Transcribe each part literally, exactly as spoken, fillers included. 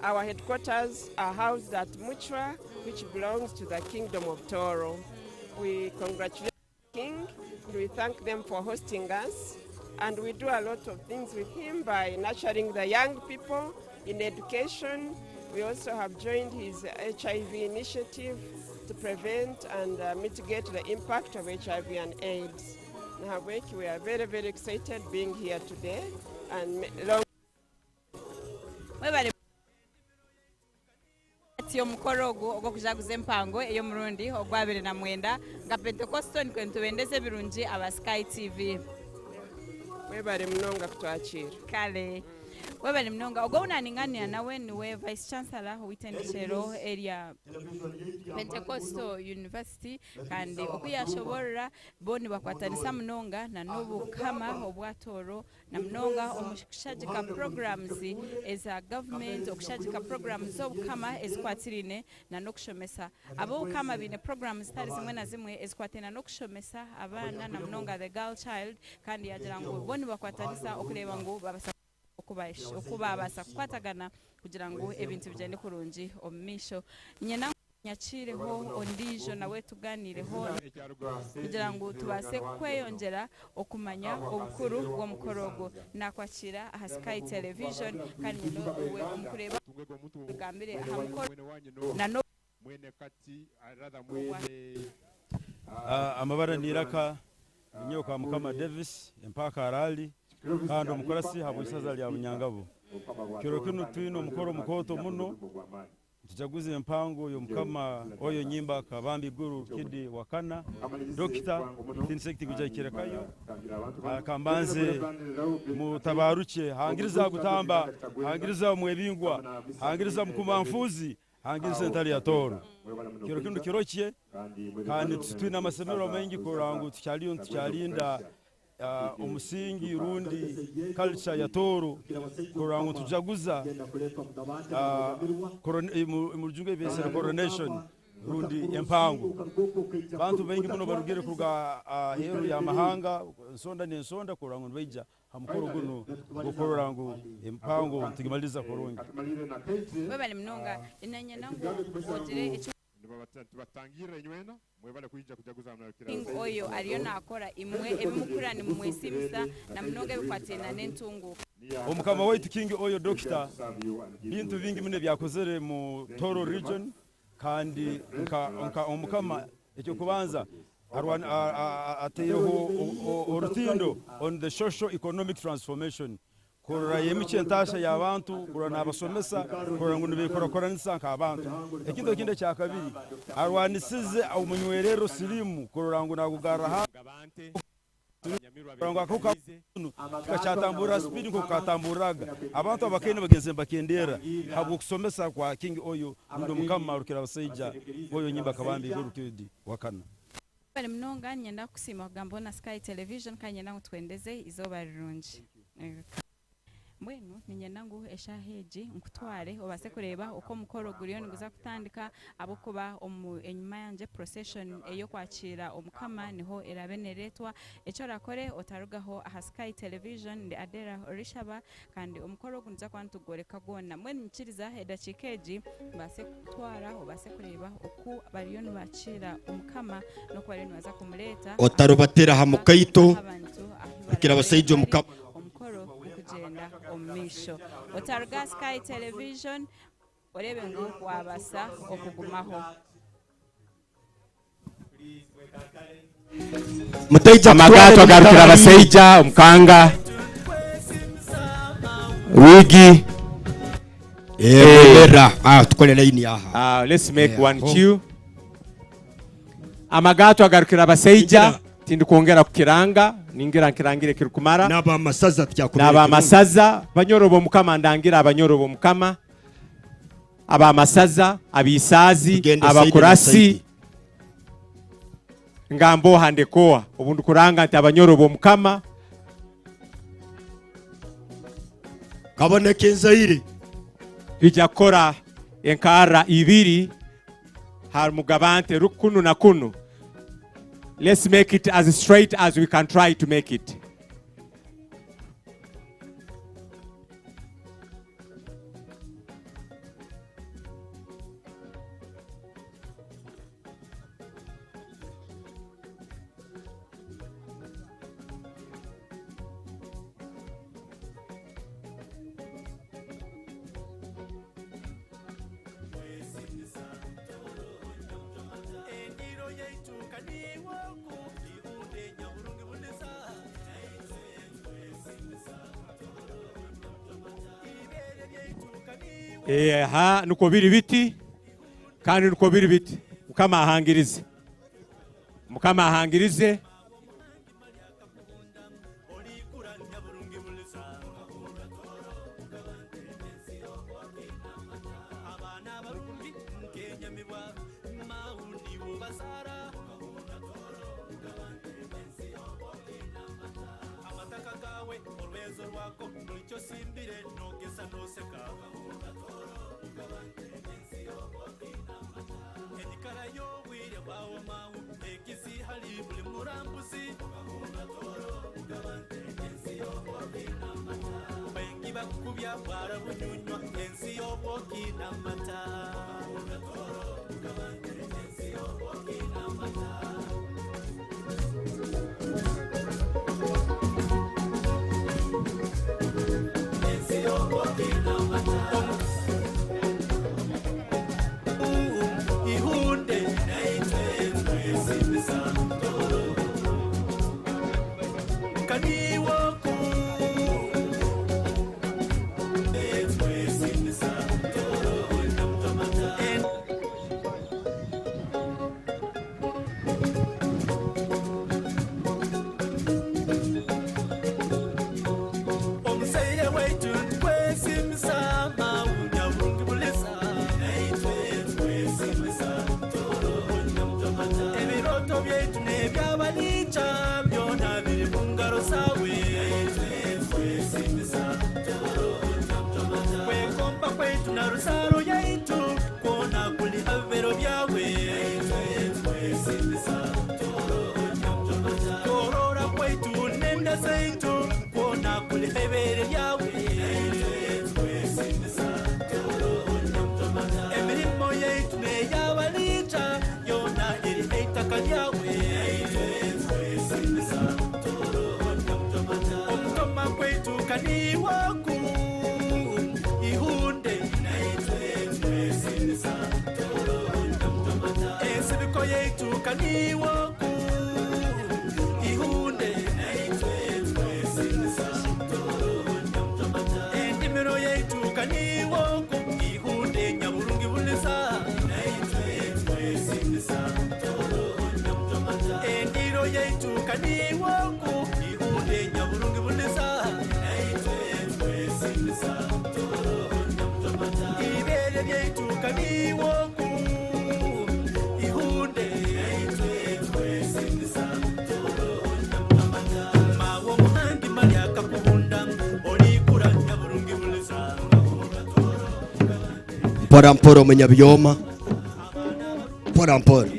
Our headquarters are housed at Mucwa, which belongs to the Kingdom of Tooro. We congratulate the King and we thank them for hosting us. And we do a lot of things with him by nurturing the young people in education. We also have joined his H I V initiative to prevent and, uh, mitigate the impact of H I V and AIDS. Nahabweki, we are very, very excited being here today and me-, long Mwebale. Hati omukoro ogu ogw'okujaguza empango ey'omurundi ogwa abiri na mwenda, nka Pentecostal, nikwo nitubendeza ebirungi aba Sky T V. Mwebale munonga kutwakira. Kale. Webale munonga. Ogu ou naninganira nawe niwe Vice Chancellor w'itendekero erya Pentecostal University, kandi oku yashoborora, bo nibakwatanisa munonga na n'obukama obwa Tooro, na munonga omu kushagika programs eza government, okushagika programs z'obukama ezikwatiraine na n'okushomesa. Ab'obukama baine programs zitali zimwe na zimwe ezikwatiraine n'okushomesa abaana, na munonga the girl child, kandi yagira ngu bo nibakwatanisa okureeba ngu babasa okuba-, okubabaasa kukwatagana kugira ngu ebintu bigyende kurungi omu maisho. Nyina nyakiireho ondiijo nawe tuganiireho kugira ngu tubaase kweyongyera okumanya obukuru bw'omukoro ogu. Nakwakiira aha Sky Television, kandi nyina iwe omu kureeba tugambire aha mukoro na n'o- Ah, amabara n'iraka, ninyowe ka Mukama Davis, empaako Araali, kandi omukurasi habw'isaza lya Bunyangabo. Kiro kinu twine omukoro mukooto muno, nitujaguza empango y'omukama oyo Nyimba Kabambi Iguru Kidi wa kana, Dokita, ekitiinisa eki tikuija kukirekayo. Ah, kambanze mutabaarukye, hangiriza Gutamba, hangiriza Mwebingwa, hangiriza Mukuma Nfuuzi, hangiriza entale ya Tooro. Kiro kinu kiro kye, kandi tu-, twine amasemererwa maingi kurora ngu tukyaliyo nitukyalinda, ah, omusingi rundi culture ya Tooro, kurora ngu tujaguza, ah, coron-, eh, mu, mu Rujungu ebi baisere coronation, rundi empango. Bantu baingi muno barugire kuruga, ah, heeru y'amahanga, ensonda n'ensonda, kurora ngu nibaija ha mukoro gunu gw'okurora ngu empango nitugimaliriza kurungi. Webale munonga. Nanyenda ngu ogire eki- Nibabata-, tubatangirra inywena, mwebale kwija kujaguza hanu ha King oyo aliyo naakora, imwe ebimukurra nimumwesiimisa, na munonga ebikwatiraine n'entunguuka. Omukama waitu King oyo, Dokita, bintu bingi muno ebyakozere mu Tooro region, kandi nka, nka omukama, eky'okubanza, arwan-, a-, a-, a-, ataireho o-, o-, orutindo on the socio-economic transformation. Kurora emicwe entaasya y'abantu, kurora n'abasomesa, kurora ngu nibeekurakuranisa nk'abantu. Ekintu ekindi ekya kabiri, arwanisize omunywererro siriimu, kurora ngu naagugarra ha-, kurora ngu akahuka kanu tikakyatamburra sipiidi nk'oku katamburraga. Abantu abakaine bagenze nibakendeera habw'okusomesa kwa King oyo, rundi omukama arukira abasaija, oyo Nyimba Kabambi Iguru Kidi wa kana. Bali munonga, ninyenda kusiima kugamba na Sky Television, kandi ninyenda ngu twendeze izooba rirungi. Mbwenu, ninyenda ngu eshaaha egi nkutwale obaase kureeba oku omukoro guriyo niguza kutandika, habwokuba omu, enyuma yangye procession ey'okwakiira omukama niho eraabe neereetwa. Eki orakore, otarugaho aha Sky Television, ndi Adera Orishaba, kandi omukoro ogu nitwija kuba nitugwoleka gwona. Mbwenu nyikiriza edakiika egi mbaase kukutwara obaase kureeba oku bariyo nibakiira omukama n'oku bariyo nibaza kumuleeta. Otarubatira ha mukaito, ahu abantu ahu rukira abasaija bari, omukama. Omukoro gukugyenda omu maisho. Otaruga Sky Television, oreebe ngu wabaasa okugumaho. Mutaija amagaato kutwara agarukira emitaali. Abasaija, omukanga, wigi. Eh, eh. Bwebera. Ah, tukole line aha. Ah, let's make, eh, one, oh, queue. Amagaato agarukira abasaija, tindikwongera kukiranga, ningira nkirangire kirukumara. N'abamasaza tukyakubaire. N'abamasaza, banyoro b'omukama, ndangira abanyoro b'omukama. Abamasaza, abaisaazi, abakurasi, ngamboha ndekoha, obu ndukuranga nti abanyoro b'omukama. Kaboneka enzaire. Twija kukora enkarra ibiri, ha mugabante ru-, kunu na kunu. Let's make it as straight as we can try to make it. Eh, ha, nukwo biri biti, kandi nukwo biri biti. Mukama ahangirize. Mukama ahangirize. Amataka gaawe, orwezo rwako, buli kyosimbire, noogeza nooseka. Enyikara y'obwire bwawe mangu, ekizi hali buli murambuzi. Baingi bakukubya bwara bunyunywa, ensi y'obwoki n'amata. Ihunde, kaniwoku. Omuzaire waitu, nitukwesiimisa, Mabunya burungi buliza. Ebirooto byaitu n'eby'abaliija, byona biri mu ngaro zaawe. Kwekompa kwaitu na ruzaaro yaitu, kwona kuli ha bibero byawe. Kworora kwaitu n'enda zaitu, kwona kuli ha ibeere lyawe. Emirimo yaitu n'ey'abaliija, yoona eri ha itaka lyawe. Omutoma kwaitu ka niiwe ogu, ihunde. Ensibiko yaitu ka niiwe ogu, ihunde. Endimiro yaitu ka niiwe ogu, ihunde, Nyaburungi buliza. Endiiro yaitu ka niiwe ogu, ihunde, Nyaburungi buliza. Ibeere lyaitu ka niiwe ogu, ihunde. Mawe omuhangi mali akakubunda, olikura, Nyaburungi buliza. Mpora mpora omunyabyoma. Mpora mpora.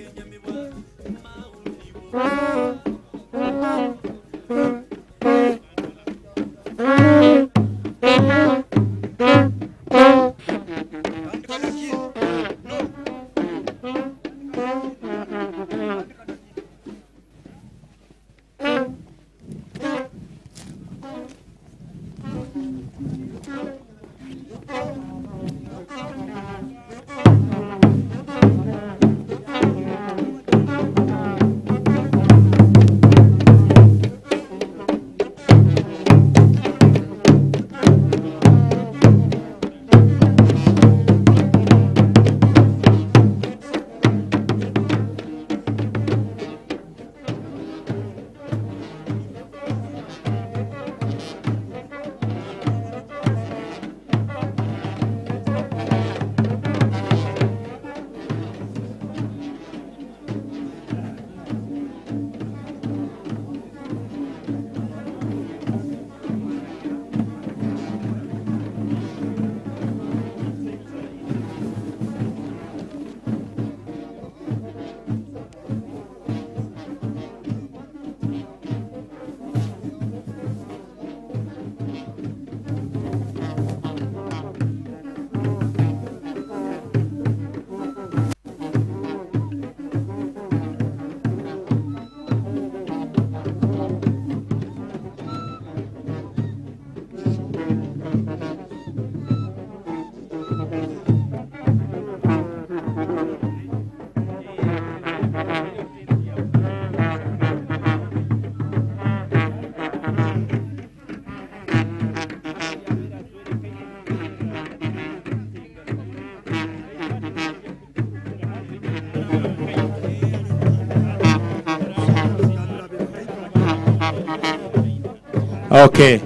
Okay.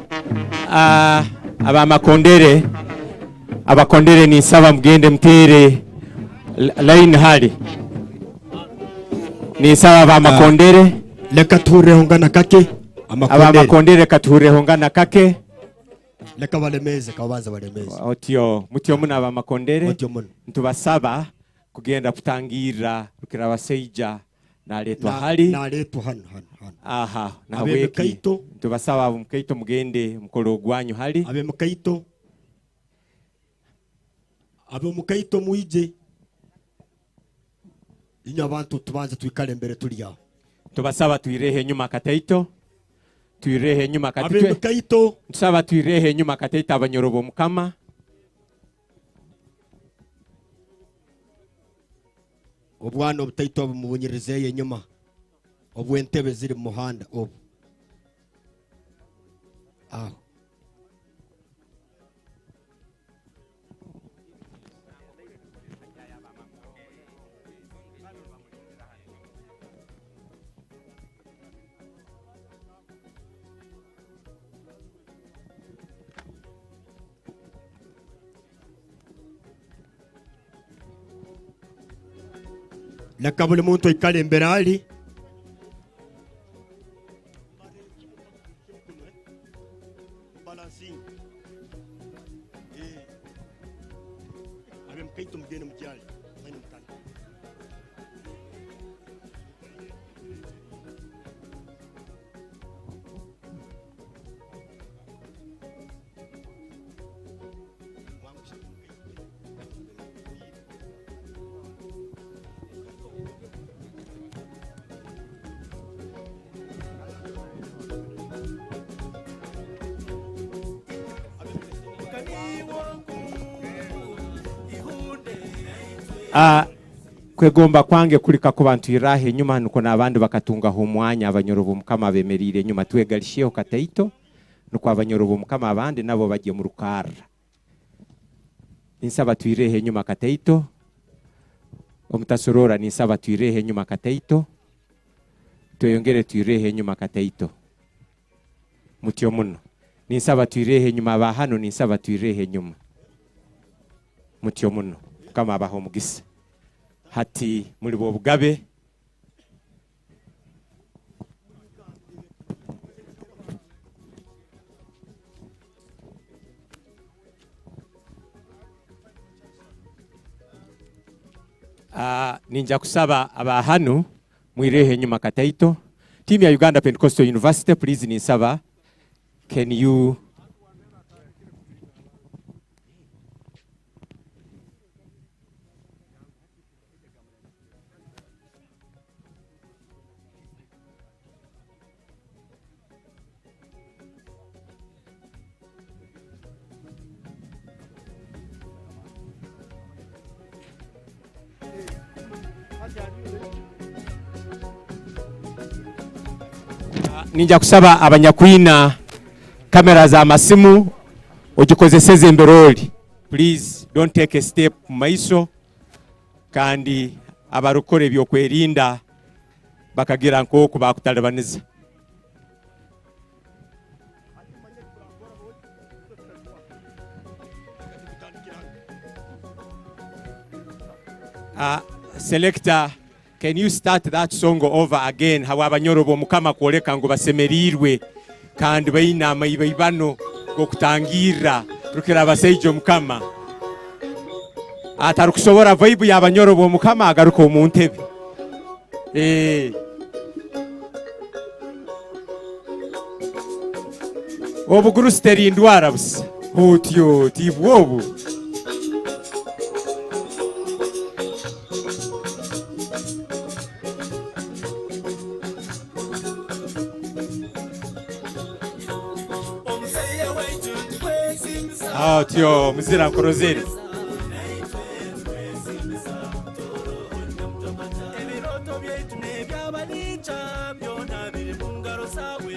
Ah, abamakondere, abakondere ninsaba mugende mutere l-, line hali. Ninsaba abamakondere. Ah, leka tuhurreho ngana kake. Amakondere. Abamakondere, leka tuhurreho ngana kake. Leka balemeeze, kabanza balemeeze. Otyo, mutyo muno abamakondere. Otyo muno. Ntubasaba kugenda kutangirra Rukirabasaija naletwa Na-, hali. Naletwa hanu, hanu, hanu. Aha, nahabweki ab'emikaito. Ntubasaba ab'omukaito mugende mukole ogwanyu hali. Ab'emikaito. Ab'omukaito mwije. Inywe abantu tubanze twikale embere tuli aho. Tubasaba twireho enyuma akataito. Twireho enyuma akataito. Ab'emikaito. Tusaba twireho enyuma akataito abanyoro b'Omukama. Obwana obutaito obu mubunyirizeeyo enyuma, obu entebe ziri mu muhanda obu. Aho. Leka buli muntu aikale embere ali. Balancing. Eh. Ab'emikaito mugende mujali. Mani mukali. Ah, kwegomba kwange kuli kakuba ntwirraho enyuma, nukwo n'abandi bakatungaho omwanya, abanyoro b'Omukama abemeriire enyuma. Twegalisyeho kataito, nukwo abanyoro b'Omukama abandi nabo bagye mu rukarra. Ninsaba twireho enyuma kataito. Omutasorora, ninsaba twireho enyuma kataito. Tweyongere twireho enyuma kataito. Mutyo muno. Ninsaba twireho enyuma, aba hanu, ninsaba twireho enyuma. Mutyo muno. Mukama abahe omugisa. Hati muli b'obugabe. Ah, ninja kusaba aba hanu, mwireho enyuma kataito. Tiimu ya Uganda Pentecostal University, please, ninsaba. Can you Ninja kusaba abanyakwina kamera z'amasimu, ogikozeseze embere oli. Please, don't take a step mu maiso. Kandi abarukukora ebyokwerinda bakagira nk'oku bakutalibaniza. Ah, selector, can you start that song over again? Habw'abanyoro b'Omukama kwoleka ngu basemeriirwe. Kandi baine amaibaibano g'okutangirra Rukirabasaija Omukama. Atarukusobora vibe y'abanyoro b'Omukama, agaruke omu ntebe. Eh. Obugurusi teri ndwara busa. Otyo, tibwo obu. Otyo, muzira nkurozere. Ebirooto byaitu n'eby'abaliija byona biri mu ngaro zaawe.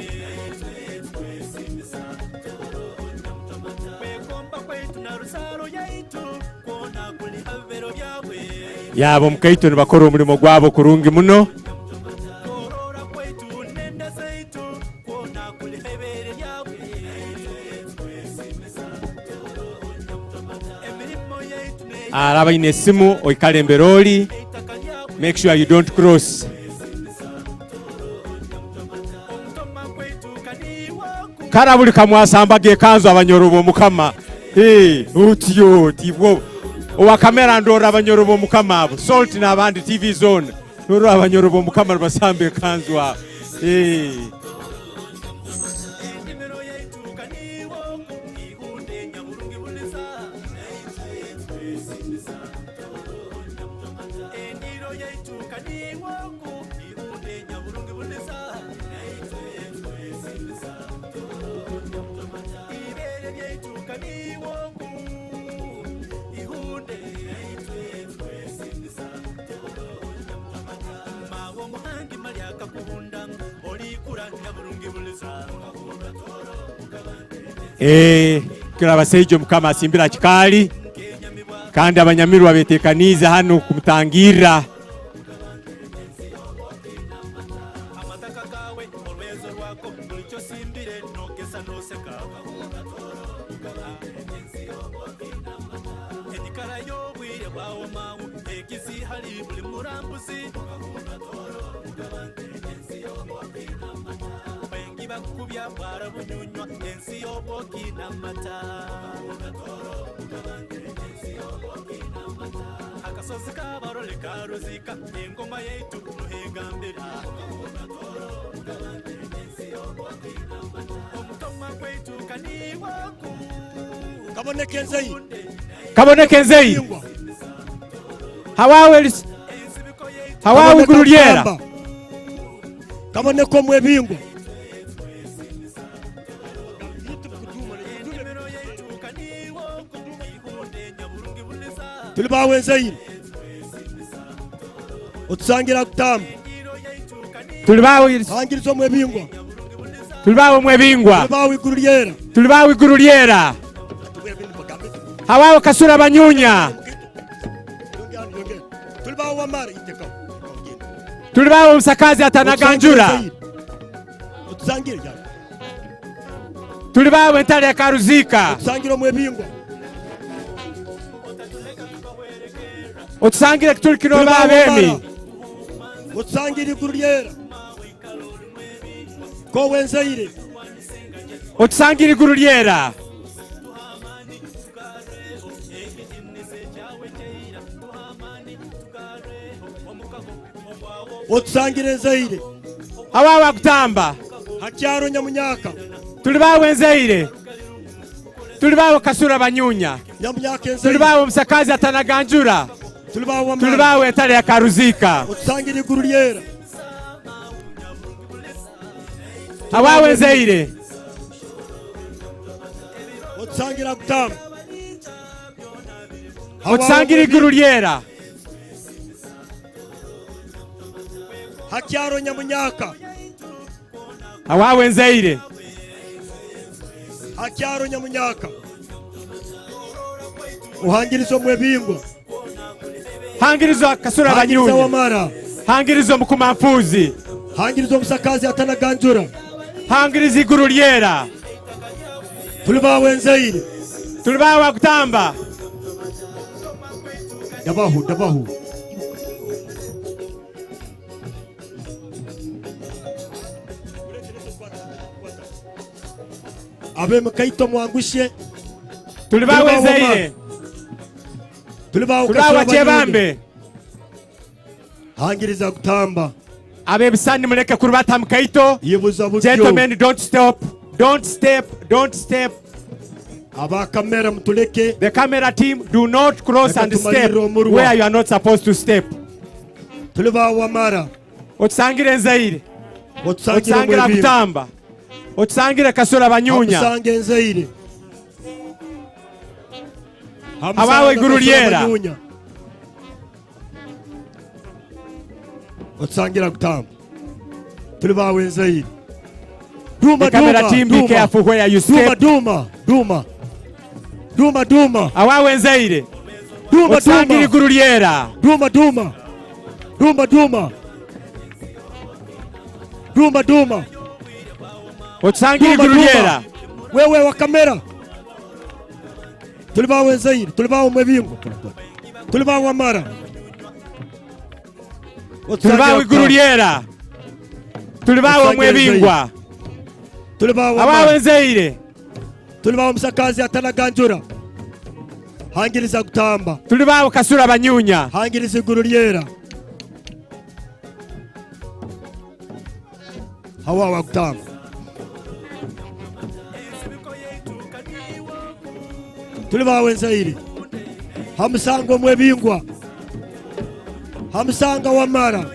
Kwegomba kwaitu na ruzaaro yaitu kwona kuli ha bibero byawe. Yabo omukaito nibakora omulimo gwabo kurungi muno. Kworora kwaitu n'enda zaitu kwona kuli ha ibeere lyawe. Araba aine esimu, oikale embere oli. Make sure you don't cross. Kara buli kamwasambaga ekanzu abanyoro b'Omukama. Eh, otyo, tibwo. Owa kamera ndora abanyoro b'Omukama abo. Salt n'abandi T V Zone. Nurora abanyoro b'Omukama nibasamba ekanzu aho. Eh. Eh, kira abasaija Omukama asimbire ha kikaali, kandi abanyamirwa betekaniize hanu kumutangirra. Enyikara y'obwire bwawe mangu, ekisi hali buli murambuzi. Baingi bakukubya bwara bunyunywa, ensi y'obwoki n'amata. Akasozi k'abarole ka Ruziika, engoma yaitu nuho egambira. Kaboneke nzeyi. Kaboneke nzeyi. Hawawe lis-, hawawe iguru lyera. Kaboneke omwebingwa. Tuli bawe nzeyi. Otusangire ha kutamba. Tuli bawe. Hangiriza omwebingwa. Tuli bawe omwebingwa. Tuli bawe iguru lyera. Tuli bawe iguru lyera. Hawawe kasura banyunya. Tuli bawe wamara itekaho. Tuli bawe omusakazi atanaganjura. Otusangire, otusangire, ya. Tuli bawe entale ya Karuziika. Otusangire omwebingwa. Otusangire kituli kinu. Tuli bawe abemi. Wamara. Otusangire iguru lyera. Kowe nzeire. Otusangire iguru lyera. Otusangire nzeire. Abawe akutamba. Ha kyaro Nyamunyaka. Tuli bawe nzeire. Tuli bawe kasura banyunya. Nyamunyaka enzeire. Tuli bawe omusakazi atanaganjura. Tuli bawe wamara. Tuli bawe entale ya Karuziika. Otusangire iguru lyera. Abawe nzeire. Otusangire ha kutamba. Otusangire iguru lyera. Ha kyaro Nyamunyaka. Abawe nzeire. Ha kyaro Nyamunyaka. Ohangiriza omwebingwa. Hangiriza kasura banyunya. Hangiriza wamara. Hangiriza omukumanfuuzi. Hangiriza omusakazi atanaganjura. Hangiriza iguru lyera. Tuli bawe nzeire. Tuli bawe akutamba. Dabaho, dabaho. Ab'emikaito mwangusye. Tuli bawe nzeire. Tuli bawe bakyebambe. Hangiriza kutamba. Ab'ebisani muleke kurubata ha mukaito. Ibuza butyo. Gentlemen, don't stop. Don't step. Don't step. Aba kamera mutuleke. The camera team, do not cross and step where you are not supposed to step. Tuli ba wamara. Otusangire nzeire. Otusangire omwebimba. Otusangire akutamba. Otusangire kasura banyunya. Hamusanga enzeire. Abawe iguru lyera. Otusangire akutamba. Tuli bawe nzeire. Duma, the camera team, be careful where you step. Duma, duma, duma. Duma, duma. Abawe nzeire. Duma, duma. Otusangire iguru lyera. Duma, duma. Duma, duma. Duma, duma. Otusangire iguru lyera. Wewe wa kamera. Tuli bawe nzeire, tuli bawe mwebingwa. Tuli ba Wamara. Tuli ba Iguru Lyera. Tuli ba Omwebingwa. Tuli ba Wamara. Abawe nzaire. Tuli ba Omusakazi Atanaganjura. Hangiriza Kutamba. Tuli ba Kasura Banyunya. Hangiriza Iguru Lyera. Hawawa Kutamba. Tuli bawe nzaire. Hamusanga Omwebingwa. Hamusanga Wamara.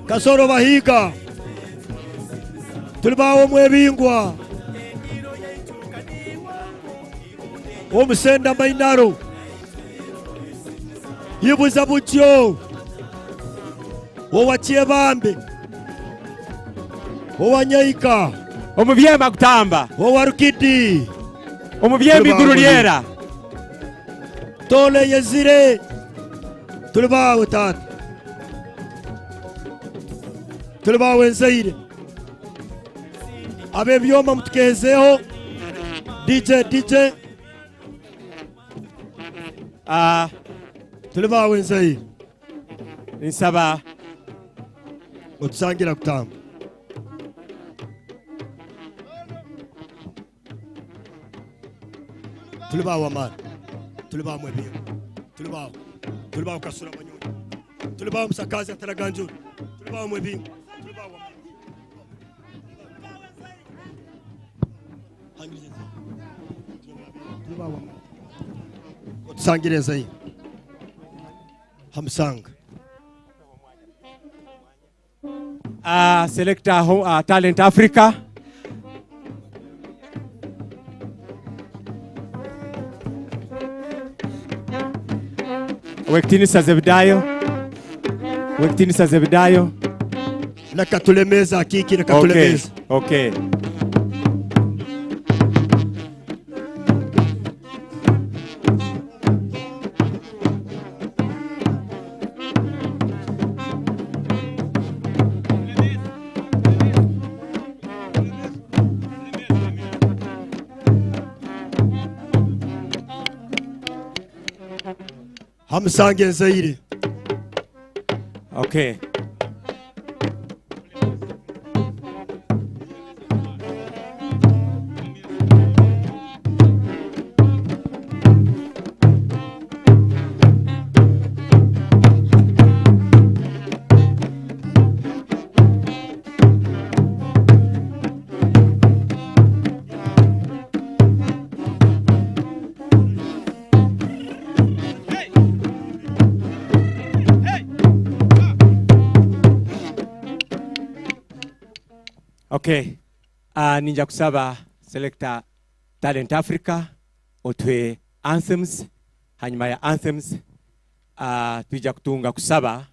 Kasoro Bahiga. Tuli bawe Omwebingwa. Omusenda Mainaro. Ibuza Butyo. Owa Kyebambe. Owa Nyaika. Omu byema Kutamba. Owa Rukidi. Omu byema Iguru Lyera. Tole Yezire. Tuli bawe, tata. Tuli bawe, nzaire. Ab'ebyoma mutukehezeho. D J, D J. Ah, tuli bawe, nzaire. Nsaba otusangira Kutamba. Tuli ba Wamara. Tuli ba Mwebingo. Tuli ba, tuli ba Kasura Banyoni. Tuli ba Musakazi Ataraganjura. Tuli ba Mwebingo. Tuli ba Wamara. Tuli ba Wamara. Otusangire nzaire. Hamusanga. Ah, selector ho, ah, Talent Africa. Owekitiinisa Zebedayo. Owekitiinisa Zebedayo. Nakatulemeza, Kiki, nakatulemeza. Okay, okay. Hamusanga enzaire. Okay. Okay. Ah, ninja kusaba selector Talent Africa otuhe anthems. Hanyuma ya anthems, ah, twija kutunga kusaba.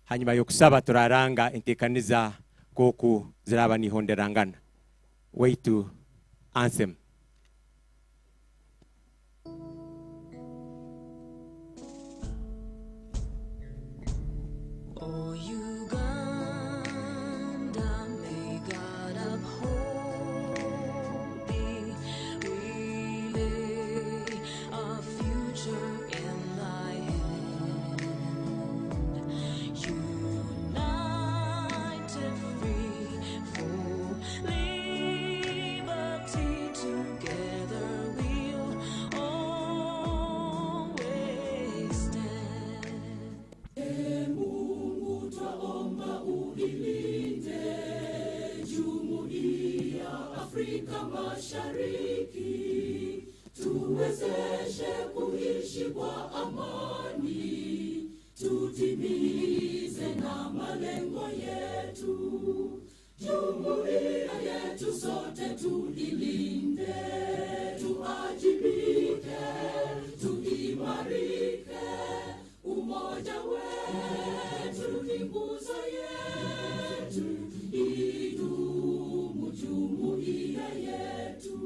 Hanyuma y'okusaba, turaranga entekaniza nk'oku ziraba nihonderangana. Waitu anthem. O Uganda, may God uphold thee. We lay our future in thy hand. United, free, for liberty, together we'll always stand. E Mungu, twaomba uilinde Jumuiya Afrika Mashariki, tuwezeshe kuishi kwa amani, tutimize na malengo yetu. Jumuiya yetu sote tuilinde, tuajibike, tuimarike. Umoja wetu ni nguzo yetu, idumu jumuiya yetu.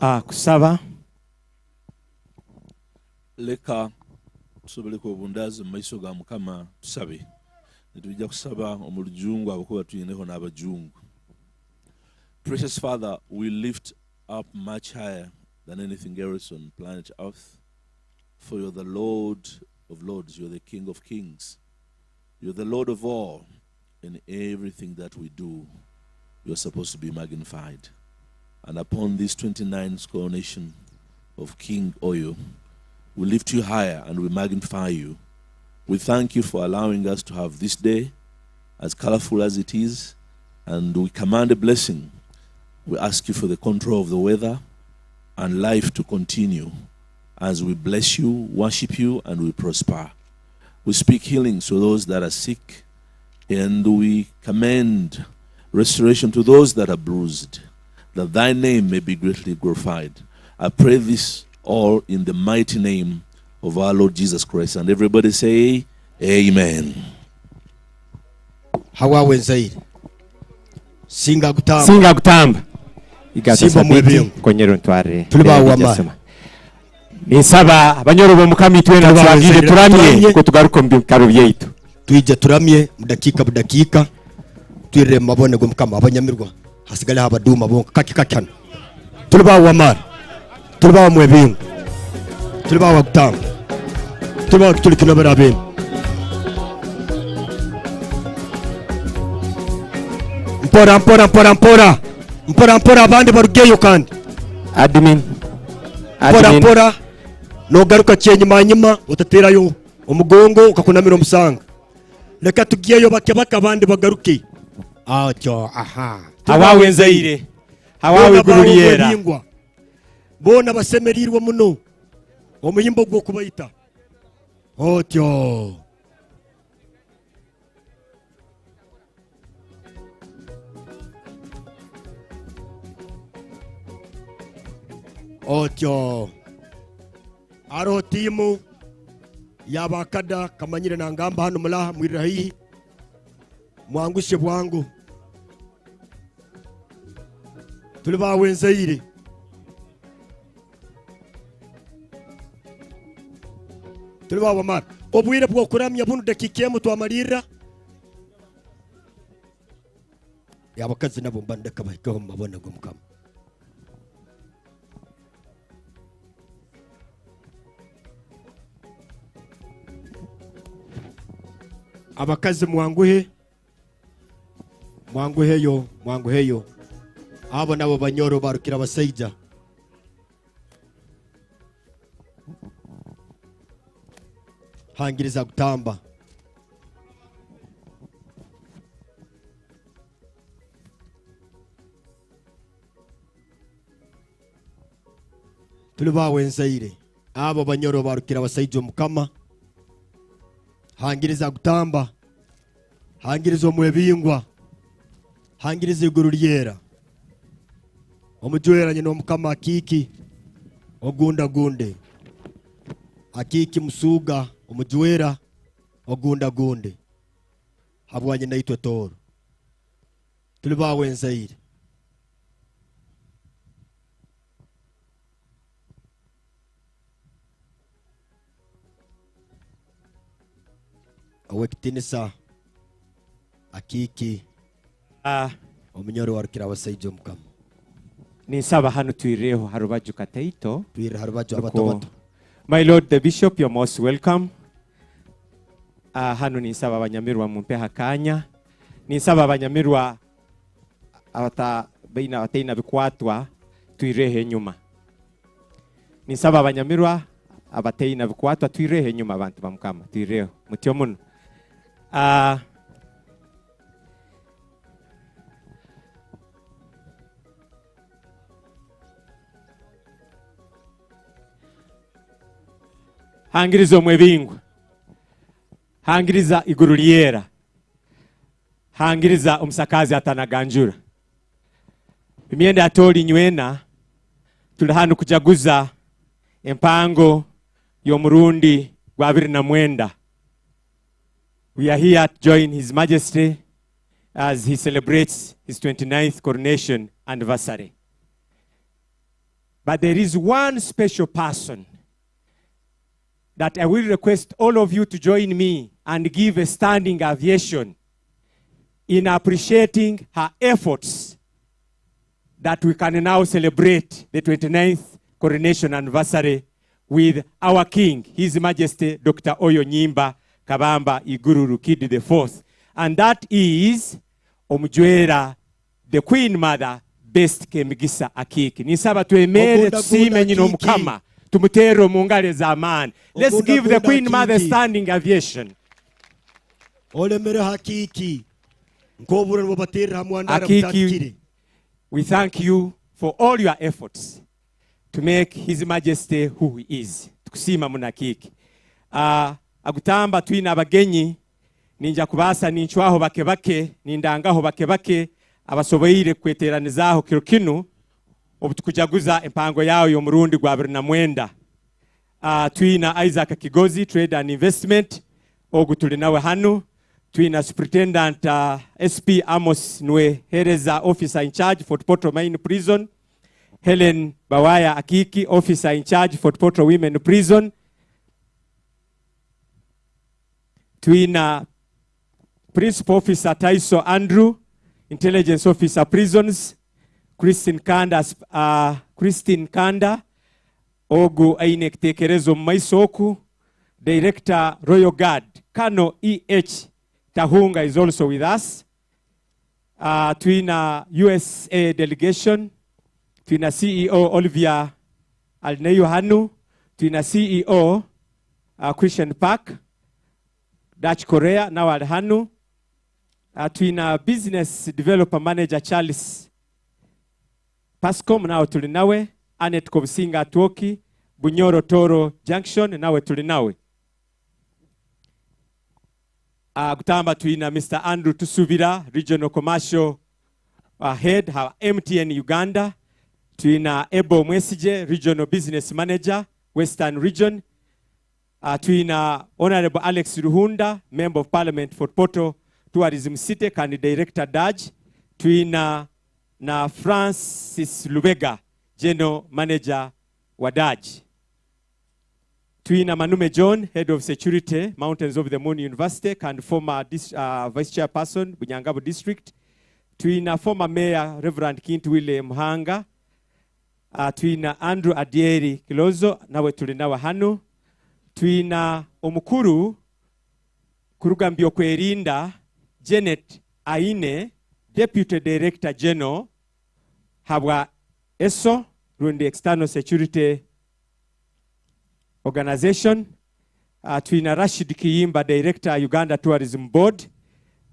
Ah, kusaba. Leka tusobole kuba obundazi omu maiso ga Mukama, tusabe. Nitwija kusaba omu Rujungu habwokuba twineho n'Abajungu. Precious Father, we lift up much higher than anything else on planet Earth, for you're the Lord of Lords, you're the King of Kings, you're the Lord of all. In everything that we do, you are supposed to be magnified. And upon this twenty-ninth coronation of King Oyo, we lift you higher and we magnify you. We thank you for allowing us to have this day, as colorful as it is, and we command a blessing. We ask you for the control of the weather and life to continue as we bless you, worship you, and we prosper. We speak healings to those that are sick, and we command restoration to those that are bruised, that thy name may be greatly glorified. I pray this all in the mighty name of our Lord Jesus Christ. And everybody say, Amen. Hawawe nzaire. Singa kutamba. Singa kutamba. Simba mwebingo. Konyero ntware. Tuli ba wamara. Ninsaba abanyoro b'Omukama itwena turamye, turamye, turamye, nukwo tugaruke omu biikaro byaitu. Twije turamye, mu dakiika budakiika. Twirre mu mabone g'Omukama, abanyamirwa. Hasigaleho abaduuma bonka. Kaki, kaki hanu. Tuli ba wamara. Tuli ba mwebingo. Tuli ba kutamba. Tuli ba kutuli kinobera abenu. Mpora, mpora, mpora, mpora. Mpora, mpora, abandi barugeyo kandi. Admin. Mpora, admin. Mpora. Nogaruka kyenyumanyuma, otaterayo omugongo, okakunamira omusanga. Leka tugeyo bake bake, abandi bagaruke. Atyo, aha. Hawawe nzaire. Hawawe iguru lyera. Boona basemeriirwe muno omuhimbo gw'okubaita. Otyo. Otyo. Haroho tiimu y'abakada, kamanyire nangamba hanu mulaha, mwirra haihi. Mwangusye bwangu. Tuli ba wenzaire. Tuli ba wamara. Obwire bw'okuramya bunu, dakiika emu twamalirra. Abakazi nabo mba ndeka bahikeho omu mabona g'Omukama. Abakazi mwanguhe, mwanguheyo, mwanguheyo. Abo nabo banyoro barukira abasaija. Hangiriza kutamba. Tuli ba wenzaire. Abo banyoro barukira abasaija Omukama. Hangiriza kutamba. Hangiriza omwebingwa. Hangiriza iguru lyera. Omujwera nyina Omukama Akiiki ogundagunde. Akiiki Musuuga omujwera ogundagunde. Habwa nyinaitwe Tooro. Tuli ba wenzaire. Ow'ekitiinisa Akiiki. Ah. Omunyoro warukira abasaija Omukama. Ninsaba hanu twirreho ha rubaju kataito. Twirre ha rubaju abato bato. My Lord the Bishop, you're most welcome. Ah, hanu ninsaba abanyamirwa mumpeho akaanya. Ninsaba abanyamirwa abata-, baina, abataina bikwatwa, twirreho enyuma. Ninsaba abanyamirwa abataina bikwatwa, twirreho enyuma, abantu ba Mukama, twirreho. Mutyo muno. Ah, hangiriza omwebingwa. Hangiriza iguru lyera. Hangiriza omusakaazi atanaganjura. Emyenda ya Tooro inywena, tuli hanu kujaguza empango y'omurundi gwa abiri na mwenda. We are here to join His Majesty as he celebrates his twenty-ninth coronation anniversary. But there is one special person that I will request all of you to join me and give a standing ovation in appreciating her efforts that we can now celebrate the twenty-ninth coronation anniversary with our King, His Majesty Doctor Oyo Nyimba Kabamba Iguru Rukidi the fourth. And that is Omujwera, the Queen Mother, Best Kemigisa Akiiki. Ninsaba twemeere, tusiime nyina Omukama, tumuterre omu ngalo ez'amaani. Let's give the Queen Mother a standing ovation. Olemere Akiiki. Nk'oburo nibo baterra ha mwana Akiiki, arabutakire. We thank you for all your efforts to make His Majesty who he is. Tukusiima muno Akiiki. Ah, Agutamba, twine abagenyi, ninja kubaasa nincwaho bake bake, nindangaho bake bake abasoboire kukweteranizaaho kiro kinu obu tukujaguza empango yaawe y'omurundi gwa abiri na mwenda. Ah, twina Isaac Kigozi, Trade and Investment, ogu tuli nawe hanu. Twina Superintendent, ah, S P Amos Nwehereza, Officer in Charge, Fort Portal Main Prison. Helen Bawaya Akiiki, Officer in Charge, Fort Portal Women Prison. Twina Principal Officer Taiso Andrew, Intelligence Officer Prisons, Christine Kanda, ah, Christine Kanda, ogu aine ekiteekerezo omu maiso oku, Director Royal Guard, Colonel E H Tahunga is also with us. Ah, twina U S A delegation, twina C E O Olivia Alneyo hanu, twina C E O, ah, Christian Park, Dutch Korea, nawe ali hanu. Ah, twina Business Developer Manager Charles Pascom, nawe tuli nawe. Annet Kobusinga Atwoki, Bunyoro Toro Junction, nawe tuli nawe. Ah, Agutamba twina Mister Andrew Tusubira, Regional Commercial, ah, Head ha M T N Uganda. Twina Ebo Mwesigye, Regional Business Manager, Western Region. Ah, twina Honorable Alex Ruhunda, Member of Parliament for Portal Tourism City, kandi Director DAJ. Twina na Francis Lubega, General Manager wa DAJ. Twina Manume John, Head of Security, Mountains of the Moon University, kandi former dis-, ah, Vice Chairperson, Bunyangabo District. Twina former Mayor, Reverend Kintu Willy Muhanga. Ah, twina Andrew Adyeri Kilozo, nawe tuli nawe hanu. Twina omukuru kuruga mu byokwerinda, Janet Aine, Deputy Director General habwa ESO, rundi External Security Organization. Ah, twina Rashid Kiyimba, Director, Uganda Tourism Board.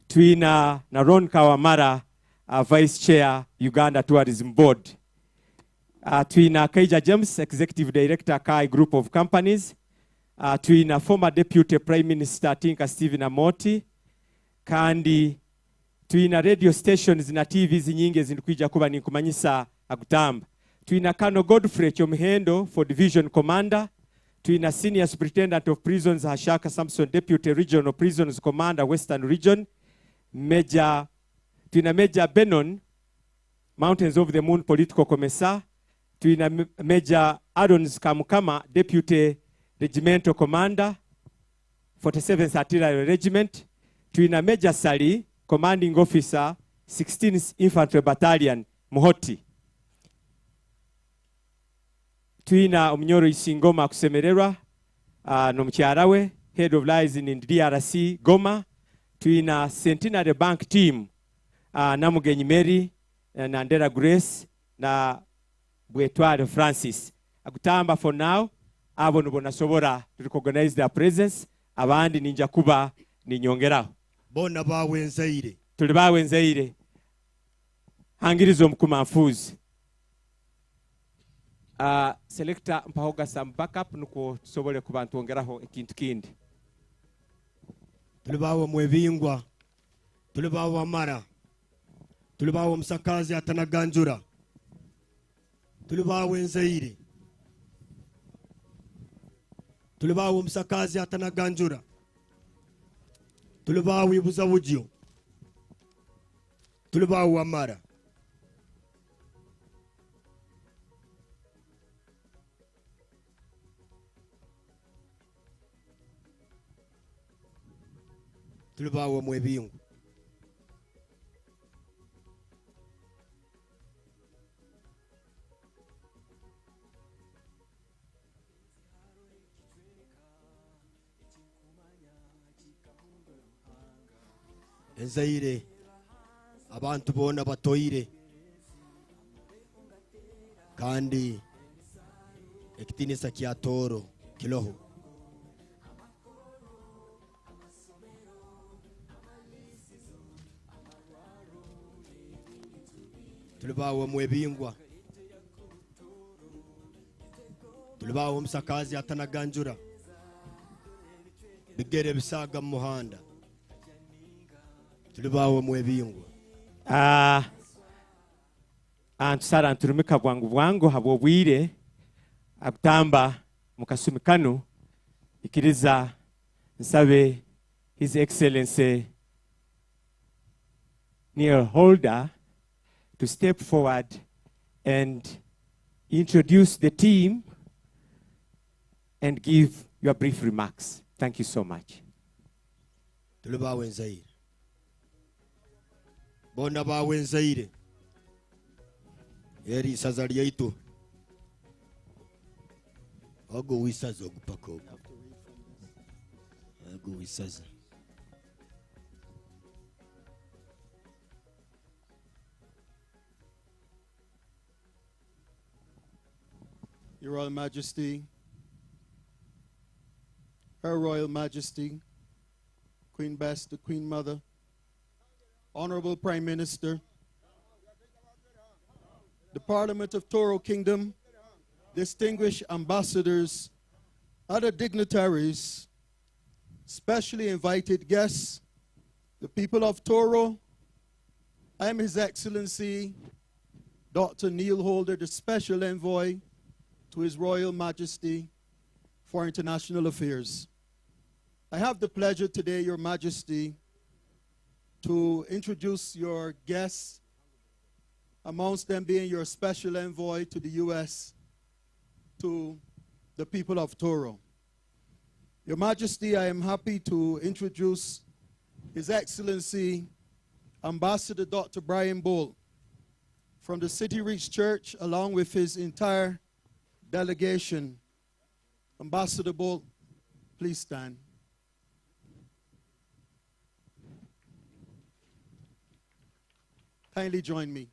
Twina na Ron Kawamara, ah, Vice Chair, Uganda Tourism Board. Ah, twina Kaija James, Executive Director, Kai Group of Companies. Ah, twina former Deputy Prime Minister Tinka Stephen Amooti. Kandi twina radio stations na T Vs nyingi ezindukwija kuba ninkumanyisa Agutamba. Twina Colonel Godfrey Kyomuhendo for Division Commander. Twina Senior Superintendent of Prisons Hashaka Samson, Deputy Regional Prisons Commander, Western Region. Major, twina Major Benon, Mountains of the Moon Political Commissar. Twina M-, Major Adons Kamukama, Deputy Regimental Commander, forty-seventh Artillery Regiment. Twina Major Sali, Commanding Officer, sixteenth Infantry Battalion, Muhoti. Twina Omunyoro Isingoma Kusemererwa, ah, n'omukyara we, Head of Liaison in D R C, Goma. Twina Centenary Bank Team, ah, Namugenyi Mary, eh, na Ndera Grace, na Bwetwale Francis. Agutamba for now, abo nubo nasobora to recognize their presence, abandi ninja kuba ninyongeraho. Boona bawenzaire. Tuli bawenzaire. Hangiriza omukuma nfuuzi. Ah, selector, mpaho gasa mu backup nukwo tusobole kuba nitwongeraho ekintu kindi. Tuli baawe Mwebingwa. Tuli baawe Amara. Tuli baawe omusakaazi atanaganjura. Tuli baawe Nzaire. Tuli baawe omusakaazi atanaganjura. Tuli baawe Ibuzabugyo. Tuli ba Wamara. Tuli ba Wamwebingo. Enzaire, abantu boona batoire, kandi ekitiinisa kya Tooro kiroho. Tuli ba Wamwebingwa. Tuli ba Wamusakaazi atanaganjura. Bigere bisaaga mu muhanda. Tuli ba Wamwebingwa. Ah, ah, ntusara nturumika bwangu bwangu habw'obwire, agutamba mu kasumi kanu, ikiriza nsabe His Excellency Neil Holder to step forward and introduce the team and give your brief remarks. Thank you so much. Tuli ba Wenzaire. Boona ba Wenzaire. Eri isaza lyaitu. Ogu wisaza ogu paka ogu. Ogu wisaza. Your Royal Majesty, Her Royal Majesty, Queen Bess, the Queen Mother, Honorable Prime Minister, the Parliament of Toro Kingdom, distinguished ambassadors, other dignitaries, specially invited guests, the people of Toro, I am His Excellency Doctor Neil Holder, the Special Envoy to His Royal Majesty for International Affairs. I have the pleasure today, Your Majesty, to introduce your guests, amongst them being your Special Envoy to the U S, to the people of Toro. Your Majesty, I am happy to introduce His Excellency Ambassador Doctor Brian Bolt from the City Reach Church, along with his entire delegation. Ambassador Bolt, please stand. Kindly join me.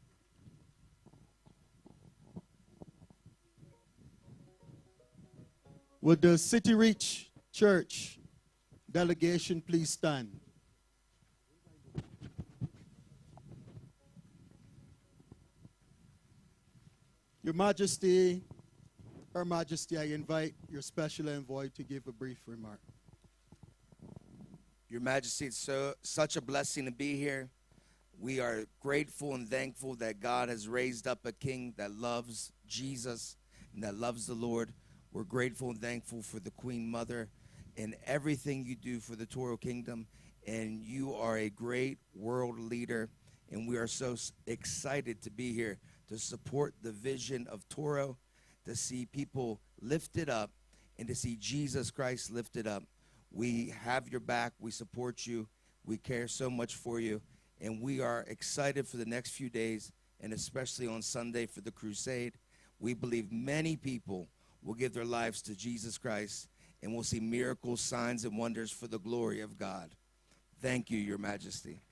Would the City Reach Church delegation please stand? Your Majesty, Her Majesty, I invite your special envoy to give a brief remark. Your Majesty, it's so, such a blessing to be here. We are grateful and thankful that God has raised up a king that loves Jesus and that loves the Lord. We're grateful and thankful for the Queen Mother and everything you do for the Toro Kingdom. And you are a great world leader. And we are so s-, excited to be here to support the vision of Toro, to see people lifted up and to see Jesus Christ lifted up. We have your back. We support you. We care so much for you. And we are excited for the next few days, and especially on Sunday for the crusade. We believe many people will give their lives to Jesus Christ, and we'll see miracles, signs, and wonders for the glory of God. Thank you, Your Majesty.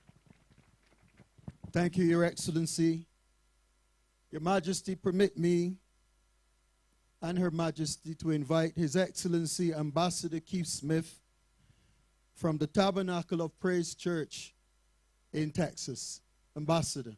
Thank you, Your Excellency. Your Majesty, permit me and Her Majesty to invite His Excellency Ambassador Keith Smith from the Tabernacle of Praise Church in Texas. Ambassador.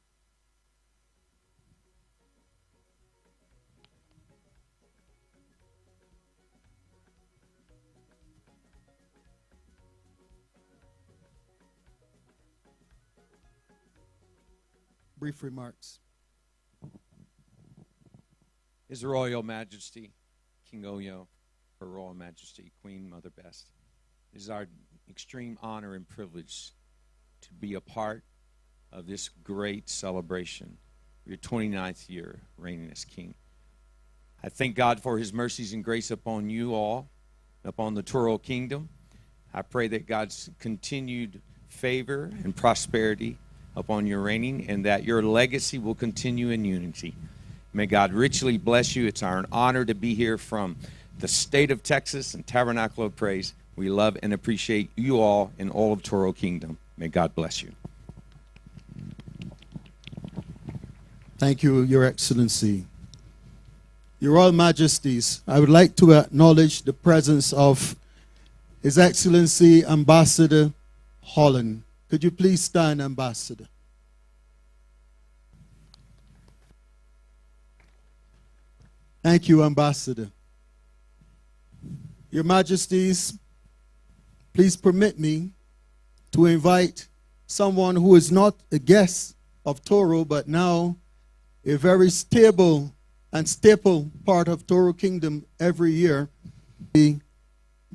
Brief remarks. His Royal Majesty, King Oyo, Her Royal Majesty, Queen Mother Best, it is our extreme honor and privilege to be a part of this great celebration, your twenty-ninth year reigning as king. I thank God for his mercies and grace upon you all, upon the Toro kingdom. I pray that God's continued favor and prosperity upon your reigning, and that your legacy will continue in unity. May God richly bless you. It's our honor to be here from the state of Texas and Tabernacle of Praise. We love and appreciate you all and all of Toro Kingdom. May God bless you. Thank you, Your Excellency. Your Royal Majesties, I would like to acknowledge the presence of His Excellency Ambassador Holland. Could you please stand, Ambassador? Thank you, Ambassador. Your Majesties, please permit me to invite someone who is not a guest of Toro, but now a very stable and staple part of Toro Kingdom every year, the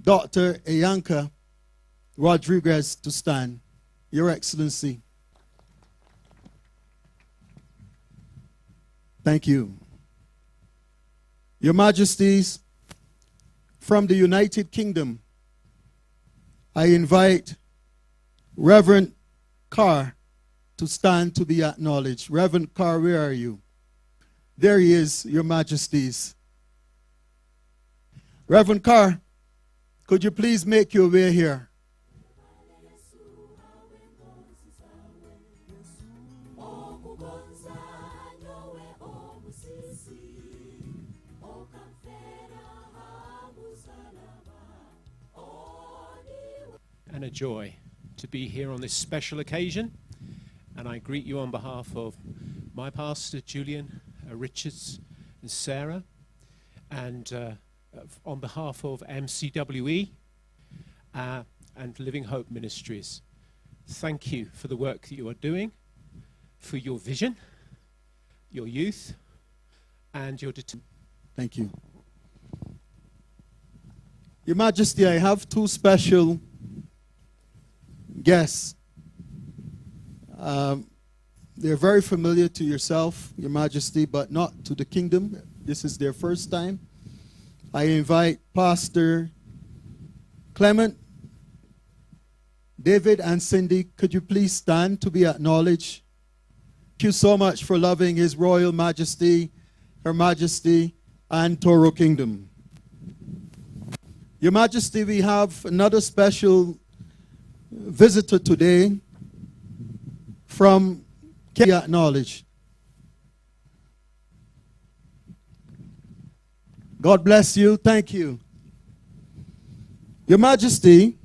Doctor Eyanka Rodriguez, to stand. Your Excellency. Thank you. Your Majesties, from the United Kingdom, I invite Reverend Carr to stand to be acknowledged. Reverend Carr, where are you? There he is, Your Majesties. Reverend Carr, could you please make your way here? And a joy to be here on this special occasion. And I greet you on behalf of my pastor, Julian, uh, Richards, and Sarah, and, uh, on behalf of M C W E, uh, and Living Hope Ministries. Thank you for the work that you are doing, for your vision, your youth, and your determination. Thank you. Your Majesty, I have two special guests. Um, they're very familiar to yourself, Your Majesty, but not to the kingdom. This is their first time. I invite Pastor Clement, David, and Cindy. Could you please stand to be acknowledged? Thank you so much for loving His Royal Majesty, Her Majesty, and Toro Kingdom. Your Majesty, we have another special visitor today from Kenya. Acknowledge. God bless you. Thank you. Your Majesty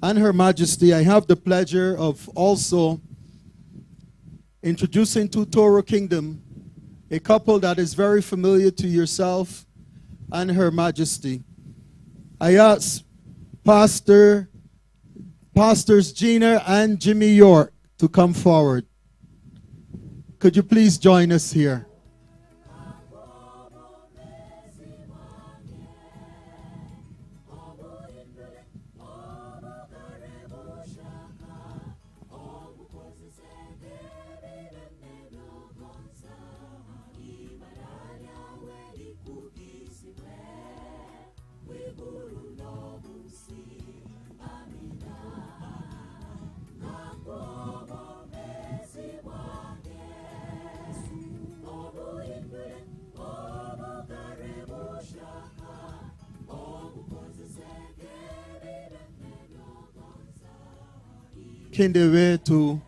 and Her Majesty, I have the pleasure of also introducing to Toro Kingdom a couple that is very familiar to yourself and Her Majesty. I ask Pastor, Pastors Gina and Jimmy York to come forward. Could you please join us here? Kende wetu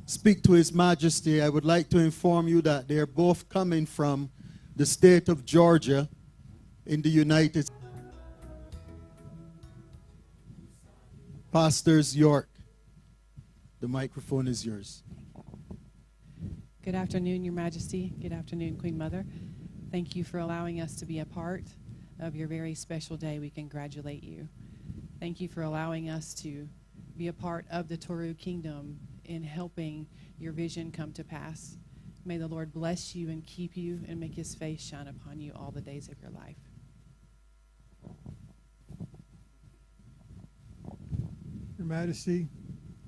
speak to His Majesty, I would like to inform you that they are both coming from the state of Georgia in the United States. Pastors York, the microphone is yours. Good afternoon, Your Majesty. Good afternoon, Queen Mother. Thank you for allowing us to be a part of your very special day. We congratulate you. Thank you for allowing us to be a part of the Toru Kingdom in helping your vision come to pass. May the Lord bless you and keep you and make His face shine upon you all the days of your life. Majesty,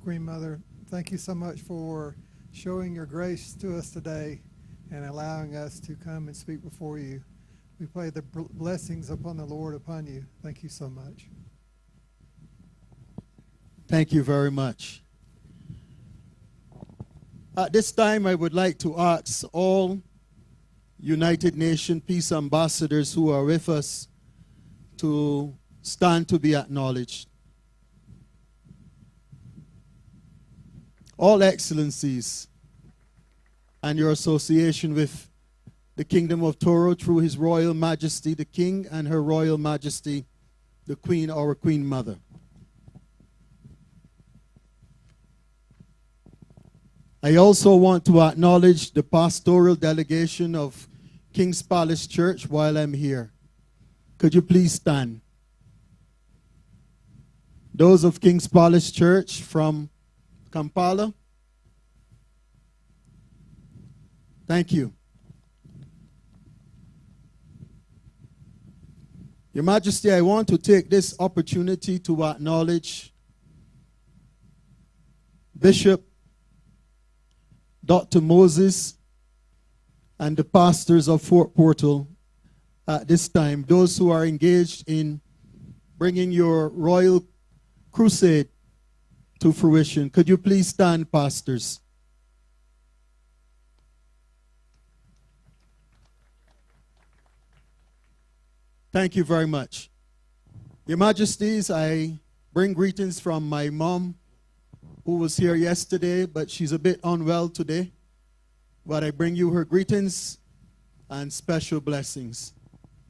Queen Mother, thank you so much for showing your grace to us today and allowing us to come and speak before you. We pray the bl-, blessings upon the Lord upon you. Thank you so much. Thank you very much. At this time, I would like to ask all United Nations peace ambassadors who are with us to stand to be acknowledged. All Excellencies and your association with the Kingdom of Toro through His Royal Majesty the King and Her Royal Majesty the Queen, our Queen Mother. I also want to acknowledge the pastoral delegation of King's Palace Church while I'm here. Could you please stand? Those of King's Palace Church from Kampala. Thank you. Your Majesty, I want to take this opportunity to acknowledge Bishop Doctor Moses and the pastors of Fort Portal at this time, those who are engaged in bringing your royal crusade to fruition. Could you please stand, pastors? Thank you very much. Your Majesties, I bring greetings from my mom, who was here yesterday, but she's a bit unwell today. But I bring you her greetings and special blessings.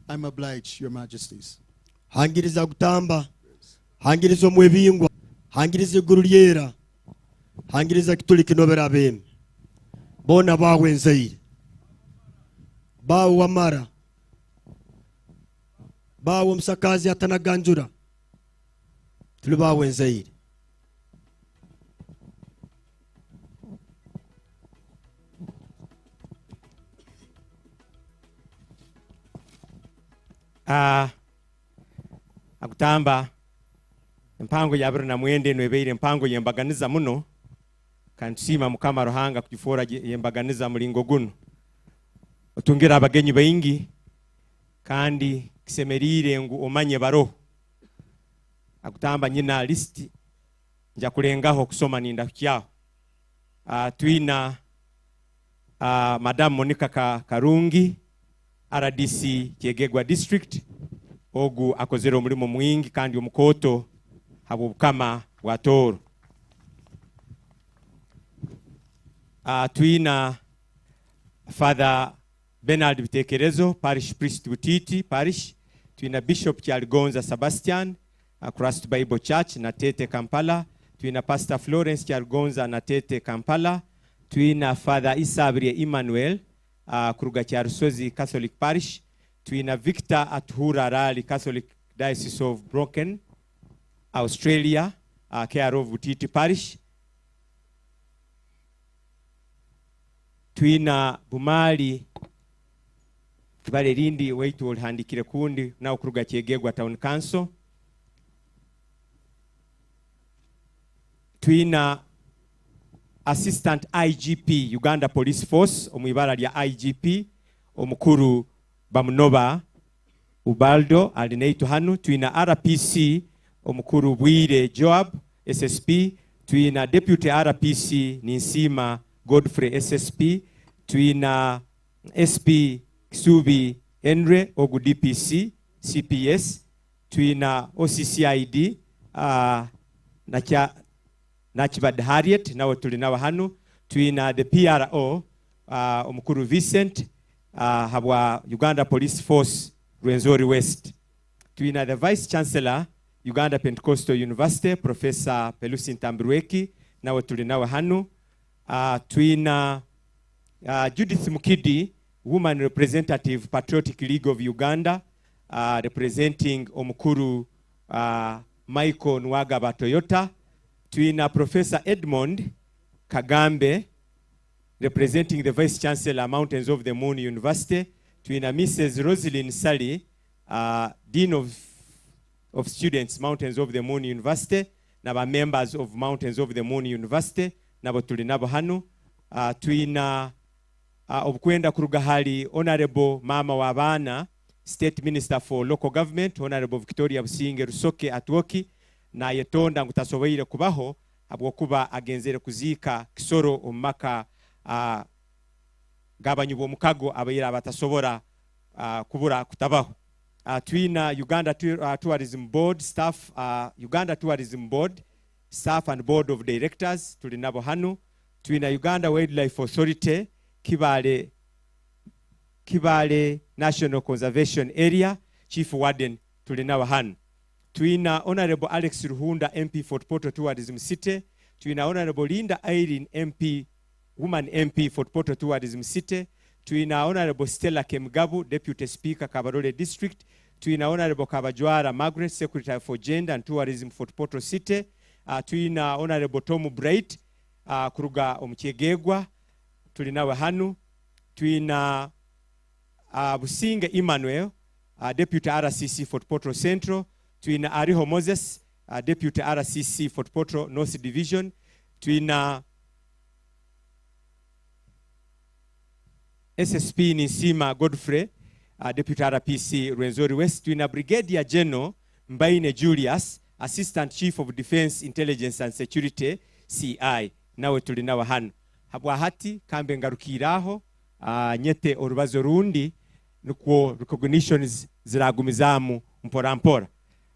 I'm obliged, Your Majesties. Hangiriza Kutamba, hangiriza Omwebingwa, hangiriza iguru lyera, hangiriza kituli kinobera abemi. Boona baawe nzaire, baawe Wamara, baawe omusakazi atanaganjura, tuli baawe nzaire. Ah, Akutamba, empango ya abiri na mwenda enu ebaire empango y'embaganiza muno, kandi tusiima Mukama Ruhanga kugifoora gye-, y'embaganiza mulingo gunu. Otungire abagenyi baingi, kandi kisemeriire ngu omanye baroho. Akutamba nyina list, nja kulengaho kusoma nindahukyaho. Ah, twina, ah, Madam Monica Ka-, Karungi, R D C Kyegegwa District, ogu akozere omulimo mwingi kandi omukooto habw'obukama bwa Tooro. Ah, twina Father Bernard Bitekerezo, Parish Priest Butiiti Parish. Twina Bishop Kyaligonza Sebastian, uh, Christ Bible Church, Natete, Kampala. Twina Pastor Florence Kyaligonza, Natete, Kampala. Twina Father Isabirye Emmanuel, uh, kuruga Kyarusozi Catholic Parish. Twina Victor Atuhura Rali, Catholic Diocese of Broken, Australia, uh, care of Butiiti Parish. Twina Bumaali, ibara erindi waitu olihandiikire kundi, nawe kuruga Kyegegwa Town Council. Twina Assistant I G P Uganda Police Force omu ibara lya I G P, omukuru Bamunoba Ubaldo ali naitu hanu. Twina R P C omukuru Bwire Joab, S S P. Twina Deputy R P C Ninsiima Godfrey, S S P. Twina S P Kisubi Henry, ogu D P C, C P S. Twina O C C I D, ah, Nakya-, Nakibadde Harriet, nawe tuli nawe hanu. Twina the P R O, ah, omukuru Vincent, ah, habwa Uganda Police Force, Rwenzori West. Twina the Vice Chancellor, Uganda Pentecostal University, Professor Pelusi Ntambirweki, nawe tuli nawe hanu. Ah, twina, ah, Judith Mukidi, Woman Representative, Patriotic League of Uganda, ah, representing omukuru, ah, Michael Nwagaba Toyota. Twina Professor Edmond Kagambe, representing the Vice Chancellor, Mountains of the Moon University. Twina Missus Roselyn Ssali, ah, Dean of, of Students, Mountains of the Moon University. na ba members of Mountains of the Moon University, nabo tuli nabo hanu. Ah, twina, ah, obukwenda kuruga hali Honorable Maama w'Abaana, State Minister for Local Government, Honorable Victoria Businge Rusoke Atwoki, nayetonda ngu tasoboire kubaho habwokuba agenzere kuziika Kisoro omu maka, ah, g'abanywi b'omukago abaira abatasobora, ah, kubura kutabaho. Ah, twina Uganda Tour-, ah, Tourism Board staff, ah, Uganda Tourism Board staff and Board of Directors, tuli nabo hanu. Twina Uganda Wildlife Authority, Kibale, Kibale National Conservation Area, Chief Warden, tuli nabo hanu. Twina Honorable Alex Ruhunda, M P Fort Portal Tourism City. Twina Honorable Linda Irene, M P, Woman M P Fort Portal Tourism City. Twina Honorable Stella Kemigabu, Deputy Speaker, Kabarole District. Twina Honorable Kabajwara Margaret, Secretary for Gender and Tourism, Fort Portal City. Ah, twina Honorable Tom Bright, ah, kuruga omu Kyegegwa, tuli nawe hanu. Twina, ah, Businge Emmanuel, ah, Deputy R C C Fort Portal Central. Twina Ariho Moses, ah, Deputy R C C Fort Portal North Division. Twina S S P Ninsiima Godfrey, ah, Deputy R P C Rwenzori West. Twina Brigadier General Mbaine Julius, Assistant Chief of Defence Intelligence and Security, C I. Nawe tuli nawe hanu. Habwa hati, kambe ngarukiire aho, ah, nyete orubazo rundi, nukwo recognitions ziragumizaamu mpora mpora.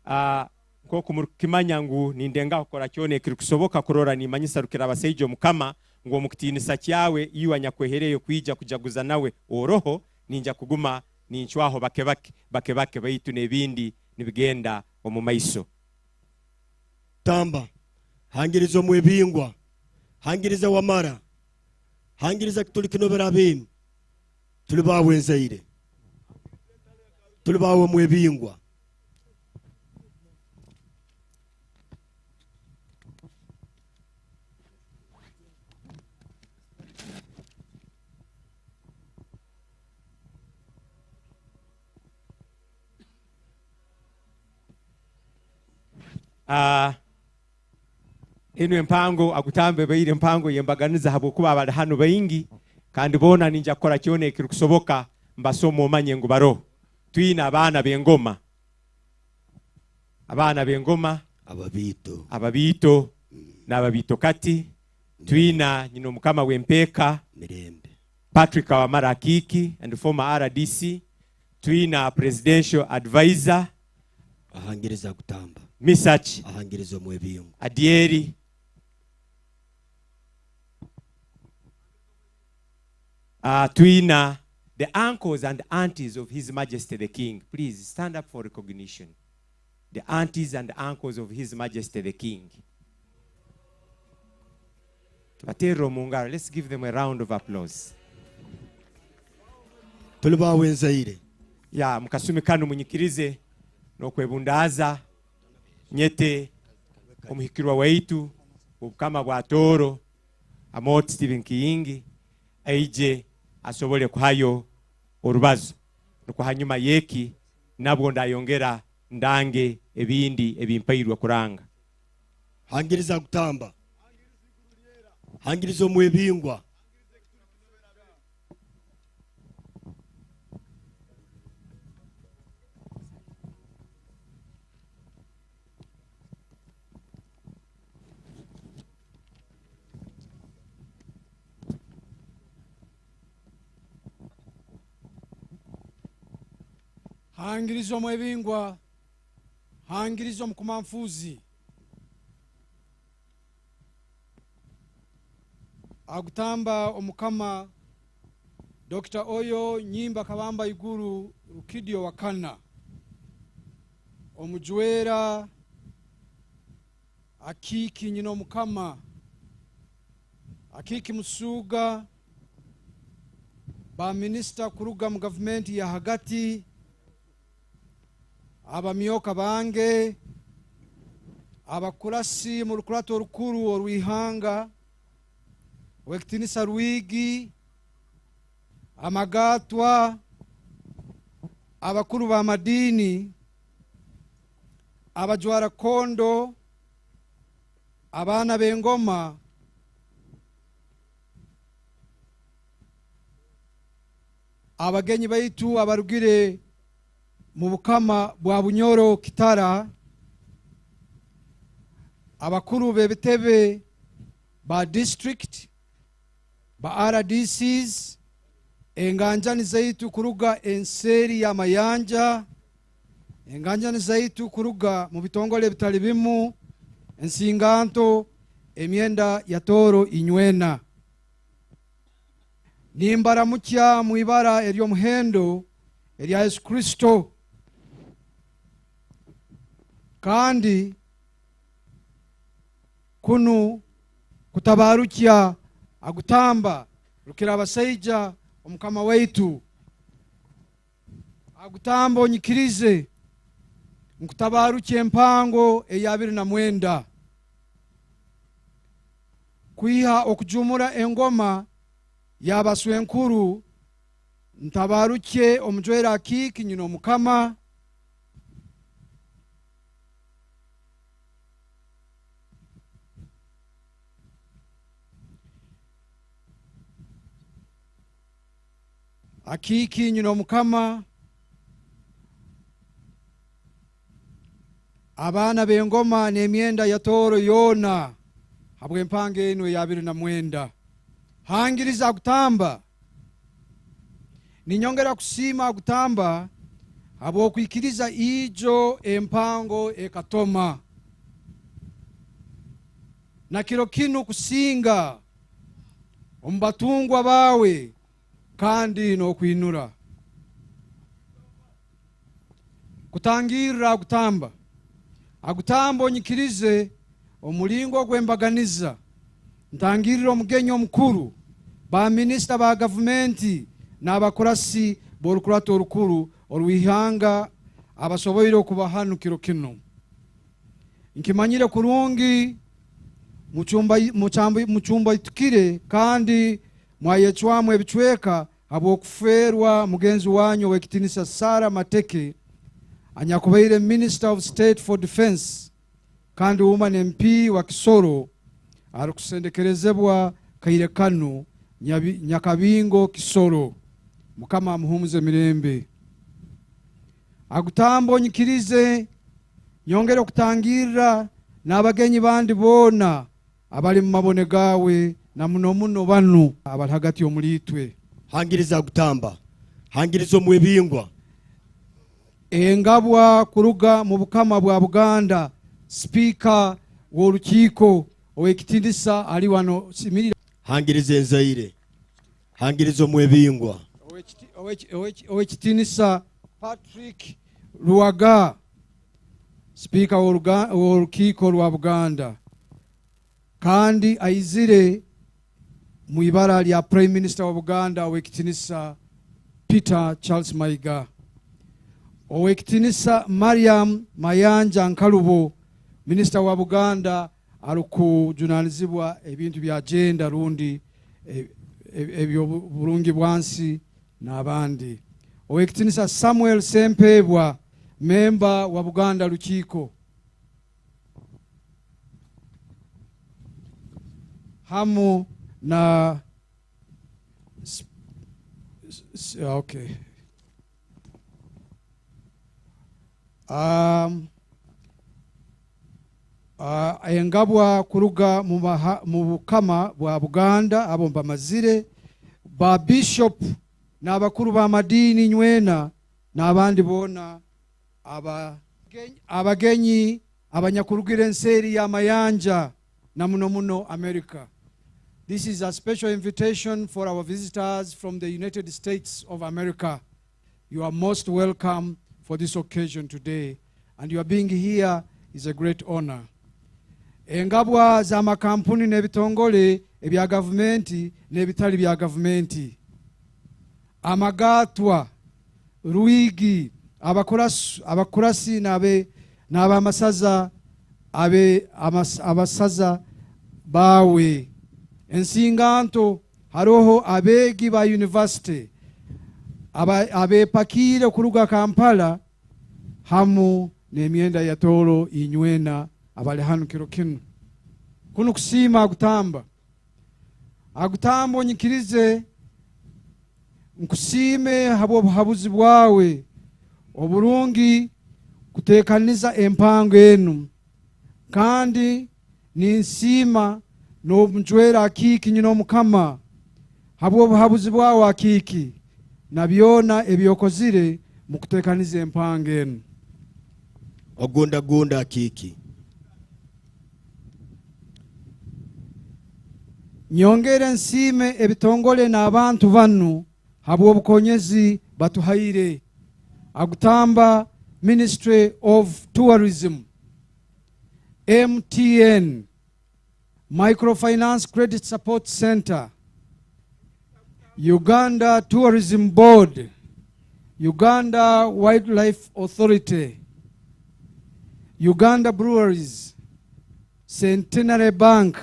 Ah, nkooku murukukimanya ngu nindengaho kukora kyona ekirukusoboka kurora nimanyisa Rukirabasaija Omukama ngu omu kitiinisa kyawe iwe anyakwehereyo kwija kujaguza nawe oroho, ninja kuguma nincwaho bake bake, bake bake, baitu n'ebindi nibigenda omu maiso. Tamba, hangiriza omwebingwa, hangiriza Wamara, hangiriza Kituli Kinobera Abeemi. Tuli baawe nzaire. Tuli baawe mwebingwa. Ah, enu empango Agutamba ebaire empango y'embaganiza habwokuba abali hanu baingi, kandi boona ninja kukora kyona ekirukusoboka mbasome omanye ngu baroho. Twine abaana b'engoma. Abaana b'engoma. Ababiito. Ababiito. Mm. N'ababiito kati. Twina nyina omukama w'empeeka. Mirembe. Patrick Wamara Akiiki and former R D C. Twina presidential advisor. Ahangiriza Agutamba. Misaki. Ahangiriza omwebingwa. Adyeri. Ah, twina the uncles and aunties of His Majesty the King. Please stand up for recognition. The aunties and uncles of His Majesty the King. Tubaterre omu ngaro. Let's give them a round of applause. Tuli baawe nzaire. Ya, omu kasumi kanu munyikirize n'okwebundaaza, nyete omuhikirwa waitu w'obukama bwa Tooro, Amooti Stephen Kiyingi, aije asobole kuhayo orubazo. Nukwo hanyuma y'eki, nabwo ndayongera ndange ebindi ebimpairwe kuranga. Hangiriza Agutamba. Hangiriza omwebingwa. Hangiriza omwebingwa, hangiriza omukumanfuuzi. Agutamba Omukama, Dokita Oyo Nyimba Kabamba Iguru Rukidi owa kana, omujwera Akiiki Nyina Omukama, Akiiki Musuuga, ba minisita kuruga mu gavumenti ya hagati, abamyoka bange, abakurasi mu rukurato orukuru orw'ihanga, Ow'ekitiinisa Rwigi, amagaatwa, abakuru b'amadiini, abajwara kondo, Abaana b'engoma, abagenyi baitu abarugire mu bukama bwa Bunyoro, Kitara, abakuru b'ebitebe ba district, ba R D Cs, enganjani zaitu kuruga enseeri y'amayanja, enganjani zaitu kuruga mu bitongole ebitali bimu, ensinganto, emyenda ya Tooro, inywena. Nimbaramukya mu ibara ery'omuhendo erya Yesu Kristo. Kandi kunu kutabarukya Agutamba Rukirabasaija, omukama waitu. Agutamba onyikirize, nkutabarukya empango eya abiri na mwenda. Kwiha okujumura engoma ya baswenkuru, ntabarukye omujwere Akiiki nyina omukama. Akiiki nyina omukama, abaana b'engoma n'emyenda ya Tooro yoona, habw'empango enu eya abiri na mwenda. Hangiriza Agutamba. Ninyongera kusiima Agutamba habw'okwikiriza ijo empango ekatoma. Na kiro kinu kusinga omu batungwa baawe kandi n'okwinura. Kutangirra Agutamba. Agutamba onyikirize omulingo gw'embaganiza. Ntangirra omugenyi omukuru, baminisita ba gavumenti n'abakurasi b'orukurata orukuru orw'ihanga abasoboire okuba hanu kiro kinu. Nkimanyire kurungi mucumba-, mucambu-, mucumbaitukire kandi mwayecwamu ebicweka habw'okufeerwa mugenzi wanyu ow'ekitiinisa Sarah Mateke, anyakubaire Minister of State for Defence, kandi Woman M P wa Kisoro, arukusendekerezebwa kaire kanu, Nyabi-, Nyakabingo Kisoro. Mukama amuhumuze emirembe. Agutamba onyikirize, nyongere okutangirra n'abagenyi bandi boona abali mu mabone gaawe, na muno muno banu abali hagati omuli itwe. Hangiriza Agutamba. Hangiriza omwebingwa. Engabwa kuruga mu Bukama bwa Buganda, Sipiika w'Orukiiko, Ow'ekitiinisa ali wano, simirira. Hangiriza enzaire. Hangiriza omwebingwa. Ow'ekiti-, ow'eki-, ow'eki-, Ow'ekitiinisa Patrick Luwaga, Sipiika w'oruga-, w'Orukiiko rwa Buganda, kandi aizire mu ibara lya Prime Minister wa Buganda, Ow'ekitiinisa Peter Charles Mayiga. Ow'ekitiinisa Mariam Mayanja Nkalubo, Minisita wa Buganda arukujunaanizibwa ebintu bya gender rundi e-, e-, eby'obu-, burungi bwa nsi n'abandi. Ow'ekitiinisa Samuel Sempebwa, memba wa Buganda Rukiiko. Hamu na s-, s-, okay. Um, ah, engabwa kuruga mu maha-, mu Bukama bwa Buganda, abo mbamazire, ba Bishop n'abakuru b'amadiini inywena, n'abandi boona, abagenyi, abagenyi abanyakurugira ensi eri y'amayanja, na muno muno America. This is a special invitation for our visitors from the United States of America. You are most welcome for this occasion today, and your being here is a great honor. Engabwa z'amakampuni n'ebitongole ebya gavumenti n'ebitali bya gavumenti, amagatwa, Rwigi, abakuras-, abakurasi n'abe-, n'abamasaza, abe-, amas-, abasaza baawe. Ensinganto, haroho abeegi ba university, aba-, abeepakiire kuruga Kampala, hamu n'emyenda ya Tooro, inywena abali hanu kiro kinu. Kunu kusiima Agutamba. Agutamba, onyikirize nkusiime habw'obuhabuzi bwawe oburungi kuteekaniza empango enu. Kandi ninsiima n'omujwere Akiiki Nyin'omukama habw'obuhabuzi bwawe Akiiki na byona ebi okozire mu kuteekaniza empango enu. Ogundagunda Akiiki. Nyongere nsiime ebitongole n'abantu banu habw'obukonyezi batuhaire. Agutamba Ministry of Tourism, M T N, Microfinance Credit Support Center, Uganda Tourism Board, Uganda Wildlife Authority, Uganda Breweries, Centenary Bank,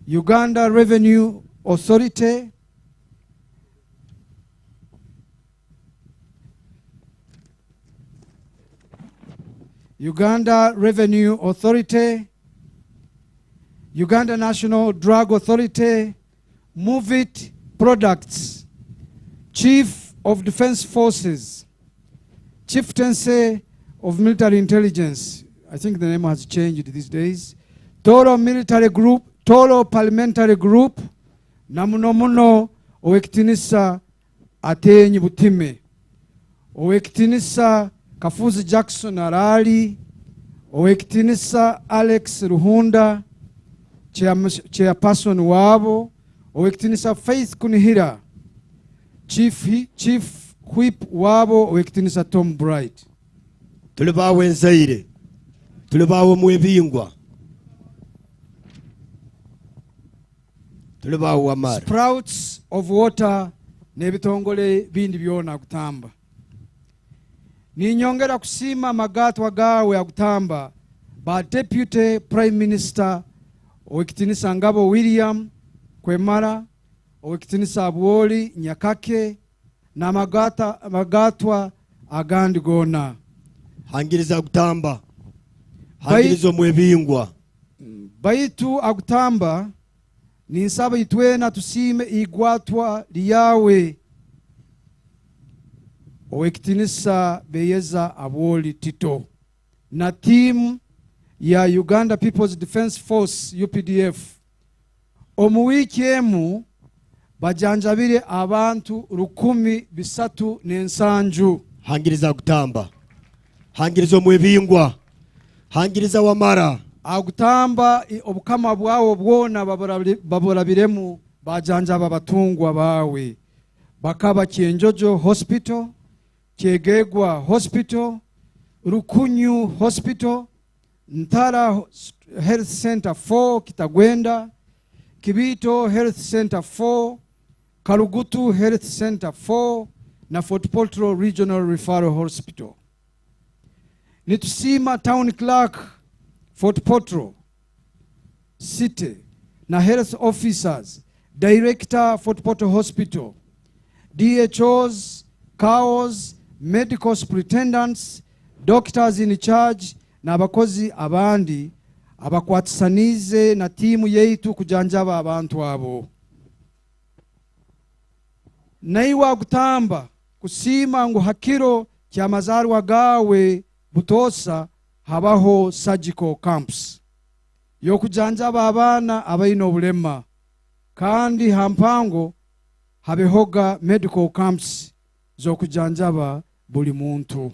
Uganda Revenue Authority, Uganda Revenue Authority, Uganda National Drug Authority, Movit Products, Chief of Defence Forces, Chieftaincy of Military Intelligence, I think the name has changed these days, Toro Military Group, Toro Parliamentary Group, na muno muno Ow'ekitiinisa Atenyi Butime, Ow'ekitiinisa Kafuzi Jackson Araali, Ow'ekitiinisa Alex Ruhunda, chairm-, chairperson waabo, Ow'ekitiinisa Faith Kunihira, Chief Hi-, Chief Whip waabo, Ow'ekitiinisa Tom Bright. Tuli baawe Nzaire, tuli baawe Mwebingwa. Tuli ba Wamara. Sprouts of Water n'ebitongole bindi byona Agutamba. Ninyongera kusiima amagatwa gaawe Agutamba, ba Deputy Prime Minister, Ow'ekitiinisa Ngabo William Kwemara, Ow'ekitiinisa Abwoli Nyakake, n'amagata-, amagatwa agandi goona. Hangiriza Agutamba. Bai-, Hangiriza Omwebingwa. Baitu Agutamba, ninsaba itwena tusiime igwatwa lyawe, Ow'ekitiinisa Beyeza Abwoli Tito na tiimu ya Uganda People's Defence Force, U P D F. Omu wiiki emu, bajanjabire abantu rukumi bisatu n'ensanju. Hangiriza Agutamba. Hangiriza Omwebingwa. Hangiriza Wamara. Agutamba, i-, obukama bwawe bwona baburabi-, baburabiremu, bajanjaba abatungwa baawe. Bakaba Kyenjojo Hospital, Kyegegwa Hospital, Rukunyu Hospital, Ntara Ho-, Health Center four Kitagwenda, Kibito Health Center four, Karugutu Health Center four, na Fort Portal Regional Referral Hospital. Nitusiima Town Clerk Fort Portal City na health officers, director Fort Portal Hospital, D H Os, CAOs, medical superintendents, doctors in charge, n'abakozi abandi abakwatisaniize na tiimu yaitu kujanjaba abantu abo. Naiwe Agutamba, kusiima ngu ha kiro ky'amazaarwa gaawe Butoosa habaho surgical camps y'okujanjaba abaana abaine obulema, kandi ha mpango habehoga medical camps z'okujanjaba buli muntu.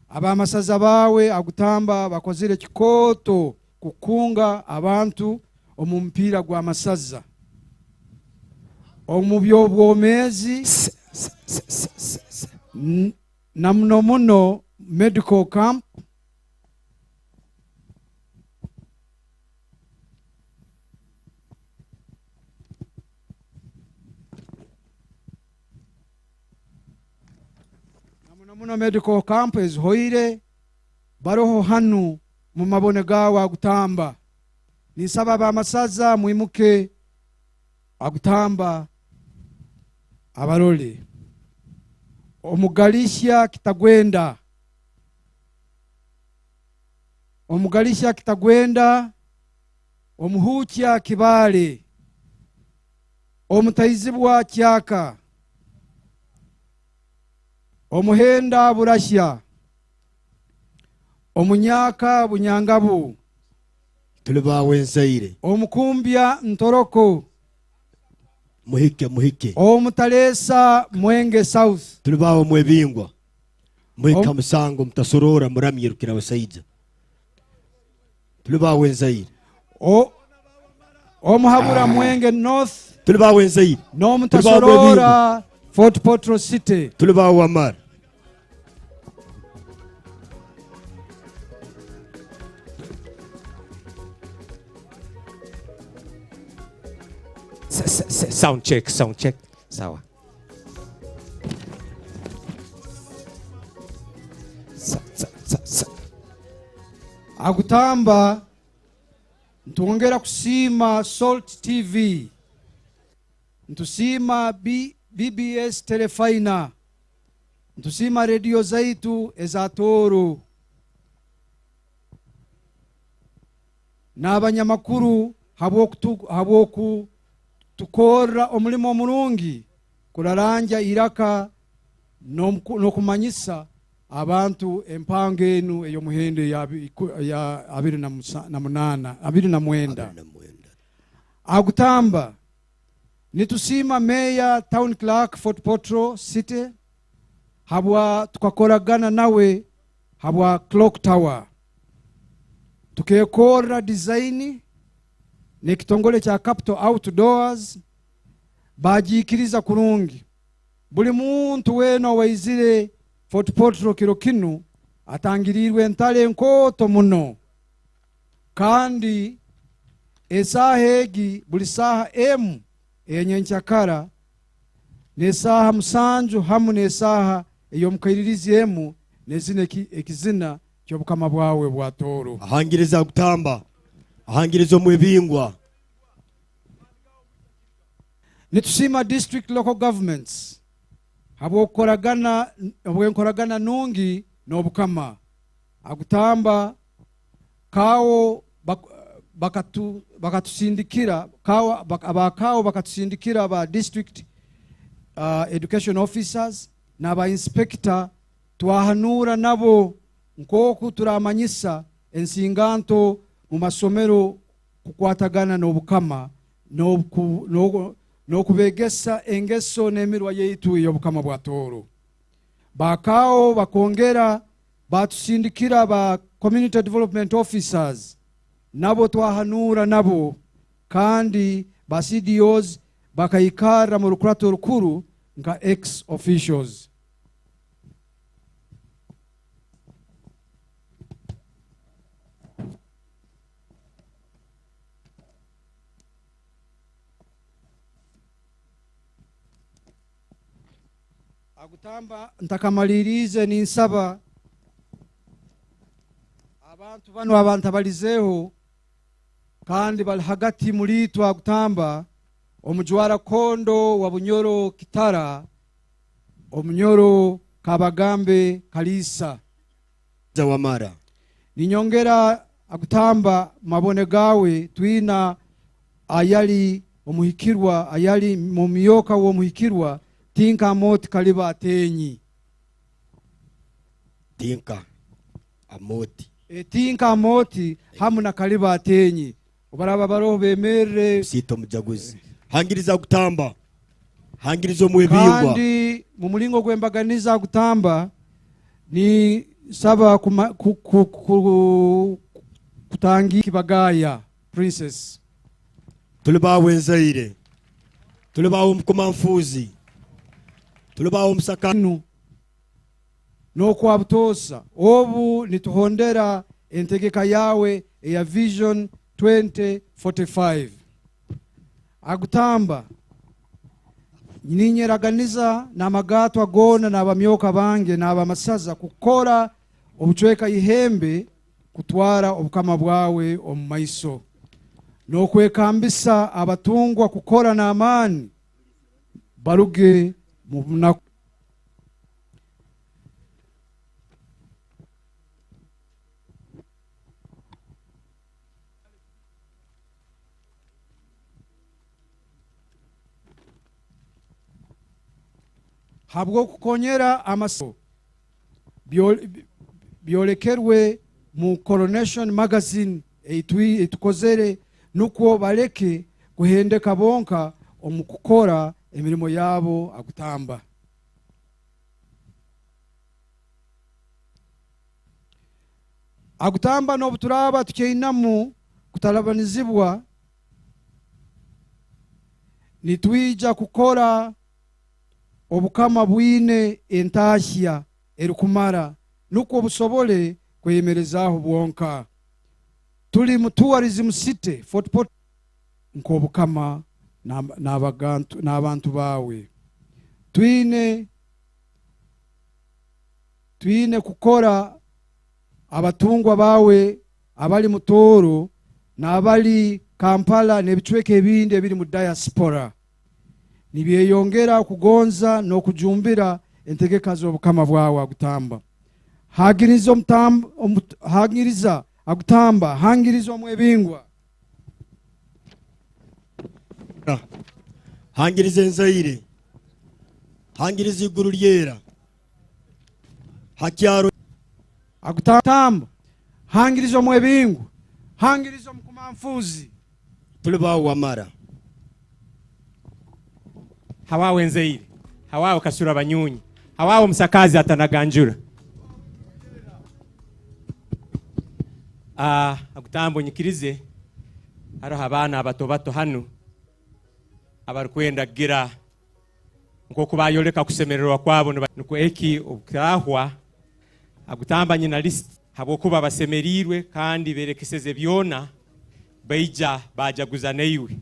Ab'amasaza baawe Agutamba bakozire kikooto kukunga abantu omu mupiira gw'amasaza, omu by'obwomeezi, s-, s-, n-, na muno muno medical camp. Na muno muno medical camp ezihoire, baroho hanu mu mabone gaawe Agutamba. Ninsaba ab'amasaza mwimuke, Agutamba abarole. Omugalihya Kitagwenda. Omugalihya Kitagwenda, Omuhukya Kibaale, Omutaizibwa Kyaka, Omuhenda Burahya, Omunyaka Bunyangabu, Tuli baawe nzaire. Omukumbya Ntoroko, Muhike, muhike. Omutaleesa Mwenge South. Tuli baawe Mwebingwa. Muhika Om- musango, mutasoroora, muramye Rukirabasaija. Tuli baawe nzaire. O-, Omuhabura Mwenge North. Tuli baawe nzaire. Tuli baawe Mwebingwa. N'omutasoroora Fort Portal City. Tuli baawe Wamara. S-, s-, s-, sound check, sound check. Sawa. Sa-, sa-, sa-, sa- Agutamba, ntwongera kusiima Salt T V. Ntusiima B-, B B S Telefayina. Ntusiima radio zaitu eza Tooro. N'abanyamakuru habw'okutu-, habw'okutukorra omulimo omurungi kurarangya iraka n'omuku-, n'okumanyisa abantu empango enu ey'omuhendo eya abi-, ku-, eya abiri na musa-, na munaana, abiri na mwenda. Abiri na mwenda. Agutamba, nitusiima Meeya, Town Clerk, Fort Portal City, habwa tukakoragana nawe habwa Clock Tower. Tukekorra design n'ekitongole kya Capital Outdoors, bagiikiriza kurungi. Buli muntu weena owaizire Fort Portal kiro kinu atangiriirwe entale nkooto muno. Kandi esaaha egi, buli saaha emu eya nyenkyakara, n'esaaha musanju hamu n'esaaha ey'omukairirizi emu, nezina eki-, ekizina ky'obukama bwawe bwa Tooro. Ahangiriza Agutamba, ahangiriza Omwebingwa. Nitusiima District Local Governments habw'okukoragana, habw'enkoragana nungi n'obukama. Agutamba, Kaawo bak-, bakatu-, bakatusindikira, Kaawo bak-, aba Kaawo bakatusindikira aba district, ah, education officers n'aba inspector, twahanuura nabo nkooku turamanyisa ensinganto mu masomero kukwatagana n'obukama, n'oku-, n'oku-, n'okubegesa engeso n'emirwa yaitu ey'obukama bwa Tooro. Ba Kaawo bakongera batusindikira ba community development officers, nabo twahanuura nabo, kandi ba C D Os bakaikarra mu rukurato rukuru nka ex officios. Agutamba, ntakamaliriize, ninsaba abantu banu abantabalizeeho, kandi bali hagati muliitwe, Agutamba, omujwara kondo wa Bunyoro Kitara, Omunyoro Kabagambe Kaliisa. Wamara. Ninyongera, Agutamba, mu mabone gaawe, twina ayali omuhikirwa, ayali mumyuka w'omuhikirwa, Tinka Amooti Kaliba Atenyi. Tinka Amooti. E, Tinka Amooti hamu na Kaliba Atenyi. Obu baraaba baroho bemerre. Siita omujaguzi. Hangiriza Agutamba. Hangiriza Omwebingwa. Kandi mu mulingo gw'embaganiza Agutamba, ninsaba kuma-, ku-, ku-, ku-, kutangi Kibagaya, Princess. Tuli baawe nzaire. Tuli baawe Mukama Nfuuzi. Tuli baawe Musaka. Nu. N'okwa butoosa, obu nituhondera entegeka yaawe eya Vision twenty forty-five. Agutamba, ninyeraganiza n'amagaatwa goona n'abamyoka bange n'abamasaza kukora obucweka ihembe kutwara obukama bwawe omu maiso, n'okwekambisa abatungwa kukora n'amaani baruge mu bunaku. habw'okukonyera amasiro byo-, byolekerwe mu Coronation Magazine eitwi-, eitukozere, nukwo baleke kuhendeka bonka omu kukora emirimo yabo Agutamba. Agutamba n'obu turaaba tukyainamu kutalabanizibwa, nitwija kukora obukama bwine entahya erukumara, nukwo busobole kweyemerezaaho bwonka. Tuli mu tourism city, Fort Portal, nk'obukama n'ab-, n'abagantu-, n'abantu baawe. Twine, twine kukora abatungwa baawe abali mu Tooro n'abali Kampala n'ebicweka ebindi ebiri mu diaspora. Nibyeyongera okugonza n'okujumbira entegeka z'obukama bwawe Agutamba. Hangiriza omutam-, omut-, hangiriza Agutamba, hangiriza omwebingwa. Hangiriza enzaire. Hangiriza iguru lyera. Ha kyaro. Agutamba. Hangiriza omwebingwa. Hangiriza omukumanfuuzi. Tuli baawe Wamara. Hawaawe Nzaire. Hawaawe Kasura Banyunyi. Hawaawe omusakaazi atanaganjura. Ah, Agutamba onyikirize. Haroho abaana abato bato hanu abarukwenda kugira nkooku baayoleka kusemererwa kwabo, niba-, nukwo eki obutaahwa, Agutamba nyina list, habwokuba basemeriirwe kandi beerekeseze byona, baija baajaguza naiwe.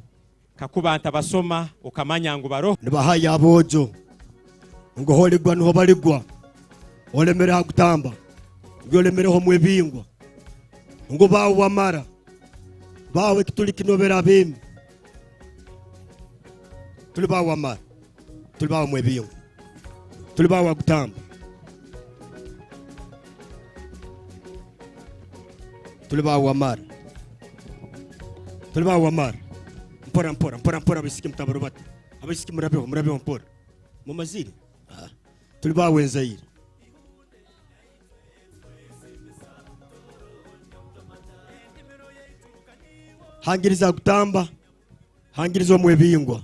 Kakuba ntabasoma, okamanya ngu baroho. Nibahayo aboojo ngu holigwa nuho baligwa. Olemere Agutamba, ngu olemereho omwebingwa, ngu baawe Wamara, baawe ekituli kinobera abeemi. Tuli baawe Wamara. Tuli baawe mwebingwa. Tuli baawe Agutamba. Tuli baawe Wamara. Tuli baawe Wamara. Mpora, mpora, mpora, mpora, abaisiki mutabarubata. Abaisiki murabeho, murabeho mpora. Mumazire? Ah. Tuli baawe Nzaire. Hangiriza Agutamba. Hangiriza omwebingwa.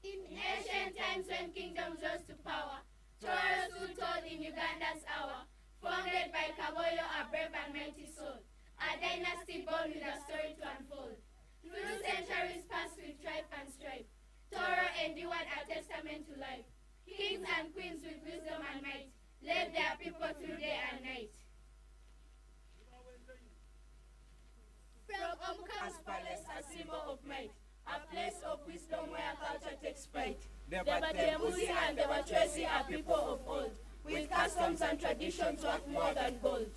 In ancient times, when kingdoms rose to power, Toro stood tall in Uganda's hour, founded by Kaboyo, a brave and mighty soul, a dynasty born with a story to unfold. Through centuries passed with strife and strife, Toro endured, a testament to life. Kings and queens with wisdom and might led their people through day and night. From Omukazi Palace, a symbol of might, a place of wisdom where culture takes flight. The Batembuzi and the Bacwezi are people of old, with customs and traditions worth more than gold.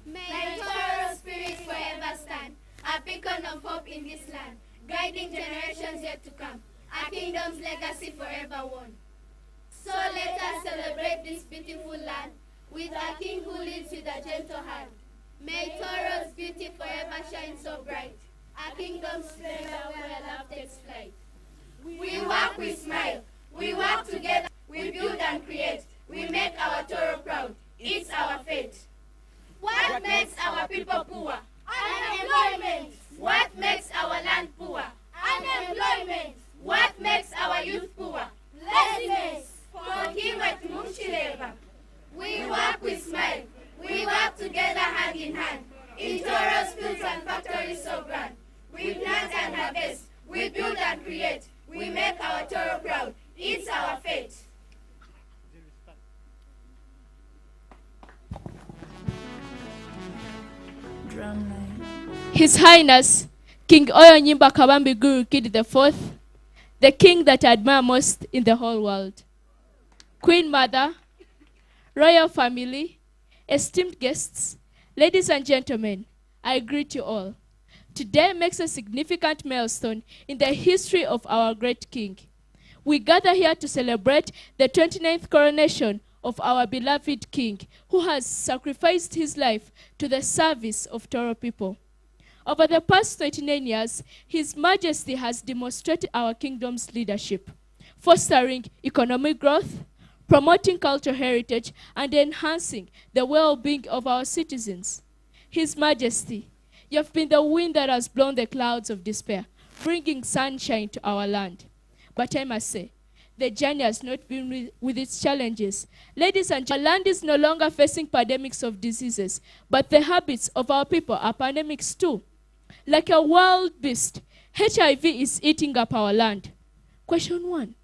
May Toro's spirit forever stand, a beacon of hope in this land, guiding generations yet to come, a kingdom's legacy forever worn. So let us celebrate this beautiful land with a king who leads with a gentle hand. May Toro's beauty forever shine so bright, a kingdom's splendor where love takes flight. We work, we smile, we work together, we build and create, we make our Toro proud. It's our fate. What makes our people poor? Unemployment. What makes our land poor? Unemployment. What makes our youth poor? Laziness. Konka iwe timukukireba. We work, we smile. We work together hand in hand. In Toro's fields and factories so grand. We plant and harvest. We build and create. We make our Toro proud. It's our fate. His Highness King Oyo Nyimba Kabambi Guru Kid the fourth, the king that I admire most in the whole world. Queen Mother, royal family, Esteemed guests, ladies and gentlemen, I greet you all. Today marks a significant milestone in the history of our great king. We gather here to celebrate the twenty-ninth coronation of our beloved king, who has sacrificed his life to the service of Toro people. Over the past twenty-nine years, His Majesty has demonstrated our kingdom's leadership, fostering economic growth, promoting cultural heritage, and enhancing the well-being of our citizens. His Majesty, you have been the wind that has blown the clouds of despair, bringing sunshine to our land. But I must say, the journey has not been with, with its challenges. Ladies and gen-, our land is no longer facing pandemics of diseases, but the habits of our people are pandemics too. Like a wild beast, H I V is eating up our land. Question one,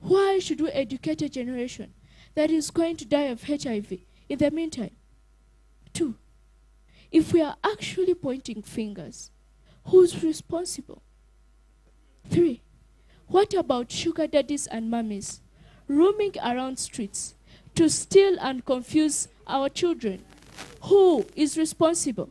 why should we educate a generation that is going to die of H I V in the meantime? Two, if we are actually pointing fingers, who's responsible? Three, what about sugar daddies and mummies roaming around streets to steal and confuse our children? Who is responsible?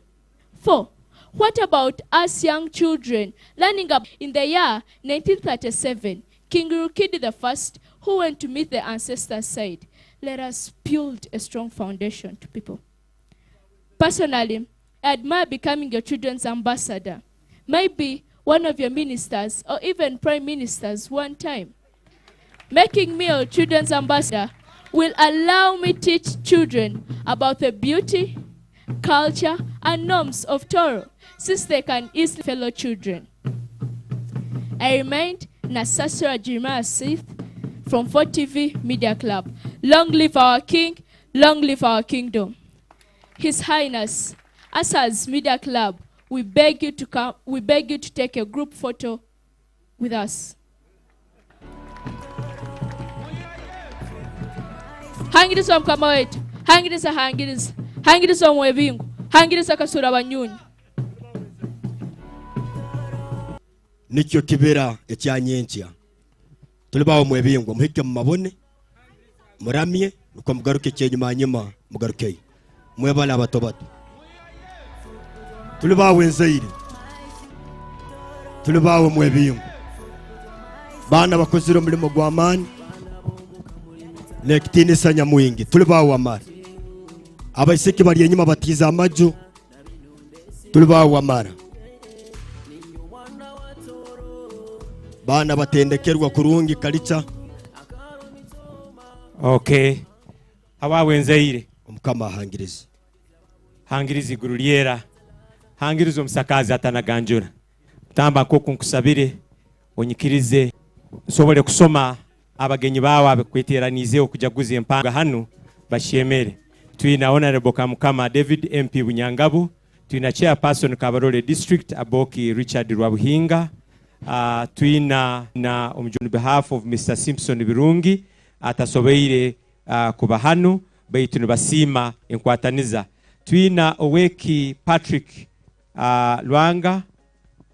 Four, what about us young children learning ab-, in the year nineteen thirty-seven, King Rukidi the First, who went to meet the ancestors, said, "Let us build a strong foundation to people." Personally, I admire becoming your children's ambassador, maybe one of your ministers or even prime ministers one time. Making me your children's ambassador will allow me teach children about the beauty, culture, and norms of Toro, since they can easily fellow children. I remind Nasasira Jeremiah Sith from Four T V Media Club. Long live our king, long live our kingdom. His Highness, us as Media Club, we beg you to come, we beg you to take a group photo with us. Hangiriza Mukama waitu, hangiriza, hangiriza, hangiriza omwebingo, hangiriza kasura banyunyu. Nikyo kibira ekya nyenkya. Tuli baho mwebingwa, muhike mu mabone, muramye, nukwo mugaruke ekyenyumanyuma, mugarukeyo. Mwebale abato bato. Tuli bawe nzaire. Tuli bawe mwebingwa. Baana bakozire omulimo gw'amaani. N'ekitiinisa nyamwingi. Tuli bawe amara. Abaisiki bali enyuma batiize amaju. Tuli bawe amara. Baana batendekerwa kurungi kalica. Okay. Abawe nzaire. Omukama ahangirize. Hangiriza iguru lyera. Hangiriza omusakaazi atanaganjura. Tamba nk'oku nkusabire, onyikirize nsobole kusoma abagenyi baawe abakweteraniizeho kujaguza empanga hanu, bakyemere. Twina Honorable Kamukama David, M P Bunyangabu. Twina Chairperson Kabarole District, Aboki Richard Rwabuhinga. Ah, twina na omu-, on behalf of Mister Simpson Birungi, atasoboire, ah, kuba hanu, baitu nibasiima enkwataniza. Twina Oweki Patrick, ah, Lwanga,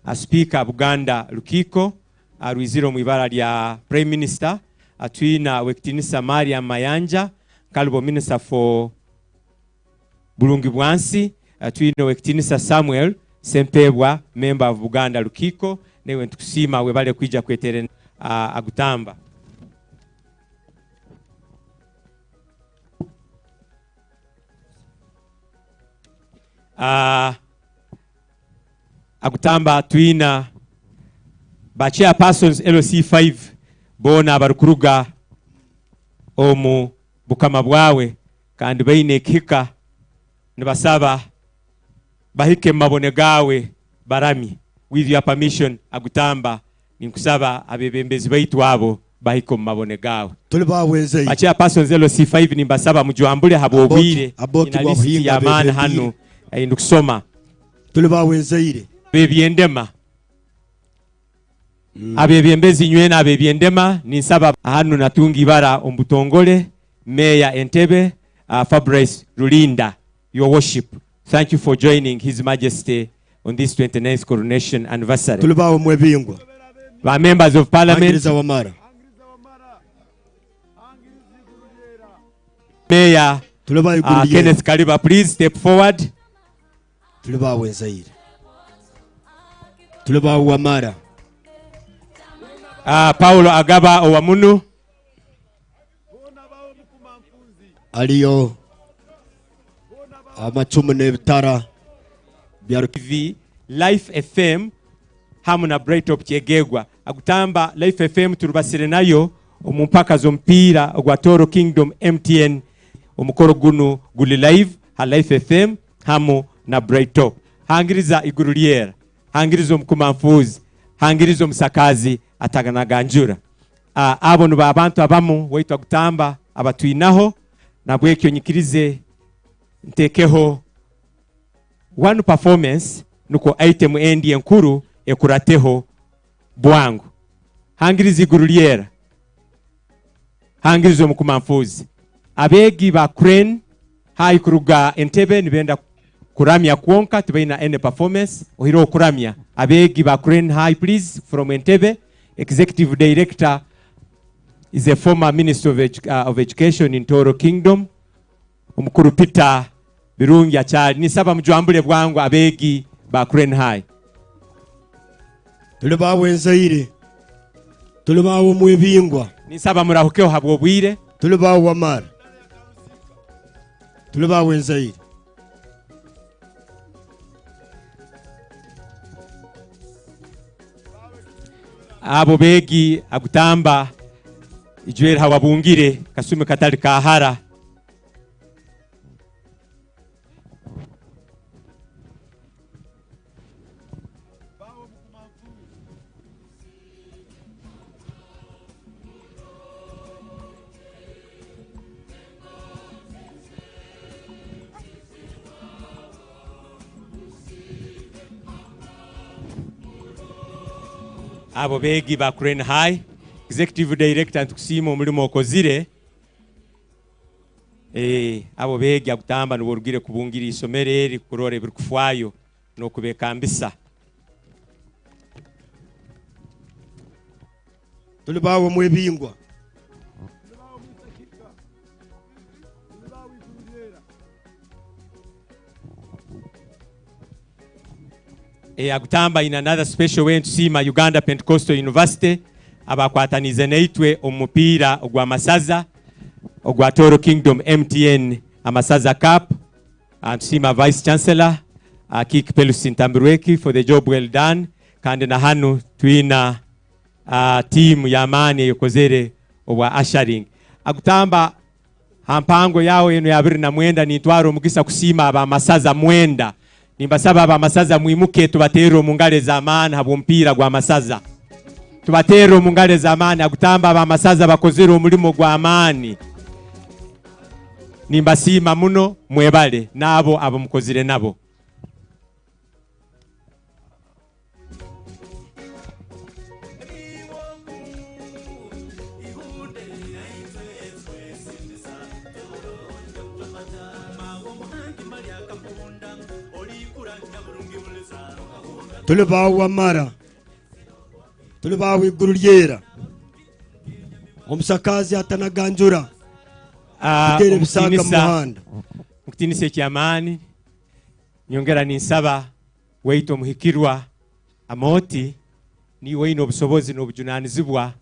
ah, Speaker Buganda Lukiiko, arwizire omu ibara lya Prime Minister. Ah, twina Owekitiinisa Mariam Mayanja, Nkalubo Minister for Burungi Bwansi. Ah, twina Owekitiinisa Samuel Sempebwa, Member of Buganda Lukiiko. Naiwe nitukusiima, webale kwija kweteraniza, ah, Agutamba. Ah, Agutamba twina ba chairpersons L C five boona abarukuruga omu bukama bwawe, kandi baine ekihika, nibasaba bahike mu mabone gaawe baramye. With your permission, Agutamba, ninkusaba abebembezi baitu abo bahike omu mabone gaawe. Tuli bawe nzei. Ba chairpersons L C five nimbasaba mujwambule habw'obwire. Aboki, Aboki nyina list y'amaani hanu, ei ndukusoma. Tuli bawe nzeire. Ab'ebyendema. Mm. Abebembezi inywena ab'ebyendema, ninsaba hanu natunga ibara omu butongole, Mayor Entebbe, uh, Fabrice Rulinda, Your Worship. Thank you for joining His Majesty on this twenty-ninth coronation anniversary. Tuli bawe mwebingwa. Ba members of parliament. Hangiriza wamara. Mayor Tuli ba Ah, Iguru Lyera. Kenneth Kaliba, please step forward. Tuli ba Wenzaire. Tuli ba Wamara. Ah, Paulo Agaba owa Munu. Aliyo amacumu n'ebitara bya T V, Life F M, hamu na Bright Hope Kyegegwa. Agutamba Life F M turubasire nayo omu mpaka z'omupiira ogwa Toro Kingdom M T N, omukoro gunu guli live ha Life F M hamu na Bright Hope. Hangiriza Iguru Lyera, hangiriza Omukuma Nfuuzi, hangiriza Omusakazi Atanaganjura. Ah, abo nibo abantu abamu waitu Agutamba abatwinaho, nabwekyo nyikirize ntekeho one performance, nukwo item endi enkuru ekurateho bwangu. Hangiriza Iguru Lyera. Hangiriza Omukuma Nfuuzi. Abeegi ba Crane High kuruga Entebbe nibenda kuramya kwonka, tibaina any performance. Oihireho kuramya. Abeegi ba Crane High, please, from Entebbe. Executive Director is a former Minister of Edu-, uh, of Education in Toro Kingdom. Omukuru Peter Birungi akyali. Ninsaba mujwambule bwangu abeegi ba Crane High. Tuli ba Wenzaire. Tuli ba Womwebingwa. Ninsaba murahukeho habw'obwire. Tuli ba Wamara. Tuli ba Wenzaire. Abo beegi Agutamba, ijwere hawabungire, kasumi katali kahara. Abo beegi ba Crane High, Executive Director, nitukusiima omulimo okozire. Eh, abo beegi Agutamba nubwo orugire kubungira isomero eri kurora ebirukufaayo n'okubekambisa. Tuli ba Womwebingwa. Eh, Agutamba in another special way nitusiima Uganda Pentecostal University abakwataniize naitwe omu mupiira ogw'amasaza ogwa Toro Kingdom M T N Amasaza Cup. Ah, nitusiima Vice Chancellor, ah, Kiki Pelusi Ntambirweki for the job well done. Kandi na hanu twina, ah, team y'amaani eyekozere obwa ushering. Agutamba, ha mpango yawe enu ya abiri na mwenda, nintwara omugisa kusiima ab'amasaza mwenda. Nimbasaba ab'amasaza mwimuke, tubaterre omu ngaro ez'amaani habw'omupiira gw'amasaza. Tubaterre omu ngaro ez'amaani. Agutamba, ab'amasaza bakozere omulimo gw'amaani. Nimbasiima muno, mwebale, n'abo abamukozire nabo. Tuli ba Wamara. Tuli ba Iguru Lyera. Omusakazi atanaganjura. Ah, Tutere ebisaaga mu muhanda. Mukitiinisa eky'amaani, nyongera ninsaba waitu omuhikirwa Amooti, niiwe oine obusobozi n'obujunaanizibwa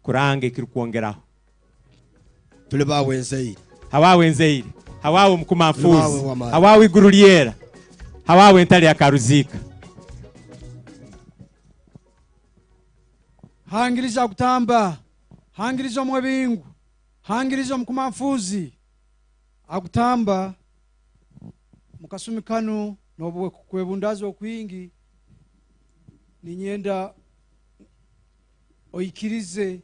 kuranga ekirukwongeraho. Tuli ba Wenzaire. Hawawe Nzaire. Hawawe Mukuma Nfuuzi. Tuli bawe Wamara. Hawawe Iguru Lyera. Hawawe Entale ya Karuziika. Hangiriza Agutamba. Hangiriza Omwebingwa. Hangiriza Omukuma Nfuuzi. Agutamba. Mu kasumi kanu, n'obu kwebundaaza okwingi, ninyenda oikirize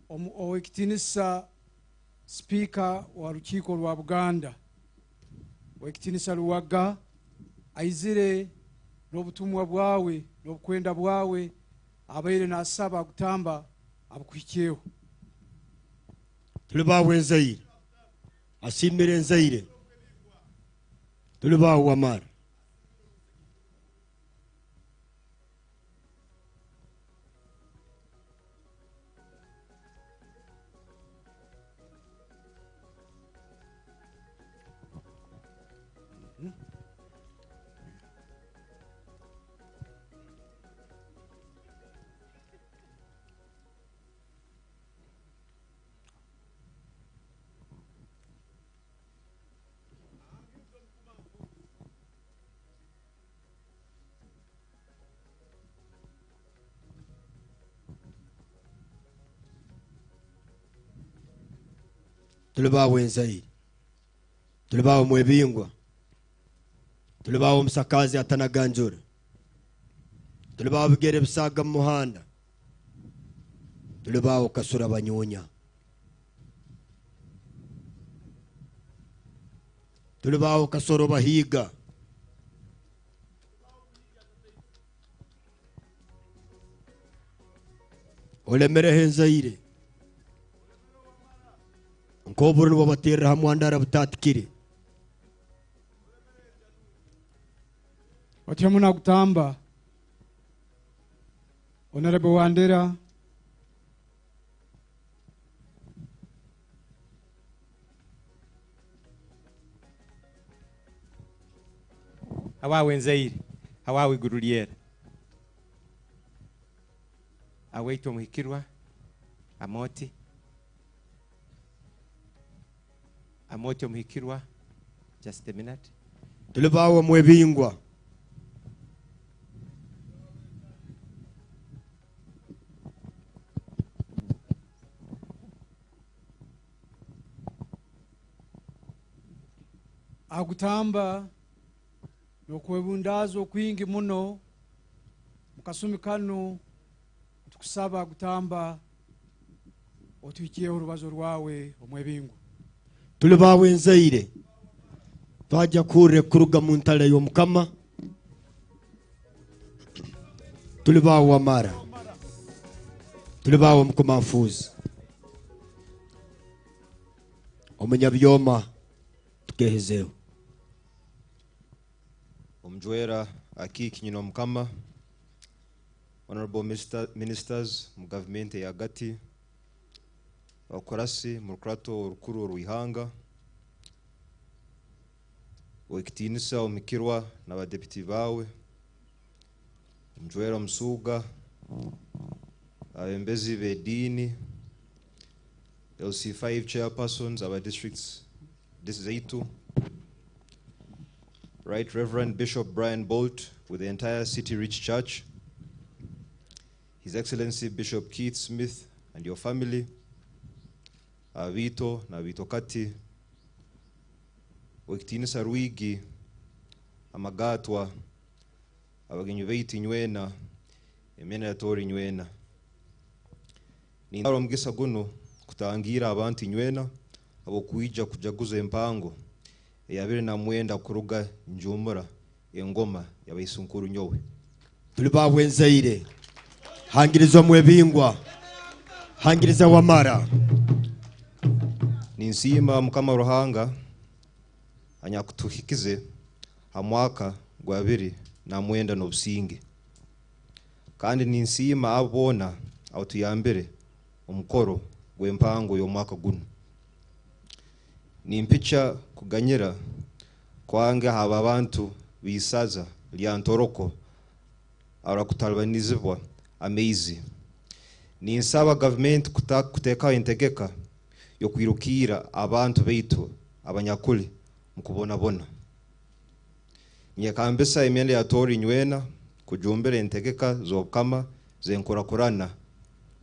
omu-, Ow'ekitiinisa Sipiika wa Rukiiko rwa Buganda, Ow'ekitiinisa Luwaga, aizire n'obutumwa bwawe, n'obukwenda bwawe, abaire naasaba Agutamba abukuhikyeho. Tuli bawe Nzaire. Asiimire Nzaire. Tuli bawe Wamara. Tuli baawe Nzaire. Tuli baawe Mwebingwa. Tuli baawe omusakaazi atanaganjura. Tuli baawe bigere bisaaga mu muhanda. Tuli baawe kasura banyunya. Tuli baawe kasoro bahiiga. Olemereho enzaire. Nk'oburo nubwo baterra ha mwandara butatikire. Otyo muno Agutamba. Honorable Wandera. Habwawe Nzaire, habwawe iguru lyera. Awaitu omuhikirwa, Amooti. Amooti omuhikirwa, just a minute. Tuli baawe Mwebingwa. Agutamba n'okwebundaaza okwingi muno mu kasumi kanu, nitukusaba Agutamba otuhikyeho orubazo rwawe Omwebingwa. Tuli baawe Nzaire, twagya kuhurra kuruga mu ntale y'Omukama. Tuli baawe Wamara. Tuli baawe Mukumanfuuzi. Omunyabyoma, tukehezeho. Omujwera Akiiki Nyinomukama, Honorable Mister, Ministers mu gavumenti ey'agati, abakurasi mu rukurato orukuru orw'ihanga, Ow'ekitiinisa omuhikirwa n'abadepite baawe, Njwera Musuuga, abebembezi b'ediini, L C five chairpersons, aba districts, dis-, zaitu, Right Reverend Bishop Brian Bolt with the entire City Reach Church, His Excellency Bishop Keith Smith and your family, Abiito n'abiito kati, Ow'ekitiinisa Rwigi, Amagatwa, abagenyi baitu inywena, emyenda ya Tooro inywena. Nintwara omugisa gunu kutangiira abantu inywena ab'okwija kujaguza empango eya abiri na mwenda kuruga Njuumura, engoma ya Baisunkuru nyowe. Tuli baawe Nzaire. Hangiriza Omwebingwa. Hangiriza Wamara. Ninsiima Mukama Ruhanga anyakutuhikize ha mwaka gwa abiri na mwenda n'obusinge. Kandi ninsiima abo boona abatuyambire omukoro gw'empango y'omwaka gunu. Nimpikya kuganyira kwange ha bantu b'eisaza lya Ntoroko abarakutalibanizibwa amaizi. Ninsaba gavumenti kuta-, kuteekaho entegeka y'okwirukirra abantu baitu abanyakuli mu kubonabona. Nyekambisa emyenda ya Tooro inywena kujumbira entegeka z'Obukama z'enkurakurana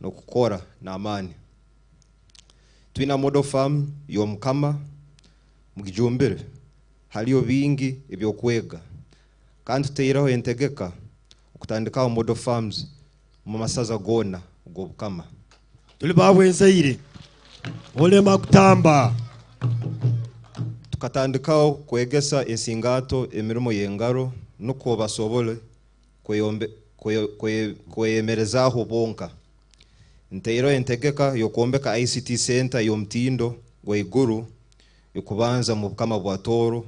n'okukora n'amaani. Twina model farm y'Omukama, mugijumbire, haliyo bingi eby'okwega, kandi tutaireho entegeka okutandikaho model farms omu masaza goona g'Obukama. Tuli baawe Nzaire. Olema kutamba. Tukatandikaho kwegesa ensingato emirimo y'engaro, nukwo basobole kweyombe-, kweye-, kweye-, kweyemerezaaho bonka. Ntaireho entegeka y'okwombeka I C T center y'omutindo gwa iguru y'okubanza mu Bukama bwa Tooro,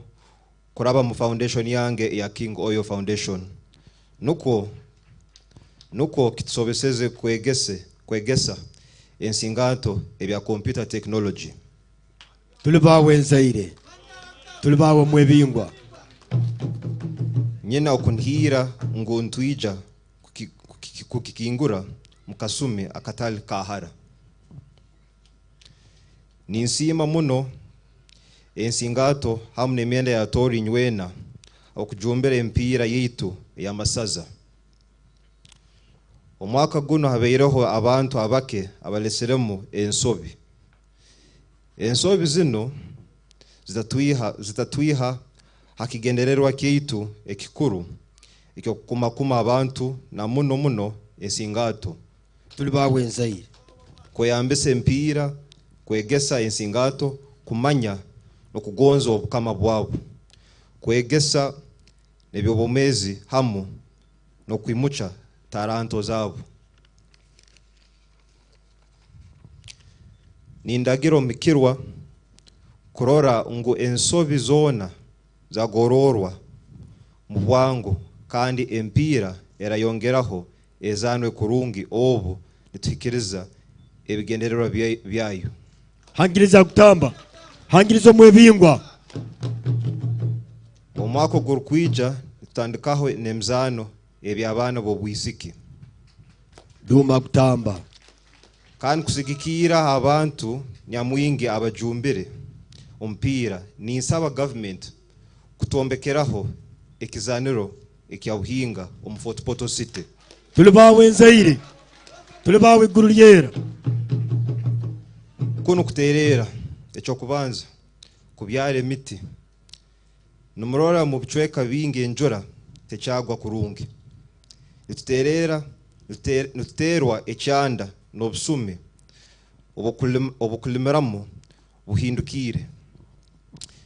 kuraba mu foundation yange eya King Oil Foundation. Nukwo, nukwo kitusoboseze kwegese-, kwegesa ensingato ebya computer technology. Tuli baawe Nzaire. Tuli baawe Mwebingwa. Nyina okunihirra ngu ntwija kuki-, kuki-, kukikingura mu kasumi akatali ka hara. Ninsiima muno ensingato hamu n'emyenda ya Tooro inywena okujumbira emipiira yaitu ey'amasaza. Omwaka gunu habaireho abantu abake abaleseremu ensobi. Ensobi zinu zitatwiha, zitatwiha ha kigendererwa kyaitu ekikuru eky'okukumakuma abantu, na muno muno ensingaato. Tuli baawe enzaire. Kweyambisa empiira kwegesa ensingaato kumanya n'okugonza obukama bwabu, kwegesa n'eby'obwomeezi hamu n'okwimukya taranto zaabu. Nindagira omu mikirwa kurora ngu ensobi zoona zagororwa mu bwangu, kandi empiira erayongeraho ezaanwe kurungi obu nituhikiriza ebigendererwa bya-, byayo. Hangiriza kutamba. Hangiriza omwebingwa. Omwaka ogurukwija, nitutandikaho n'emizaano eby'abaana b'obwisiki. Duma kutamba. Kandi kusigikirra ha bantu nyamwingi abajumbire omupiira, ninsaba gavumenti kutwombekeraho ekizaaniro ekya Buhinga omu Fort Portal City. Tuli baawe enzaire. Tuli baawe iguru lyera. Kunu kuteerera, eky'okubanza, kubyara emiti. Nimurora mu bicweka bingi enjura tekyagwa kurungi. Nituteerera, nitute-, nituteerwa ekyanda n'obusumi obukulim-, obukulimiramu buhindukiire.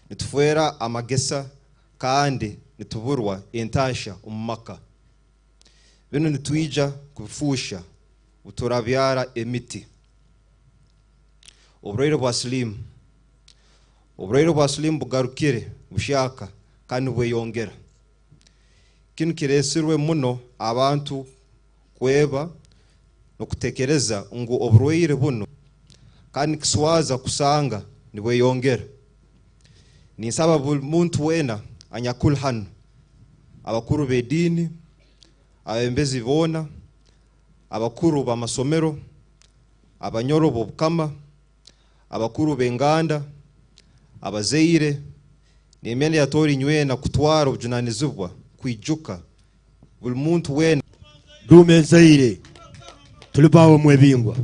Nitufeera amagesa kandi nituburwa entahya omu maka. Binu nitwija kubifuuhya obu turabyara emiti. Oburwaire bwa siliimu. Oburwaire bwa siliimu bugarukire buhyaka kandi nibweyongera. Kinu kireesirwe muno abantu kweba n'okutekereza ngu oburwaire bunu, kandi nikiswaza kusanga nibweyongera. Ninsaba buli muntu weena anyakuli hanu, abakuru b'ediini, abebembezi boona, abakuru b'amasomero, abanyoro b'obukama, abakuru b'enganda, abazaire, n'emyenda ya Tooro inywena kutwara obujunaanizibwa kwijuka buli muntu weena. Duuma enzaire, tuli baawe omwebingwa.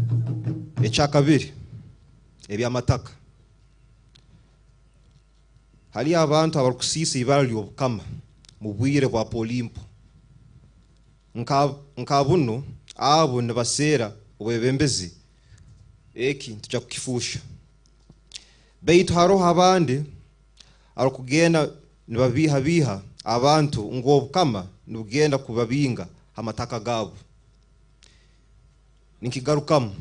Ekyakabiri, eby'amataka. Haliyo abantu abarukusiisa ibara ly'obukama mu bwire bwa Polimpo. Nka, nka bunu, abo nibaseera obwebembezi, eki nitwija kukifuuhya. Baitu haroho abandi abarukugenda nibabiihabiiha abantu ngu obukama nibugenda kubabinga ha mataka gaabu. Ninkigarukamu.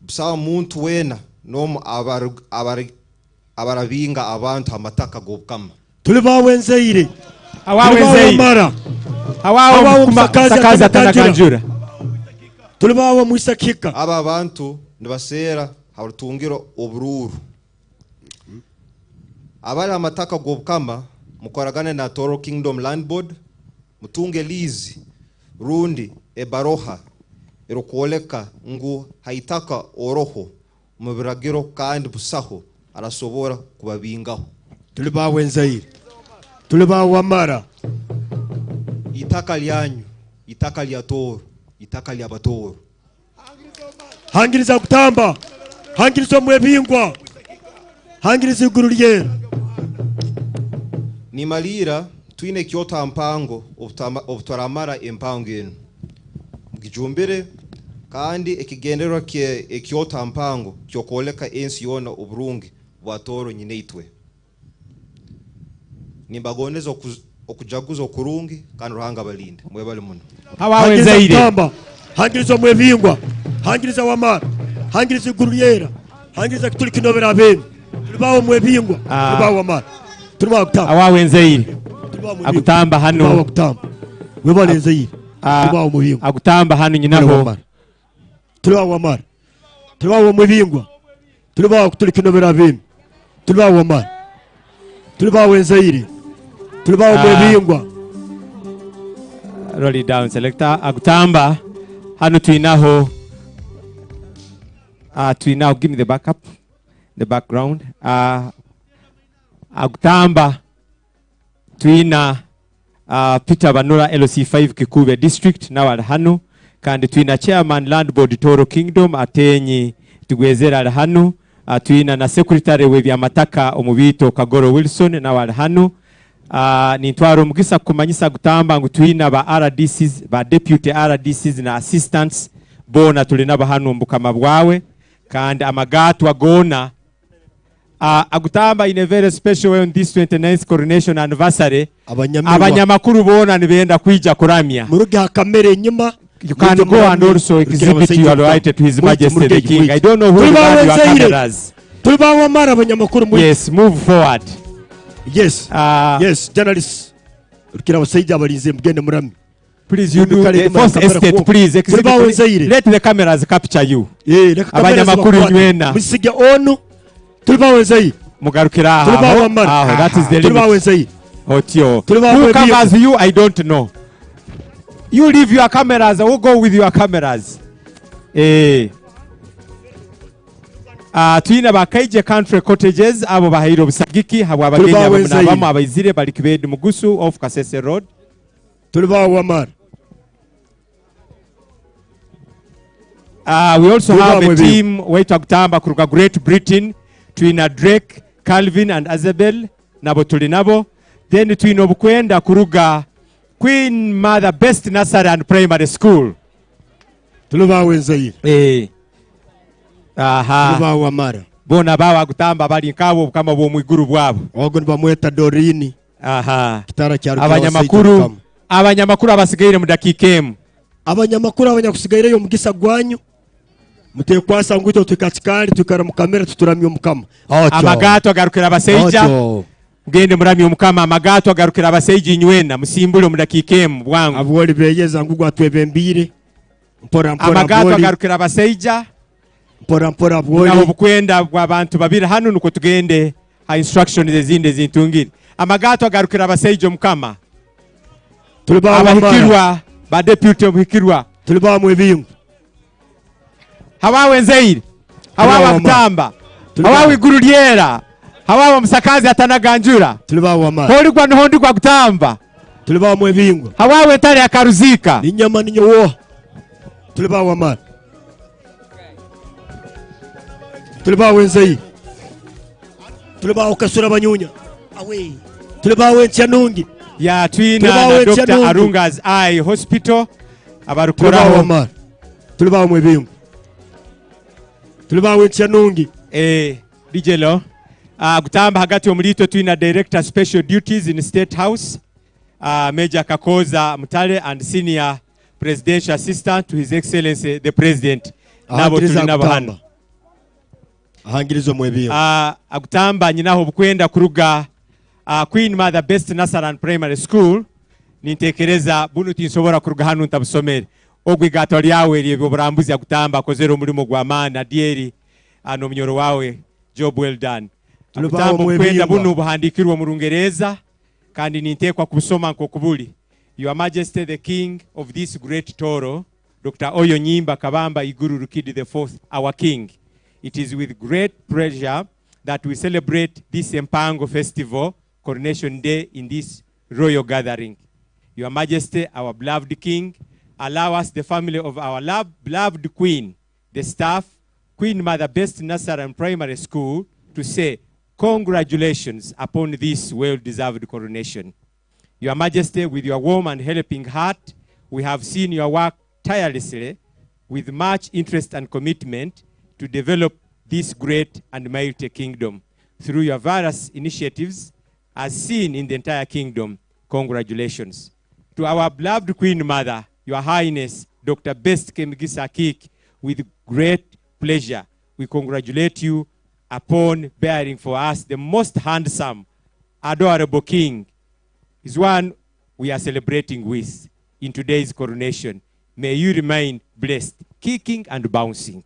Busaho muntu weena n'omu abari-, abari-, abarabinga abantu ha mataka g'obukama. Tuli baawe enzaire. Awawe enzaire. Tuli baawe Mara. Awawe Mukuma, Musakazi Musakazi Atanakanjura. Atanakanjura. Tuli baawe Mwisakika. Abo abantu nibaseera ha rutungiro oburuuru. Abali ha mataka g'obukama, mukoragane na Tooro Kingdom Land Board, mutunge lease rundi ebaroha erukwoleka ngu ha itaka oroho omu biragiro kandi busaho arasobora kubabingaho. Tuli baawe enzaire. Tuli baawe Amara. Itaka lyanyu, itaka lya Tooro, itaka ly'Abatooro. Hangiriza kutamba. Hangiriza omwebingwa. Hangiriza iguru lyera. Nimaliira, twine ekyoto ha mpango obutama-, obutaramara empango enu. Mugijumbire, kandi ekigendererwa kye-, ekyoto ha mpango ky'okwoleka ensi yoona oburungi bwa Tooro nyinaitwe. Nimbagondeza oku-, okujaguza okurungi, kandi Ruhanga abalinde. Mwebale muno. Awawe enzaire. Hangiriza kutamba, hangiriza omwebingwa, hangiriza Wamara, hangiriza iguru lyera, hangiriza kituli kinobera abemi. Tuli baawe omwebingwa, ah, tuli baawe Wamara. Tuli baawe kutamba. Awawe enzaire. Tuli baawe omwebingwa. Agutamba hanu. Tuli baawe kutamba. Webale enzaire. Ah, tuli baawe omwebingwa. Agutamba hanu nyinaho. Tuli baawe Wamara. Tuli baawe Wamara. Tuli baawe omwebingwa. Tuli baawe kutuli kinobera abemi. Tuli baawe Wamara. Tuli baawe enzaire. Tuli baawe, ah, omwebingwa. Roll it down, selector. Agutamba. Hanu twinaho. Ah, twinaho. Give me the backup. The background. Ah, agutamba. Twina, ah, Peter Banura, L C five Kikuube District, nawe ali hanu. Kandi twina Chairman Land Board Tooro Kingdom, Atenyi Tugwezere ali hanu. Ah, twina na secretary w'ebyamataka omu Biito, Kagoro Wilson, nawe ali hanu. Ah, nintwara omugisa kukumanyisa Gutamba ngu twina ba R D Cs, ba deputy R D Cs na assistants, boona tuli nabo hanu omu bukama bwawe. Kandi amagatwa goona, ah, Agutamba in a very special way on this twenty-ninth coronation anniversary. Abanyamibwa. Abanyamakuru boona nibenda kwija kuramya. Muruge ha kamera enyuma. You can go and also exhibit your loyalty to His Majesty the King. I don't know who will run your cameras. Tuli ba Wamara, abanyamakuru, mwije. Yes, move forward. Yes. Ah. Yes, journalists. Rukira abasaija abalinze, mugende muramye. Please, you do, eh, fourth estate, please, exhibit, let the cameras capture you. Eh, leka kamera zibakwate. Abanyamakuru inywena. Musige onu. Tuli ba Wenzaire. Mugarukira aho. Tuli ba Wamara. Aho, that is the limit. Tuli ba Wenzaire. Otyo. Tuli ba Who covers you, I don't know. You leave your cameras, who go with your cameras? Eh. Ah, twina ba Kaije Country Cottages, abo bahaire obusagiki habwa abagenyi abamu n'abamu abaizire, bali Kibedi Mugusu off Kasese Road. Tuli ba Wamara. Ah, we also have a team waitu Agutamba kuruga Great Britain. Twina Drake, Calvin and Isabel, nabo tuli nabo. Then twina obukwenda kuruga Queen Mother Best Nursery and Primary School. Tuli ba Wenzaire. Eh. Aha. Tuli ba Wamara. Boona baba Agutamba bali nk'abo, obukama bw'omu iguru bwabo. Ogu nibamweta Doreen. Aha. Kitara kya Rukira. Abanyamakuru, abanyamakuru abasigaire mu dakiika emu. Abanyamakuru abanyakusigaireyo, omugisa gwanyu. Mutekwasa ngu itwe twika kikaali, twikara mu kamera, tuturamye Omukama. Otyo. Amagato agarukira abasaija. Otyo. Mugende muramye Omukama. Amagato agarukira abasaija inywena, musimbule omu dakiika emu, bwangu. Abwoli beyeza ngu gwatwebembiire. Mpora, mpora, amagato agarukira abasaija. Mpora, mpora, bwoli. Naho obukwenda bw'abantu babiri hanu, nukwo tugende ha instructions ezindi ezintungire. Amagato agarukira abasaija, Omukama. Tuli ba Wamara. Abahikirwa, ba deputy obuhikirwa. Tuli ba Mwebingo. Hawawe Nzaire. Hawawe Agutamba. Hawawe Iguru Lyera. Hawawe omusakazi atanaganjura. Tuli ba Wamara. Holigwa niho ndigwa Agutamba. Tuli ba Mwebingo. Hawawe entare ya Karuziika. Ninyama ninyowoha. Tuli ba Wamara. Tuli ba Wenzaire. Tuli ba Kasura Banyunya. Awe. Tuli ba Wenkyanungi. Ya, twina na Doctor Arunga's Eye Hospital. Abarukoraho. Tuli ba Wamara. Tuli ba Mwebingo. Tuli ba Wenkyanungi. Eh, D J Lo. Ah, Agutamba hagati omuli itwe twina Director Special Duties in State House, ah, Major Kakoza Mutale and Senior Presidential Assistant to His Excellency the President. Nabo tuli nabo hanu. Ahangiriza Mwebingo. Ah, Agutamba nyinaho obukwenda kuruga, ah, Queen Mother Best Nursery and Primary School. Nintekereza bunu tinsobora kuruga hanu ntabusomere. Ogu igatwa lyawe ery'eby'oburambuzi Agutamba akozere omulimo gw'amaani, Adyeri, ah, n'omunyoro wawe, job well done. Agutamba obukwenda bunu buhandiikirwe omu Rungereza, kandi ninteekwa kubusoma nk'oku buli. Your Majesty the King of this great Tooro, Doctor Oyo Nyimba Kabamba Iguru Rukidi the fourth, our King. It is with great pleasure that we celebrate this Empango Festival, Coronation Day, in this royal gathering. Your Majesty, our beloved King, allow us, the family of our love, beloved Queen, the staff, Queen Mother Best Nursery and Primary School, to say congratulations upon this well-deserved coronation. Your Majesty, with your warm and helping heart, we have seen your work tirelessly with much interest and commitment to develop this great and mighty kingdom through your various initiatives as seen in the entire kingdom. Congratulations. To our beloved Queen Mother, Your Highness Doctor Best Kemigisa Kiiki, with great pleasure, we congratulate you upon bearing for us the most handsome, adorable King, is one we are celebrating with in today's coronation. May you remain blessed, kicking and bouncing.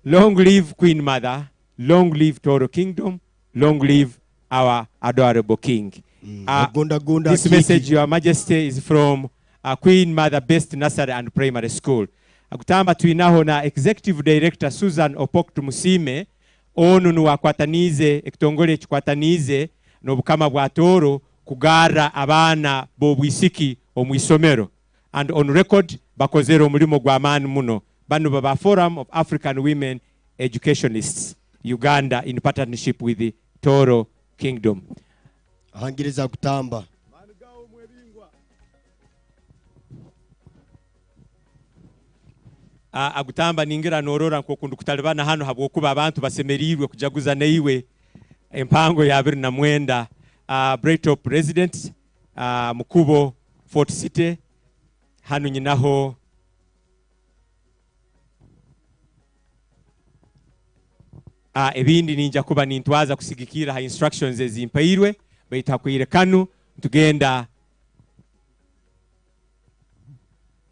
Long live Queen Mother, long live Tooro Kingdom, long live our adorable King. Mm, ah, agunda, gunda, this message, Your Majesty, is from, uh, Queen Mother Best Nursery and Primary School. Agutamba twinaho na Executive Director Susan Opok Tumusiime, onu nuwe akwataniize ekitongole ekikwataniize n'obukama bwa Tooro kugarra abaana b'obwisiki omu isomero. And on record, bakozere omulimo gw'amaani muno. Banu baba Forum of African Women Educationists Uganda in partnership with the Tooro Kingdom. Ahangiriza kutamba. Ah, Agutamba, ningira norora nk'oku ndukutalibana hanu, habwokuba abantu basemeriirwe kujaguza naiwe empango ya abiri na mwenda. Ah, Brightop Residents, ah, Mukubo, Fort City, hanu nyinaho. Ah, ebindi ninja kuba nintwaza kusigikirra ha instructions ezimpairwe, baitu ha kwire kanu, ntugenda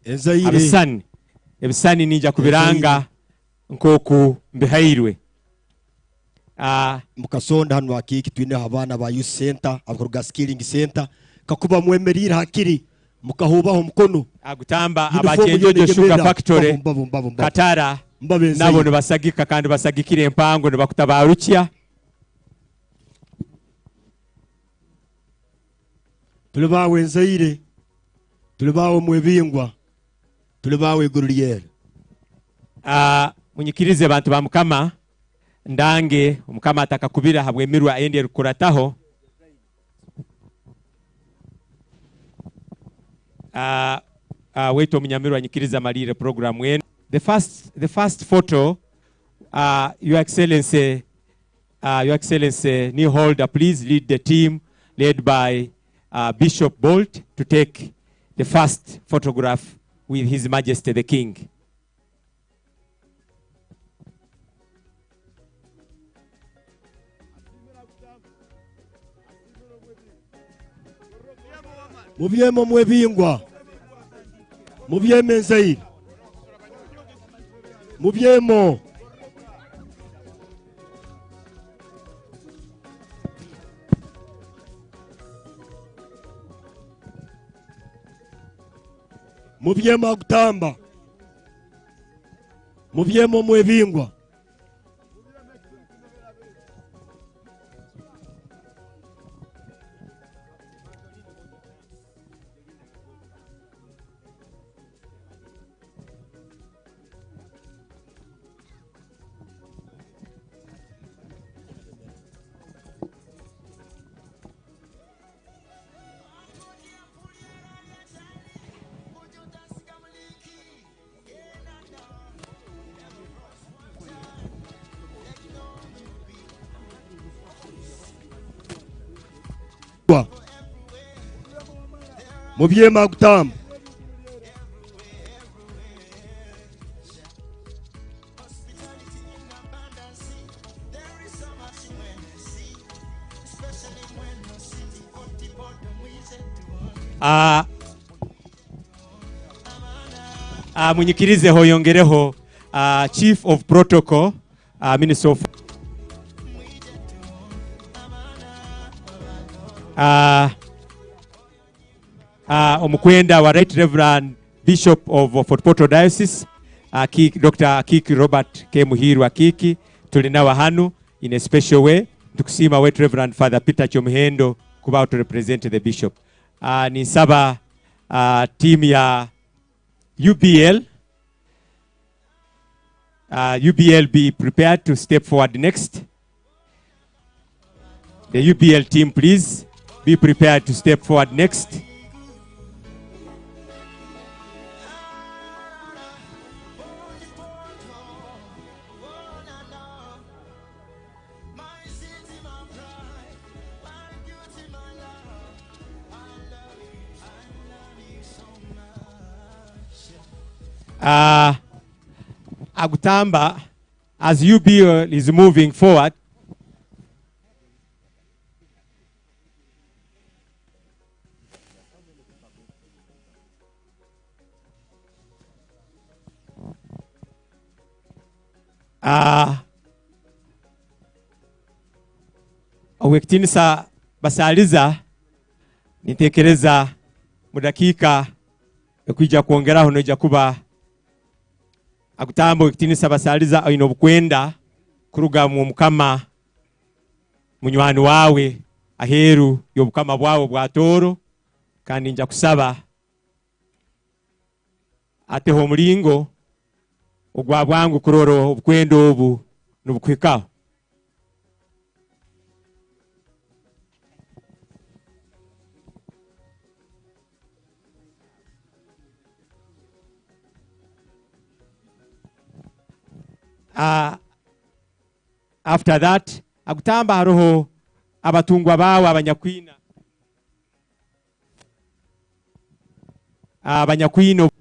Enzaire. Ebisani. Ebisani ninja kubiranga Enzaire. Nk'oku mbihairwe. Ah. Mukasonda hanu ha Kiiki twineho abaana ba Youth Center, abakuruga Skilling Center. Kakuba mwemeriire hakiri, mukahuubaho omukono. Agutamba. Uniform aba Kyenjojo Sugar Factory, mbabu, mbabu, mbabu. Katara, mbabu Enzaire. Nabo nibasagika kandi basagikire empango, nibakutabaarukya. Tuli baawe Nzaire, tuli baawe Mwebingwa, tuli baawe Iguru Lyera. Ah, munyikirize bantu ba Mukama, ndange Omukama atakakubira habw'emirwa endi erukukurataho. Ah, ah, waitu omunyamirwa anyikirize amalirre program enu. The first, the first photo, ah, Your Excellency, Uh, Your Excellency, new holder, please lead the team led by, uh, Bishop Bolt to take the first photograph with His Majesty the King. Mubyemo Mwebingwa. Mubyemo Enzaire. Mubyemo. Mubyemo Agutamba. Mubyemo Mwebingwa. Mubyemo Agutamba. Ah, ah, munyikirize hoyongereho, ah, Chief of Protocol, ah, Minister of, ah, ah, omukwenda wa Right Reverend Bishop of Fort Portal Diocese, ah, Kik-, Doctor Kiki Robert K. Muhirwa Kiki, tuli nawe hanu in a special way. Nitukusiima Right Reverend Father Peter Kyomuhendo kuba to represent the Bishop. Ah, ninsaba, ah, team ya U B L, uh, U B L be prepared to step forward next. The U B L team, please be prepared to step forward next. Ah, Agutamba, as U B L is moving forward, ah, Ow'ekitiinisa Basaaliza, nintekereza mu dakiika ekwija kwongeraho, noija kuba Agutamba. Ow'ekitiinisa Basaaliza, oine obukwenda kuruga mu Mukama, munywani waawe, aheeru y'obukama bwawe obwa Tooro, kandi nja kusaba ateho omulingo ogwa bwangu kurora obukwenda obu nibukuhikaho. Ah, after that, Agutamba, haroho abatungwa baawe abanyakwina. Abanyakwina obu-,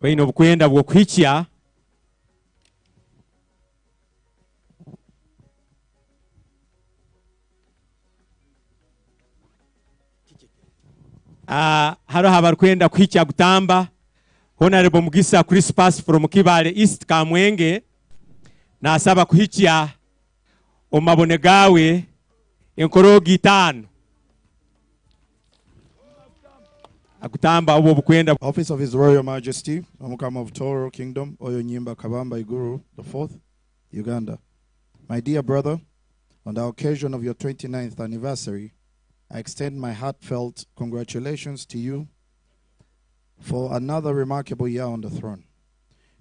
baine obukwenda bw'okuhikya. Ah, haroho abarukwenda kuhikya Agutamba. Honorable Mugisa Crispas from Kibaale East Kamwenge, naasaba kuhikya omu mabone gaawe enkoroogo itaano. Agutamba obu obukwenda. Office of His Royal Majesty, Omukama of Toro Kingdom, Oyo Nyimba Kabamba Iguru the fourth, Uganda. My dear brother, on the occasion of your twenty-ninth anniversary, I extend my heartfelt congratulations to you for another remarkable year on the throne.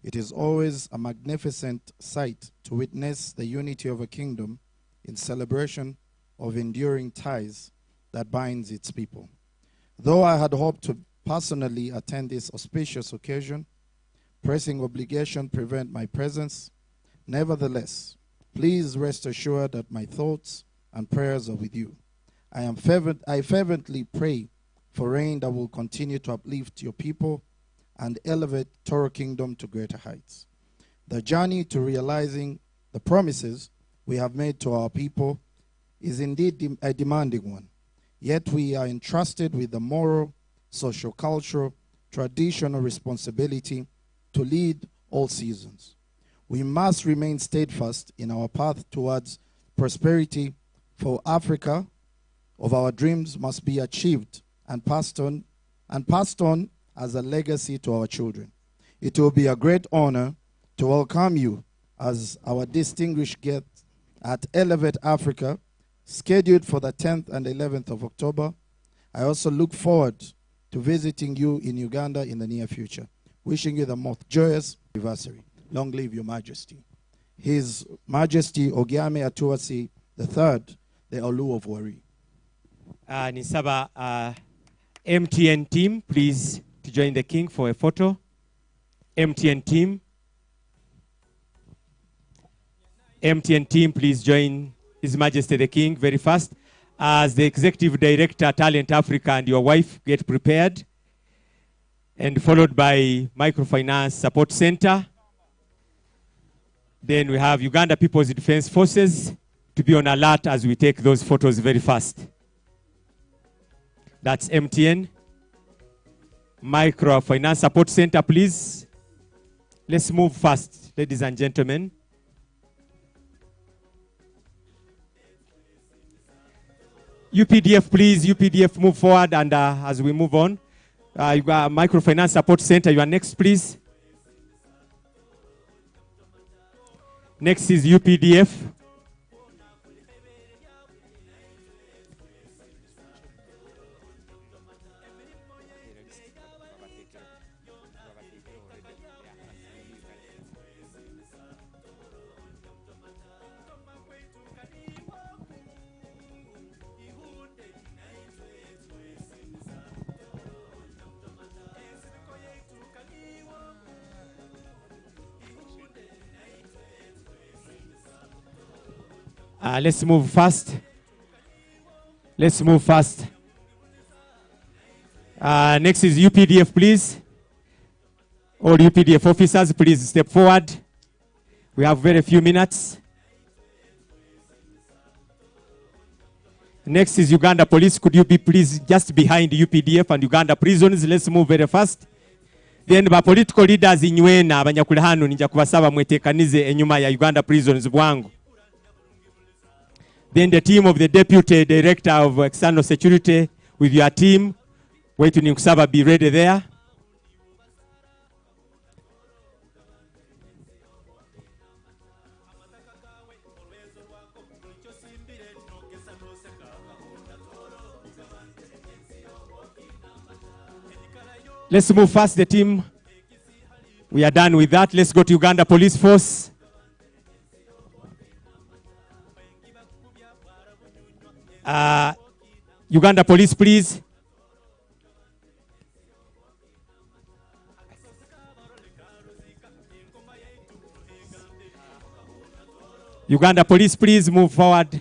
It is always a magnificent sight to witness the unity of a kingdom in celebration of enduring ties that binds its people. Though I had hoped to personally attend this auspicious occasion, pressing obligation prevent my presence. Nevertheless, please rest assured that my thoughts and prayers are with you. I am fervent, I fervently pray for rain that will continue to uplift your people and elevate Toro Kingdom to greater heights. The journey to realizing the promises we have made to our people is indeed dem-, a demanding one. Yet we are entrusted with the moral, socio-cultural, traditional responsibility to lead all seasons. We must remain steadfast in our path towards prosperity, for Africa of our dreams must be achieved and passed on, and passed on as a legacy to our children. It will be a great honor to welcome you as our distinguished guest at Elevate Africa, scheduled for the tenth and eleventh of October. I also look forward to visiting you in Uganda in the near future. Wishing you the most joyous anniversary. Long live Your Majesty. His Majesty Ogiame Atuasi the third, the Olu of Warri. Ah, ninsaba, ah, M T N team, please, to join the king for a photo. M T N team. M T N team, please join His Majesty the King very fast. As the Executive Director, Talent Africa, and your wife get prepared, and followed by Microfinance Support Center. Then we have Uganda People's Defence Forces to be on alert as we take those photos very fast. That's M T N. Microfinance Support Center, please. Let's move fast, ladies and gentlemen. U P D F, please. U P D F, move forward, and, uh, as we move on, uh, you got Microfinance Support Center. You are next, please. Next is U P D F. Uh, let's move fast. Let's move fast. Uh, next is U P D F, please. All U P D F officers, please step forward. We have very few minutes. Next is Uganda Police. Could you be please just behind U P D F and Uganda Prisons? Let's move very fast. Then ba political leaders inywena abanyakuli hanu, ninja kubasaba mwetekanize enyuma ya Uganda Prisons bwangu. Then the team of the Deputy Director of External Security with your team. Waitu ninkusaba be ready there. Let's move fast, the team. We are done with that. Let's go to Uganda Police Force. Uh, Uganda Police, please. Uganda Police, please move forward.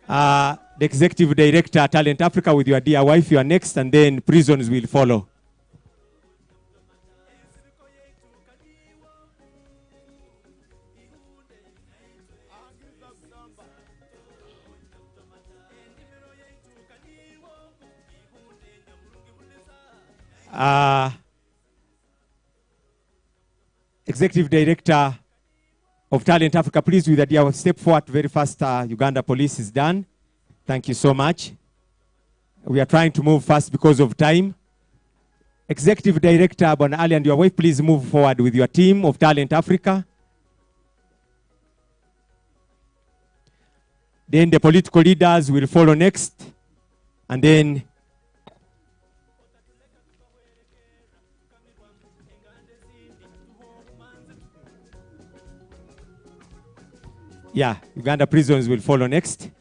Uh, the Executive Director, Talent Africa, with your dear wife, you are next, and then Prisons will follow. Uh, Executive Director of Talent Africa, please, with the dear, step forward very fast. Uh, Uganda Police is done. Thank you so much. We are trying to move fast because of time. Executive Director, Bwana Ali, and your wife, please move forward with your team of Talent Africa. Then the political leaders will follow next. And then, yeah, Uganda Prisons will follow next.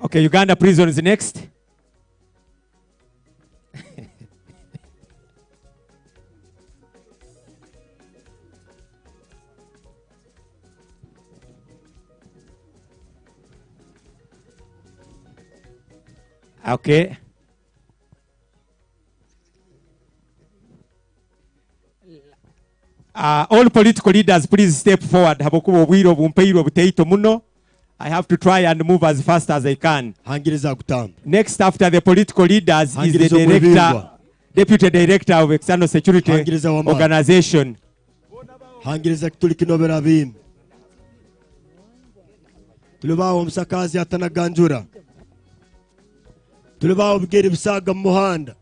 Okay, Uganda Prisons next. Okay. Uh, all political leaders, please step forward. Habwokuba obwire obumpairwe butaito muno, I have to try and move as fast as I can. Hangiriza kutamba. Next after the political leaders is the Hangiriza omwebingwa. Director, Deputy Director of External Security Hangiriza wamara. Organization. Hangiriza kituli kinobera abimi. Tuli baho omusakazi atanaganjura. Tuli baho bigere bisaaga mu muhanda.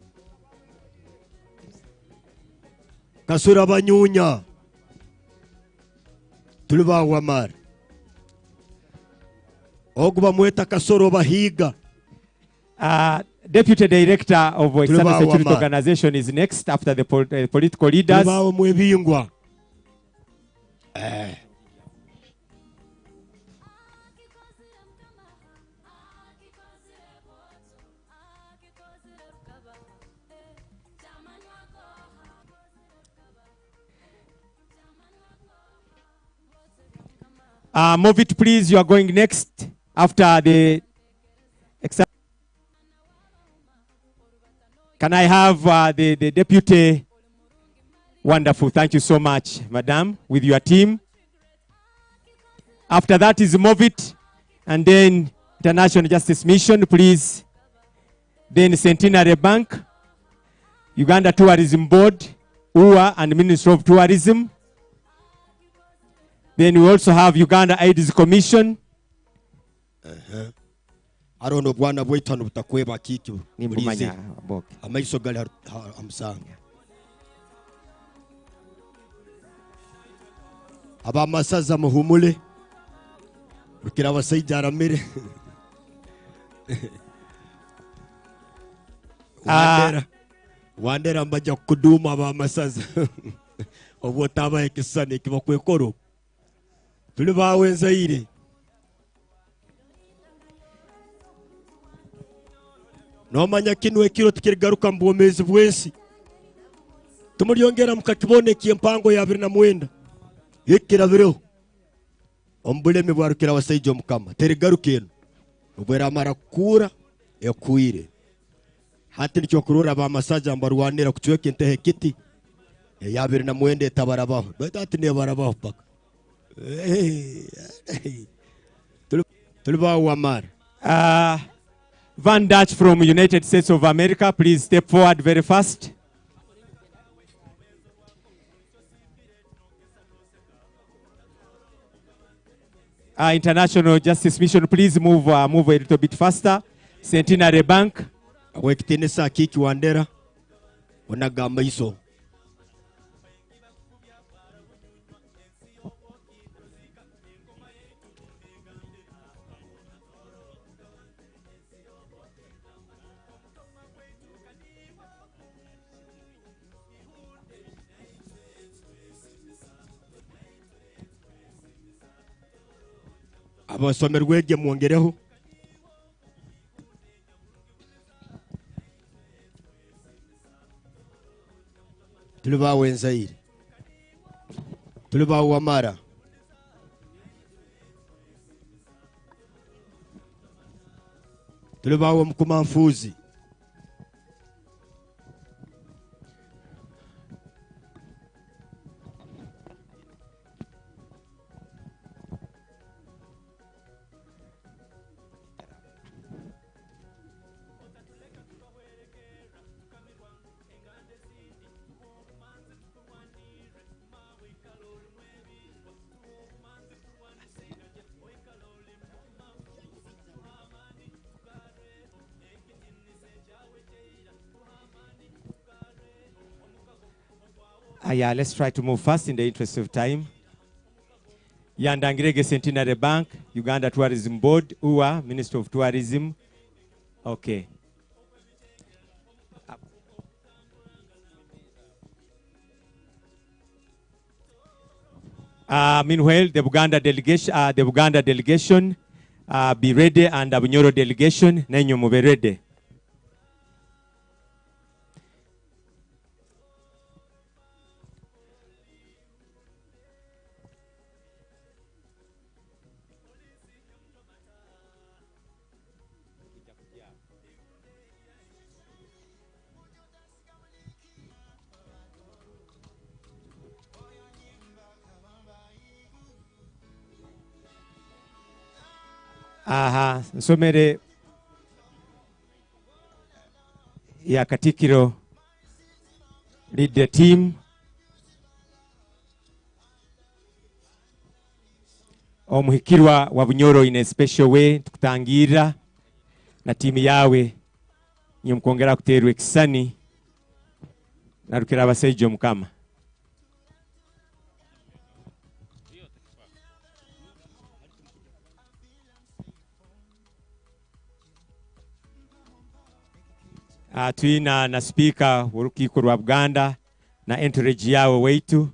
Kasura banyunya. Tuli baho wamara. Ogu bamweta Kasoro bahiiga. Uh, Deputy Director of External Security Organization is next after the pol-, uh, political leaders. Tuli baho mwebingwa. Eh. Uh, move it, please. You are going next after the ex-, can I have, uh, the, the deputy? Wonderful. Thank you so much, madam, with your team. After that is Movit, and then International Justice Mission, please. Then Centenary Bank, Uganda Tourism Board, U A, and Ministry of Tourism. Then we also have Uganda AIDS Commission. Ehe. Haroho n'obwana bwaitu hanu butakweba kiki. Nimbumanya, bulize. Boke. Amaiso gali ha, ha, ha musango. Ab'amasaza muhumule. Rukira abasaija aramire. Ah. Wandera. Wandera mbaija kukuduuma ab'amasaza. Obu otaabaho ekisisani eki bakwekora oku. Tuli baawe nzaire. Noomanya kinu ekiro tikirigaruka mu bwomeezi bw'ensi. Timulyongera mukakibona eky'empango ya abiri na mwenda. Eki kirabireho. Omu bulemi bwa rukira abasaija Omukama. Terigaruka enu. Obu eramara kukuura, ekuhwire. Hati nikyo kurora ab'amasaza mbarwanira kucweka enteho ekiti. Eya abiri na mwenda etabarabaho. Baitu hati nebarabaho paka. Eh, eh. Tuli, tuli ba Wamar. Uh, Van Dutch from United States of America, please step forward very fast. Uh, International Justice Mission, please move, uh, move a little bit faster. Centenary Bank. Ow'ekitiinisa Kiki Wandera, onaga amaiso. Abasomerwe gye mwongereho. Tuli bawe Nzaire. Tuli bawe Wamara. Tuli bawe Mukuma Nfuuzi. Ah, yeah, let's try to move fast in the interest of time. Yandangirege Centenary Bank, Uganda Tourism Board, U A, Ministry of Tourism. Okay. Uh, meanwhile, the Buganda delegation, uh, the Buganda delegation, uh, be ready, and the Bunyoro delegation, nenywe mube ready. Aha, nsomere ya Katikkiro, lead the team. Omuhikirwa wa Bunyoro in a special way, tukutangirra na tiimu yaawe. Nyowe mukwongera kuteerwa ekisisani na Rukirabasaija Omukama. Ah, twina na sipiika w'orukiiko rwa Buganda na entourage yaawe waitu.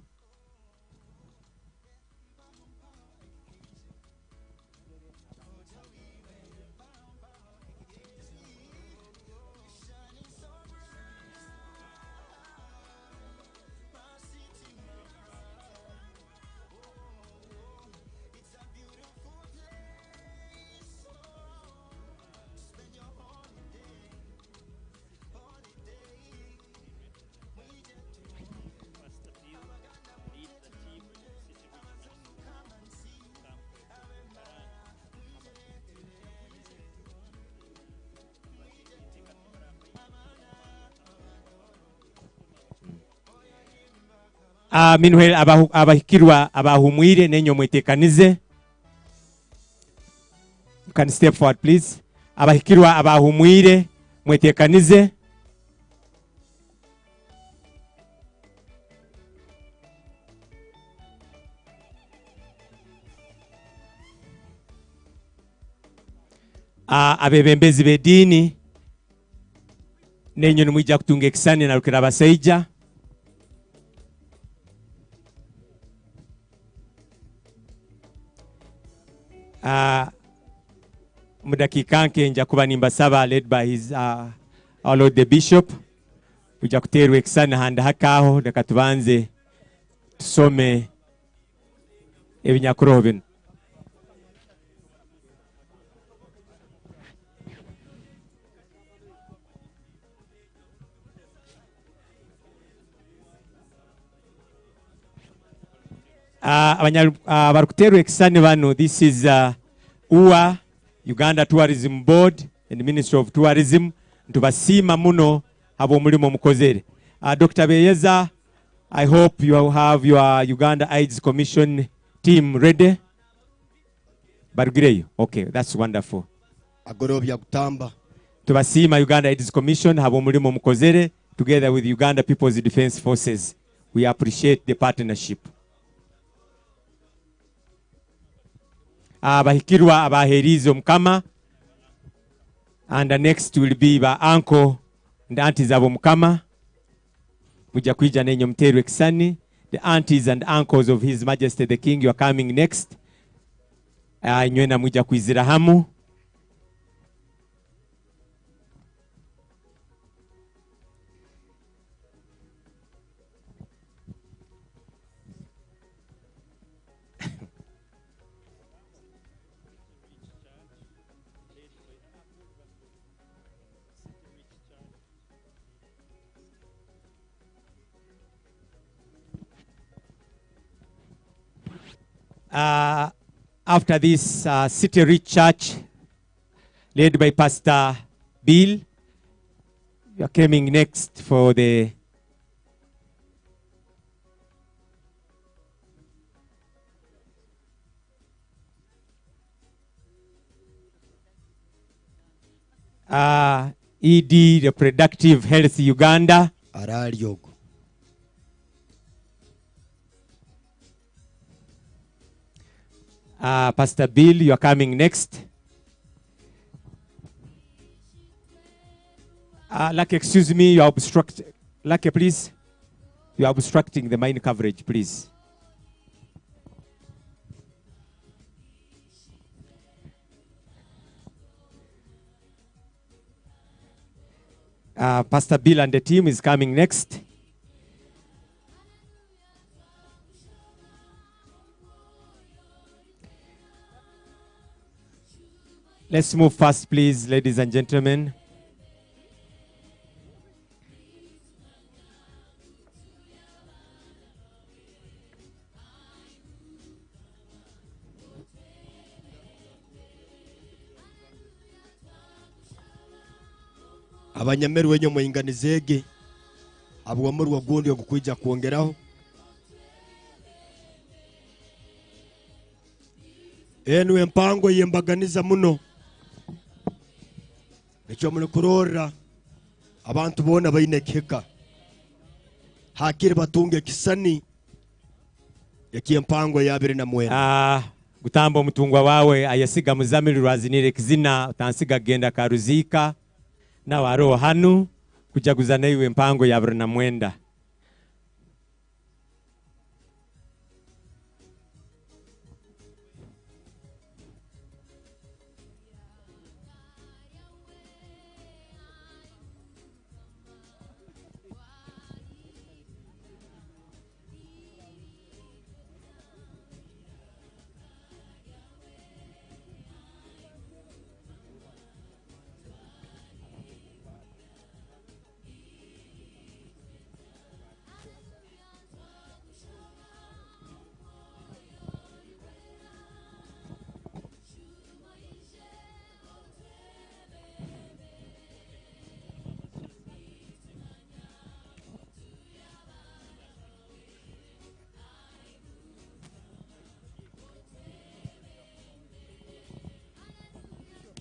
Ah, meanwhile, abahu-, abahikirwa abahuumwire, nenywe mweteekanize. You can step forward, please. Abahikirwa abahuumwire, mweteekanize. Ah, abebembezi b'ediini, nenywe nimwija kutunga ekisisani na Rukirabasaija. Ah, omu dakiika nke nja kuba nimbasaba, led by his, ah, our Lord the Bishop, kwija kuteerwa ekisisani handi hake aho. Leka tubanze tusome ebinyakuroho binu. Ah, abanya-, ah, abarukuteerwa ekisisani banu, this is, ah, U A, Uganda Tourism Board and Ministry of Tourism. Ntubasiima muno habw'omulimo mukozere. Ah, Doctor Beyeza, I hope you have your Uganda Aids Commission team ready. Barugireyo? Okay, that's wonderful. Agorobya kutamba. Tubasiima Uganda Aids Commission habw'omulimo mukozere together with Uganda People's Defence Forces. We appreciate the partnership. Abahikirwa abaheriize Omukama. And the next will be ba uncle and aunties ab'Omukama. Mwija kwija nenywe muteerwe ekisisani. The aunties and uncles of His Majesty the King, you are coming next. Ah, inywena mwija kwizira hamu. Uh, after this, uh, City Reach Church, led by Pastor Bill, you are coming next for the Ah, E D Reproductive Health Uganda. Araali ogu. Ah, Pastor Bill, you are coming next. Ah, Lucky, excuse me, you are obstruct-, Lucky, please. You are obstructing the main coverage, please. Uh, Pastor Bill and the team is coming next. Let's move fast, please, ladies and gentlemen. Abanyamerwe, inywe mwinganize ege, habw'omurwa gundi ogukwija kwongeraho. Enu empango ey'embaganiza muno. Nikyo muli kurorra, abantu boona baine ekihika. Hakiri batunga ekisisani eky'empango eya abiri na mwenda. Ah, gutamba omutungwa waawe, ayesiga Muzamili, rwaziniire ekizina, otansiga kugenda Karuziika. Nawe aroho hanu, kujaguza naiwe empango ya abiri na mwenda.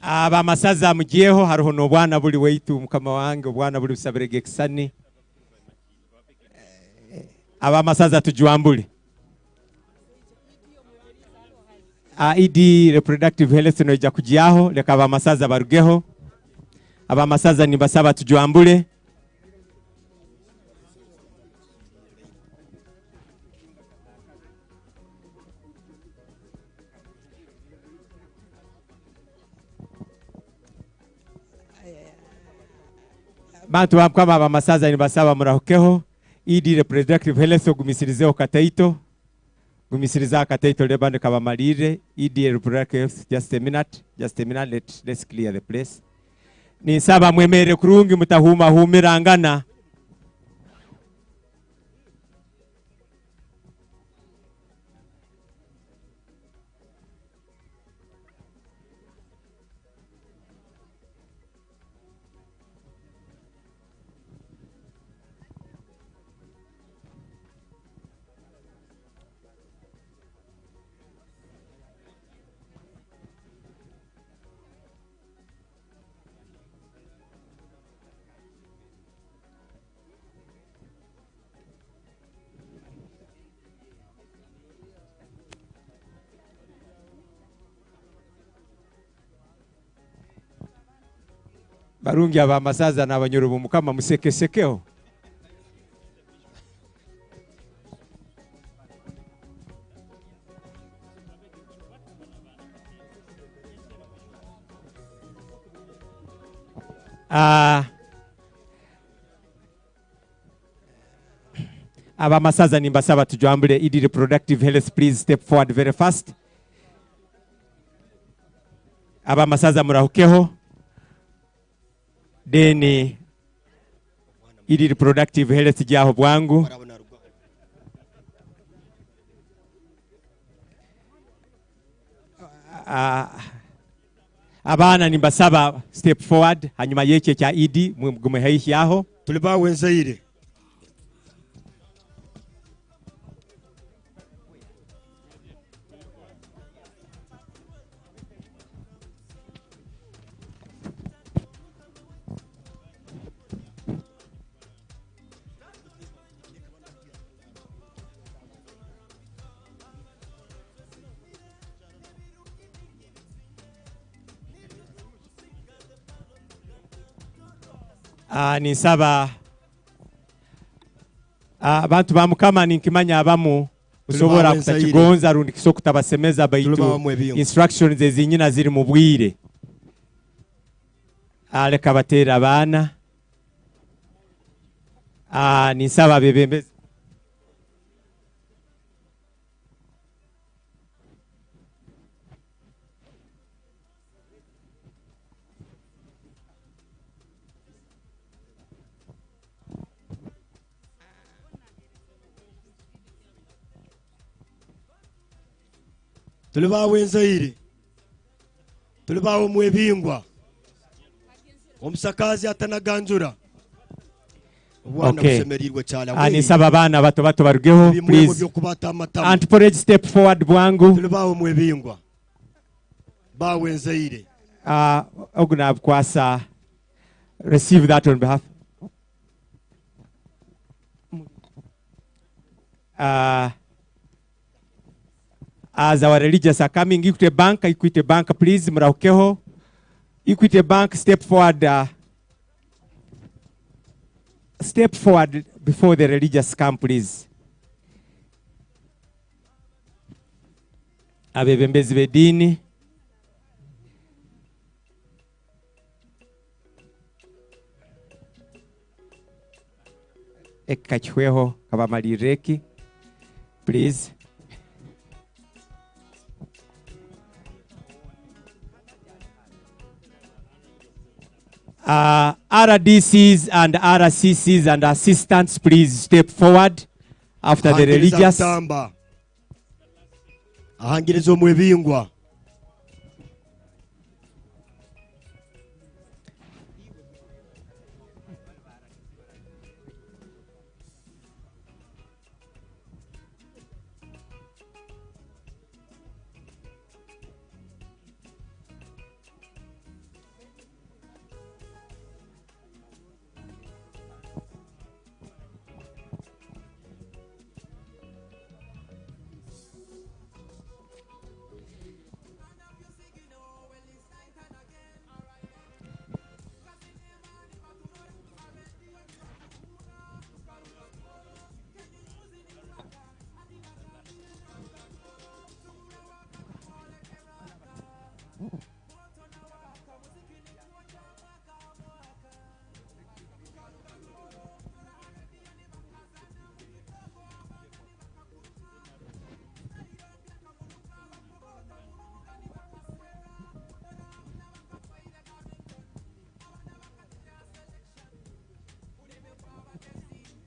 Abamasaza mugyeho, haroho n'obwana buli waitu, mukama wange, obwana buli busabirege ekisisani. Abamasaza tujwambule. Ah, E D Reproductive Health noija kugyaho, leka abamasaza barugeho. Abamasaza nimbasaba tujwambule. Bantu ba Mukama, abamasaza nibasaba murahukeho. E D Reproductive Health, ogumisirizeho kataito. Gumisiriza akataito, leba ndikabamalirre. E D Reproductive Health, just a minute, just a minute, let, let's clear the place. Ninsaba mwemerre kurungi, mutahuumahuumirangana. Barungi abamasaza n'abanyoro b'Omukama, musekesekeho. Ah, abamasaza nimbasaba tujwambule Eid Reproductive Health, please step forward very fast. Abamasaza murahukeho. Then, Eid Reproductive Health gyaho bwangu. Ah, abaana nimbasaba step forward, hanyuma y'eki ekya Eid, mugume haihi aho. Tuli baawe nzaire. Ah, ninsaba, ah, abantu ba Mukama, ninkimanya abamu musobora kutakigonza rundi kiso kutabasemeza, baitu instructions ezinyina ziri mu bwire. Ah, leka bateere abaana. Ah, ninsaba abebembezi. Tuli baawe nzaire. Tuli baawe mwebingwa. Omusakazi atanaganjura. Obwana Okay. busemeriirwe kyara. Ah, ninsaba abaana bato bato barugeho, Ebimwemwe please. by'okubata amatamu. Aunt Porridge, step forward bwangu. Tuli baawe mwebingwa. Baawe nzaire. Ah, ogu nabukwasa. Receive that on behalf. Ah, as our religious are coming, Equity Bank, Equity Bank, please, murahukeho. Equity Bank, step forward, uh, step forward before the religious come, please. Abebembezi b'ediini. Eki kakihweho, kabamalirre eki, please. Uh, R D Cs and R C Cs and assistants, please step forward after the Ahangiriza religious. Rutamba. Ahangiriza omwebingwa.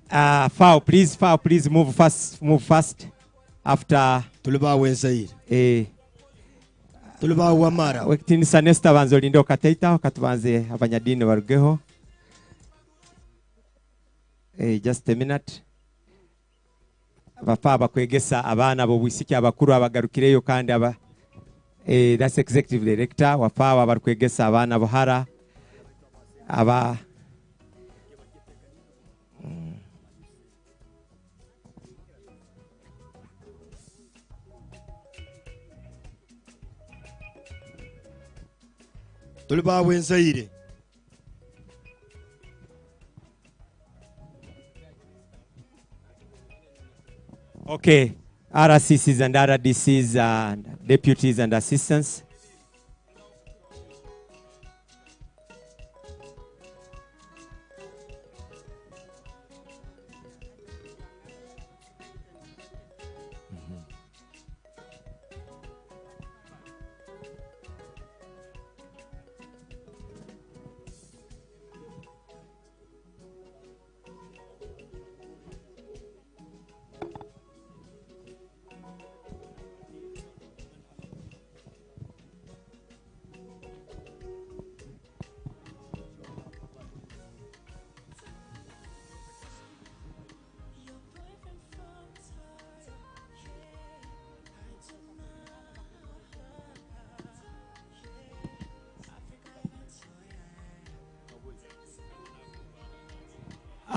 Ah, Fao, please, Fao, please move fast, move fast. After Tuli baawe nzaire. Eh. Tuli baawe wamara. Wekitiinisa Nestor, banza olinde okataitaho, katubanze abanyadiini barugeho. Eh, just a minute. Bafaaho abakwegesa abaana b'obwisiki abakuru abagarukireyo kandi aba, eh, that's executive director. Bafaaho abarukwegesa abaana bohara. Aba, mm. Tuli baawe nzaire. Okay, R C Cs and R D Cs and deputies and assistants.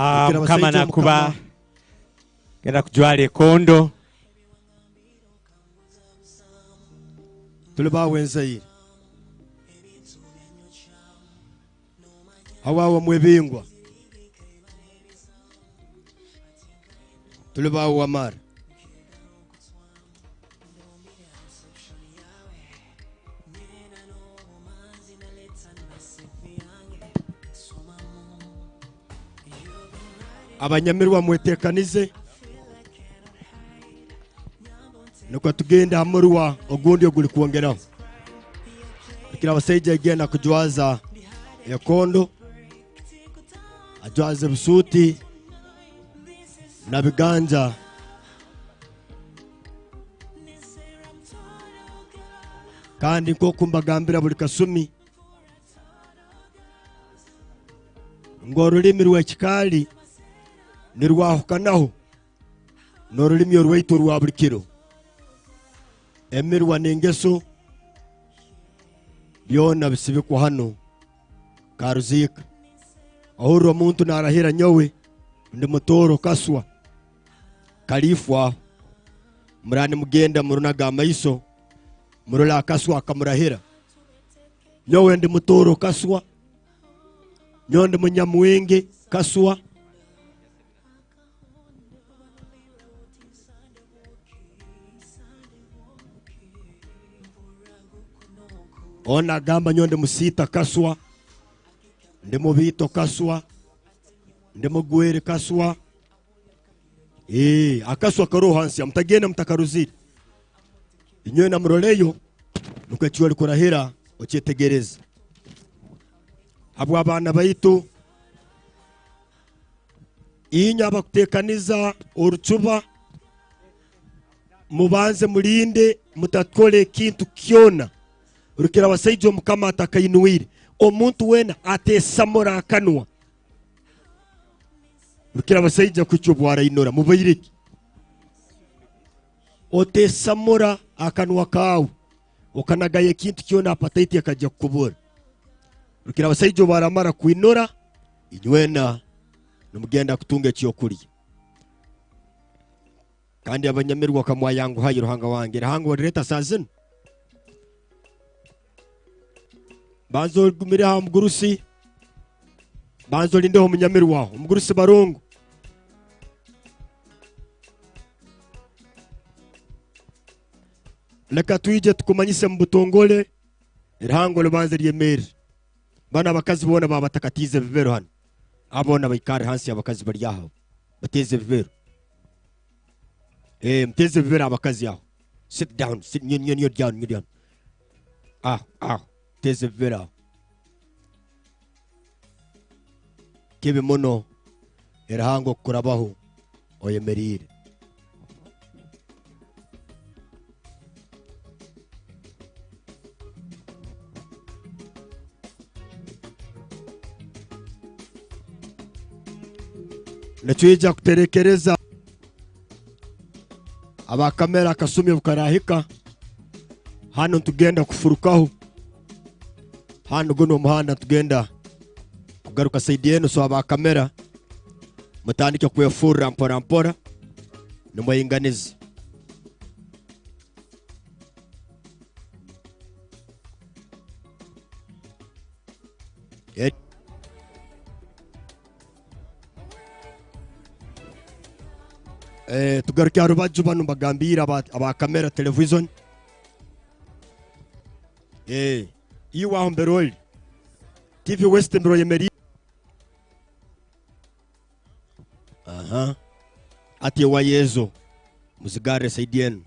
Ah, Mukama nakuba genda kujwara ekondo. Tuli bawe nzaire. Hawawa mwebingwa. Tuli bawe wamara. Abanyamirwa mwetekanize. Nukwo tugende ha murwa ogundi ogulikwongeraho. Bikira abasaija agenda kujwaza ekondo, ajwaze ebisuuti na biganja. Kandi nk'oku mbagambira buli kasumi, ngu orulimi rw'ekikaali nirwahukanaho n'orulimi orwaitu orwa buli kiro. Emirwa n'engeso byona bisibikwa hanu Karuziika. Ohurra omuntu narahira, "Nyowe ndi Mutooro Kaswa." Kaliifwa aho. Muraba nimugenda murunaga amaiso, murole akaswa akamurahira. Nyowe ndi Mutooro Kaswa. Nyowe ndi Munyamwenge Kaswa. Onu agamba, "Nyowe ndi Musiita Kaswa. Ndi Mubiito Kaswa. Ndi Mugwere Kaswa." Eh, akaswa karoho hansi, mutagenda mutakarozire. Inywe na muroleyo, nukwo eki oli kurahira okyetegereze. Habw'abaana baitu, inywe abakutekaniza orucuba, mubanze mulinde, mutakole ekintu kyona. Rukira abasaija Omukama atakainwire. Omuntu weena atesamura akanwa. Rukira abasaija kuhikya obu arainura. Mubaire ki? Otesamura akanwa kaawe, okanagayo ekintu kyona, apataiti ekagya kukubura. Rukira abasaija obu baramara kwinura, inywena nimugenda kutunga ekyokulya. Kandi abanyamirwa kamwayanguhayo, Ruhanga wange, Ruhanga olireeta saaha zinu. Banza ogumire ha mugurusi. Banza olindeho omunyamirwa aho. Omugurusi Barungu. Leka twije tukumanyise mu butongole. Ruhanga olibanza lyemerre. Banu abakazi boona baba batakatiize ebibero hanu. Abo boona baikarre hansi, abakazi bali aho. Bateeze ebibero. Eh, muteeze ebibero abakazi aho. Sit down, sit, kneel, kneel, kneel down, kneel down. Ah, ah, muteeze ebibero aho. Kibi muno, Ruhanga okukurabaho oyemeriire. Nitwija kuterekereza aba kamera akasumi obu karahika. Hanu nitugenda kufurukaho. Hanu gunu omuhanda nitugenda kugaruka side enu, so aba kamera mutandike kwefurra mpora mpora, nimweinganiza. Eh, eh, tugaruke ha rubaju, banu mbagambiire aba, aba camera, television. Eh, iwe aho mbere oli. T V West mbere oyemeriire. Aha. Hati ewa Yesu, muzigarre side enu.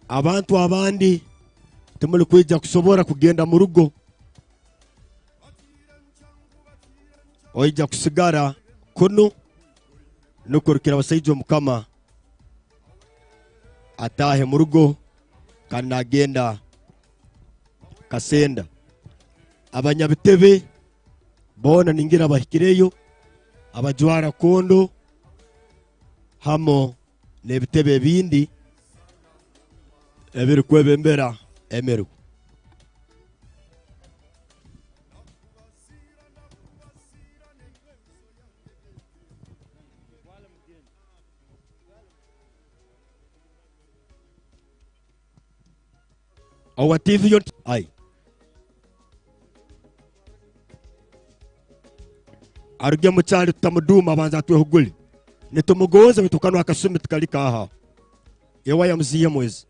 Abantu abandi timulikwija kusobora kugenda mu rugo. Oija kusigara kunu, nukwo rukira abasaija Omukama ataahe mu rugo, kandi nagenda Kasenda. Abanyabitebe boona ningira bahikireyo, abajwara kondo, hamu n'ebitebe ebindi ebirukwebembera emirwa. Owa T V yo, ai. Arugemu kyali tutamuduuma, abanza atwehugule. Nitumugonza, baitu kanu akasumi tikali kaaha. Ewa ya muziyemu ezi.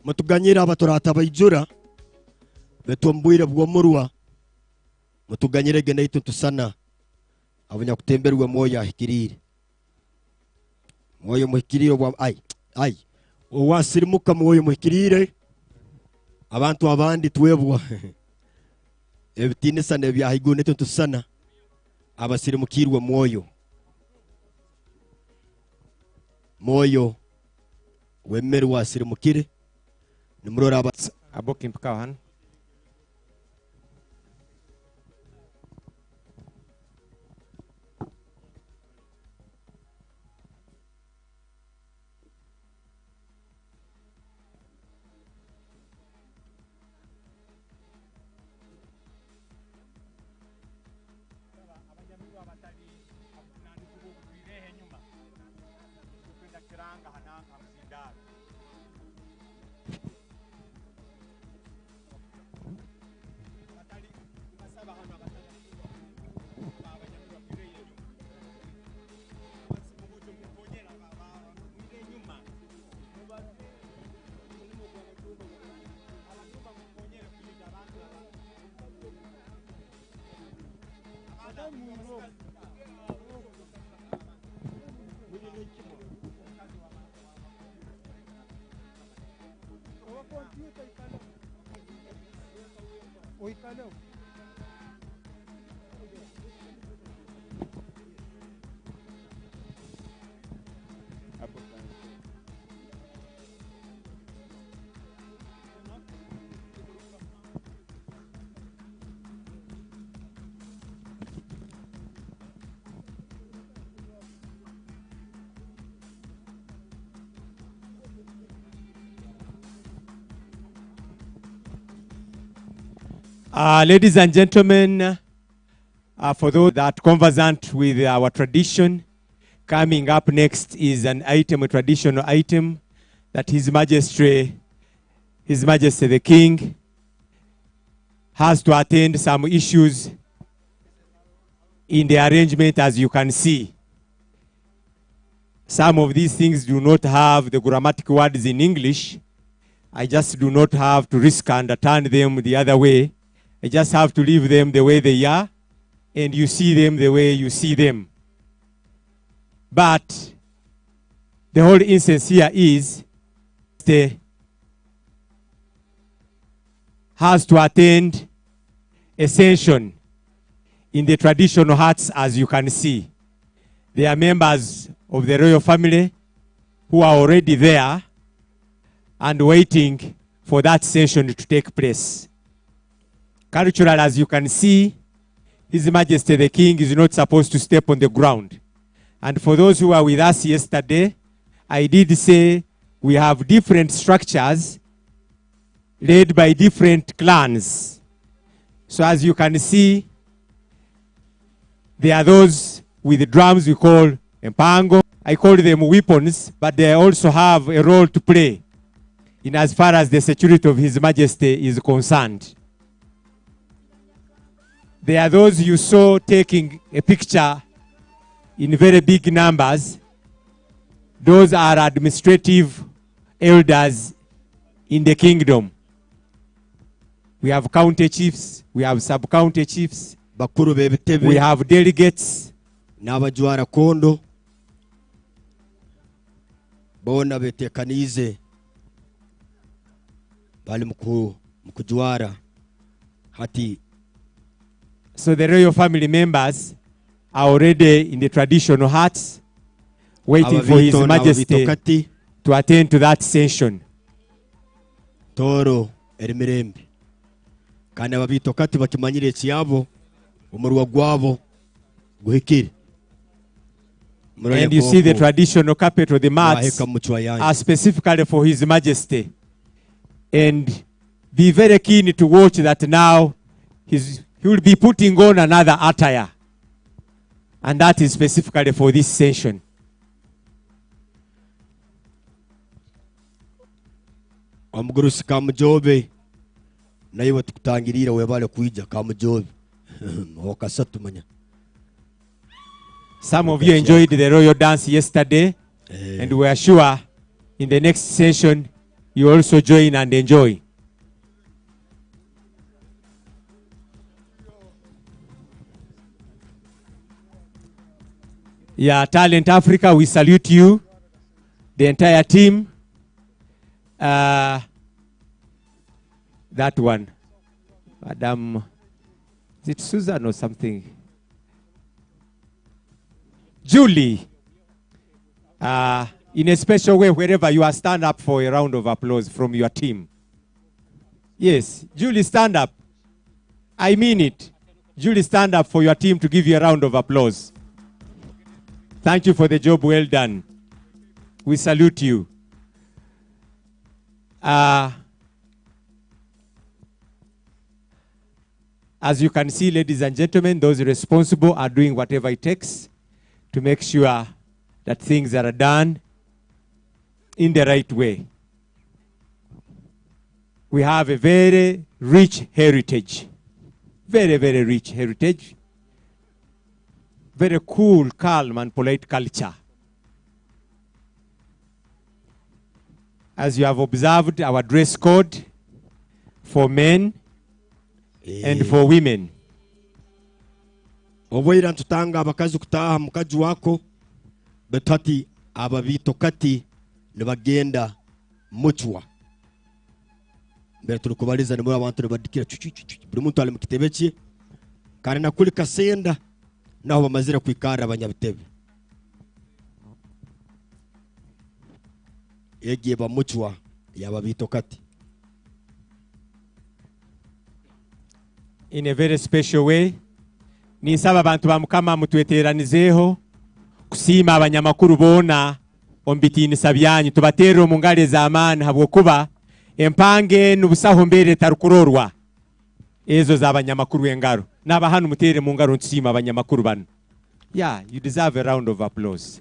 Mutuganyire abaturatabaijura, baitu omu bwire bw'omurwa, mutuganyirege naitwe tusana abanyakutemberwa Mwoyo ahikiriire. Mwoyo muhikiriire obwa-, ai, ai. Owasirimuka Mwoyo muhikiriire. Abantu abandi twebwa ebitiinisa n'ebya haiguru, naitwe nitusana abasirimukiirwe Mwoyo. Mwoyo w'emirwa asirimukire. Nimurora aba- Aboki mpikaho hanu. Abanyamurwa abatali abavunaanizibwa obutwireho enyuma, tukwenda kiranga ha nanka ha muzindaaro. Uh, ladies and gentlemen, uh, for those that conversant with our tradition, coming up next is an item, a traditional item that His Majesty, His Majesty the King, has to attend some issues in the arrangement, as you can see. Some of these things do not have the grammatic words in English. I just do not have to risk and turn them the other way. I just have to leave them the way they are, and you see them the way you see them. But the whole instance here is the has to attend a session in the traditional huts, as you can see. There are members of the royal family who are already there and waiting for that session to take place. Cultural, as you can see, His Majesty the King is not supposed to step on the ground. And for those who were with us yesterday, I did say we have different structures led by different clans. So as you can see, there are those with drums we call empango. I call them weapons, but they also have a role to play in as far as the security of His Majesty is concerned. There are those you saw taking a picture in very big numbers. Those are administrative elders in the kingdom. We have county chiefs, we have sub-county chiefs, bakuru b'ebitebe, we have delegates, n'abajwara kondo, boona betekaniize, bali mu ku-, mu kujwara. Hati, so the royal family members are already in the traditional huts, waiting for His Majesty to attend to that session. Tooro eri mirembe. Kandi Ababiito Kati bakimanyire ekyabo, omurwa gwabo guhikire. And you see the traditional carpet or the mats are specifically for His Majesty. And be very keen to watch that now he's, he will be putting on another attire. And that is specifically for this session. Omugurusi Kamujoobe, naiwe tukutangiriire, webale kwija Kamujoobe. Owa kasatu manya. Some of you enjoyed the royal dance yesterday, and we are sure in the next session you also join and enjoy. Yeah, Talent Africa, we salute you, the entire team. Uh, that one, Madam, is it Susan or something? Julie, uh, in a special way, wherever you are, stand up for a round of applause from your team. Yes, Julie, stand up. I mean it. Julie, stand up for your team to give you a round of applause. Thank you for the job well done. We salute you. Uh, as you can see, ladies and gentlemen, those responsible are doing whatever it takes to make sure that things are done in the right way. We have a very rich heritage. Very, very rich heritage. Very cool, calm, and polite culture. As you have observed, our dress code for men and for women. Oboira nitutanga abakazi kutaaha mu kaju ako, baitu hati Ababiito Kati nibagenda mucwa. Mbere turukubaliza, nimurora abantu nibadikira, cu, cu, cu, cu, buli muntu ali mu kitebe kye. Kandi na kuli Kasenda, naho bamazire kwikarra abanyabitebe. Egi eba mucwa y'Ababiito Kati. In a very special way, ninsaba abantu ba Mukama mutweteranizeeho kusiima abanyamakuru boona omu bitiinisa byanyu. Tubaterre omu ngaro ez'amaani, habwokuba empanga enu busaho mbeera etarukurorwa. Ezo z'abanyamakuru engaro. N'aba hanu muteere mu ngaro nitusiima abanyamakuru banu. Yeah, you deserve a round of applause.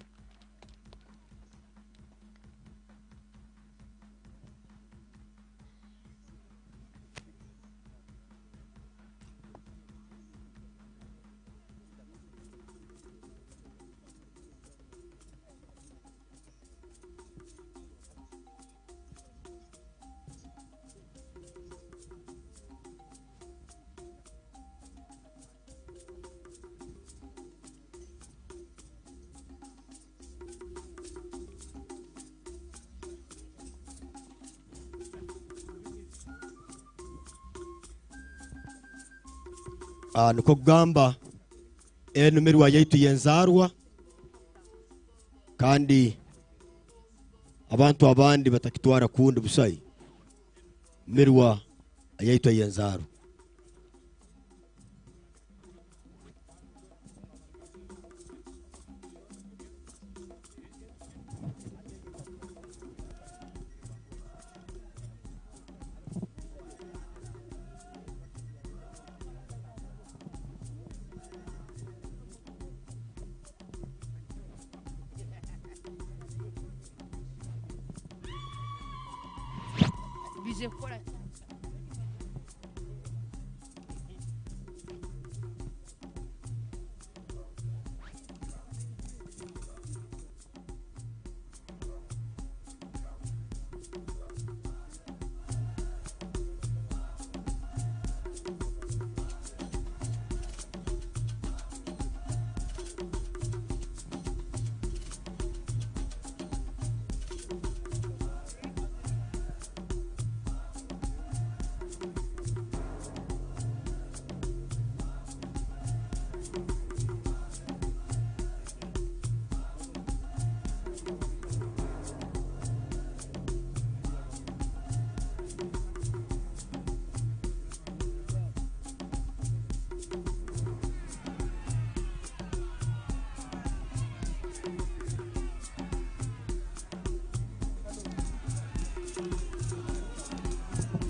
Ah, nukwo kugamba, enu mirwa yaitu y'enzaarwa, kandi abantu abandi batakitwara kundi busaho. Mirwa yaitu ey'enzaarwa.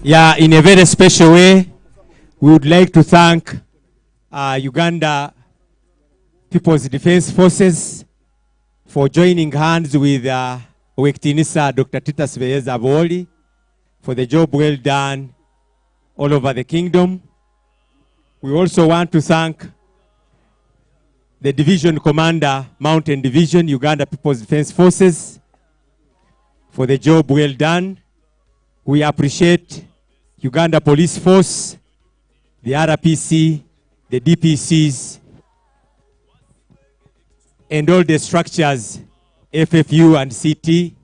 Yeah, in a very special way, we would like to thank, uh, Uganda People's Defence Forces for joining hands with, uh, Owekitiinisa Doctor Titus Beyeza Bwoli for the job well done all over the kingdom. We also want to thank the Division Commander, Mountain Division, Uganda People's Defence Forces, for the job well done. We appreciate Uganda Police Force, the R P C, the D P Cs, and all the structures, F F U and C T,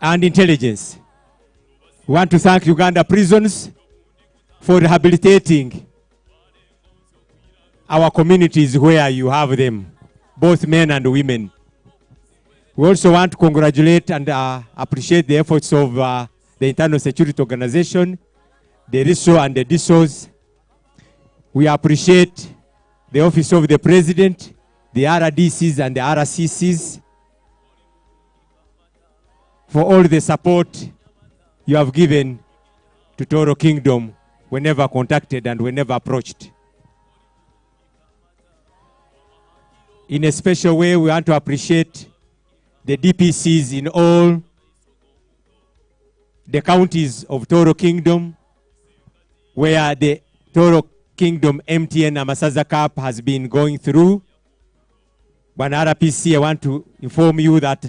and intelligence. We want to thank Uganda Prisons for rehabilitating our communities where you have them, both men and women. We also want to congratulate and, uh, appreciate the efforts of, uh, the Internal Security Organization, the RISO and the DISOs. We appreciate the Office of the President, the R D Cs and the R C Cs, for all the support you have given to Toro Kingdom whenever contacted and whenever approached. In a special way, we want to appreciate the D P Cs in all the counties of Toro Kingdom, where the Toro Kingdom M T N Amasaza Cup has been going through. Bwana R P C, I want to inform you that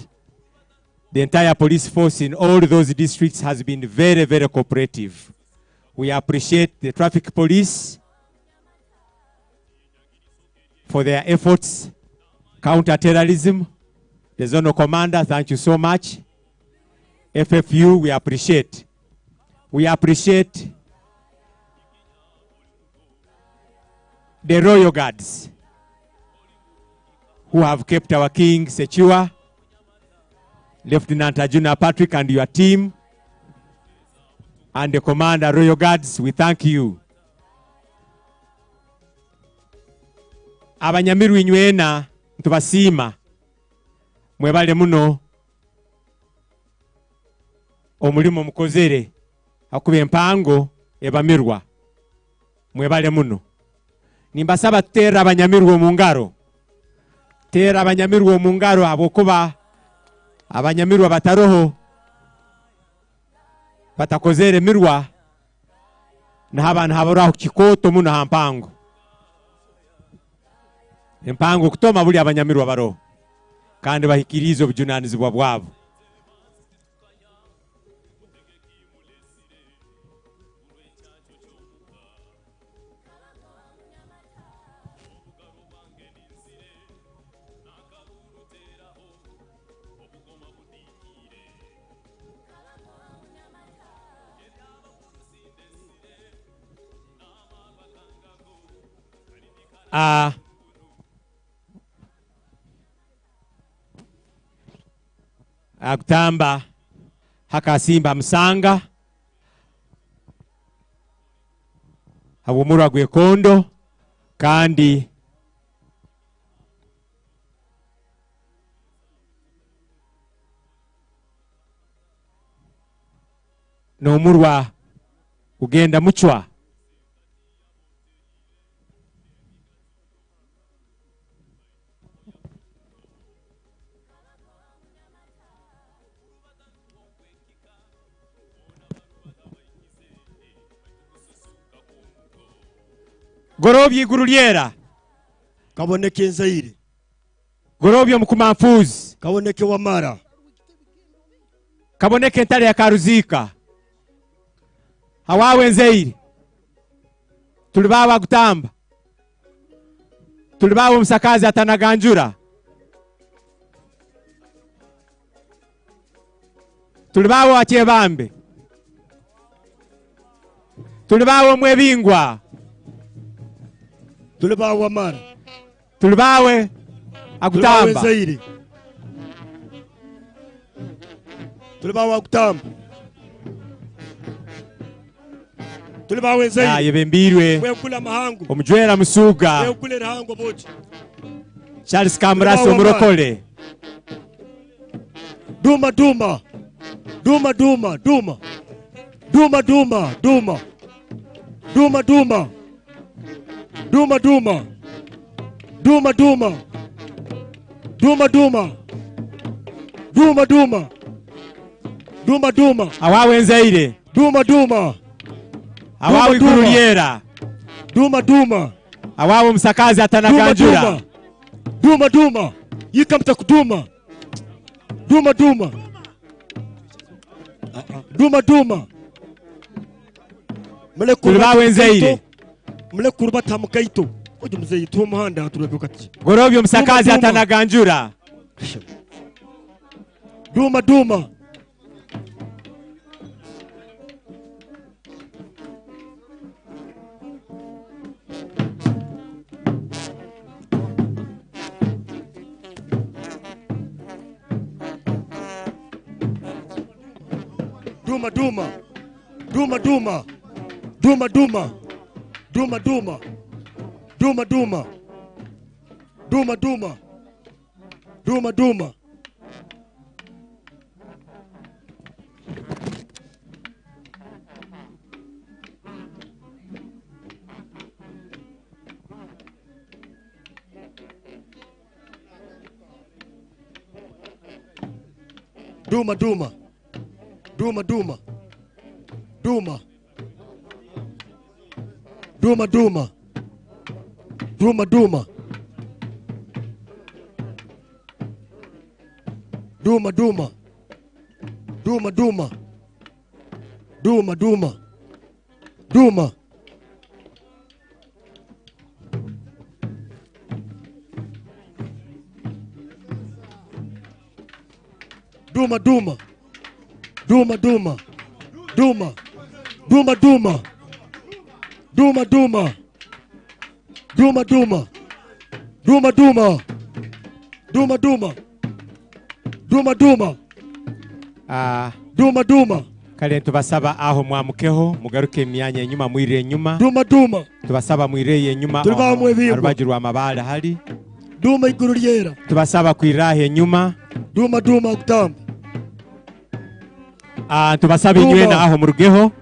the entire police force in all those districts has been very, very cooperative. We appreciate the traffic police for their efforts, counter-terrorism. The zonal commander, thank you so much. F F U, we appreciate. We appreciate the royal guards who have kept our king secure. Lieutenant Ajuna Patrick and your team, and the commander, royal guards, we thank you. Abanyamirwa inywena, ntubasiima. Mwebale muno omulimo mukozere, hakuba empango ebamirwa. Mwebale muno. Nimbasaba tuterre abanyamirwa omu ngaro. Terra abanyamirwa omu ngaro, habwokuba abanyamirwa bataroho, batakozere mirwa, nihaba nihaburaho kikooto muno ha mpango. Empango kutoma buli abanyamirwa baroho, kandi bahikiriize obujunaanizibwa bwabo. Ah, agutamba hakasimba musanga habw'omurwa gw'ekondo, kandi n'omurwa gugenda mucwa. Gorobya iguru lyera. Kaboneke Nzaire. Gorobya omukuma nfuuzi. Kaboneke Wamara. Kaboneke entale ya Karuziika. Hawaawe Nzaire. Tuli baawe Agutamba. Tuli baawe omusakaazi atanaganjura. Tuli baawe wa Kyebambe. Tuli baawe Omwebingwa. Tuli baawe Wamara. Tuli baawe Agutamba. Tuli baawe Nzaire. Tuli baawe Agutamba. Tuli baawe Nzaire. Ah, yebembiirwe. Mwekule amahangu. Omujwera Musuuga. Mwekule Ruhanga obwoki. Charles Kamurasi omurokole. Duma, duma. Duma, duma, duma. Duma, duma, duma. Duma, duma. Duma, duma. Duma, duma. Duma, duma. Duma, duma. Duma, duma. Awawe nzaire. Duma, duma. Awawe Duma, iguru duma. Lyera. Duma, duma. Awawe omusakazi Duma, atanaganjura. Duma. Duma, duma. Yika mtakuduma. Duma, duma. Duma, duma. Muleke Tuli bawe nzaire. Muleke kurubata ha mukaito. Ojo muzeyi, tuwe omuhanda, tureke kati. Gorobya omusakazi Duma, duma. Atanaganjura. Duma, duma. Duma, duma. Duma, duma. Duma, duma. Duma, duma. Duma, duma. Duma, duma. Duma, duma. Duma, duma. Duma, duma. Duma. Duma, duma. Duma, duma. Duma, duma. Duma, duma. Duma, duma. Duma. Duma, duma. Duma, duma. Duma. Duma, duma. Duma, duma. Duma, duma. Duma, duma. Duma, duma. Duma, duma. Ah. Duma, duma. Kale, nitubasaba aho mwamukeho, mugaruke emyanya enyuma, mwirre enyuma. Duma, duma. Tubasaba mwirreyo enyuma, Tuli aho bamu ebingo. Ha rubaju rw'amabaale hali. Duma iguru lyera. Tubasaba kwirraho enyuma. Duma, duma, okutamba. Ah, tubasaba Duma. Inywena aho murugeho.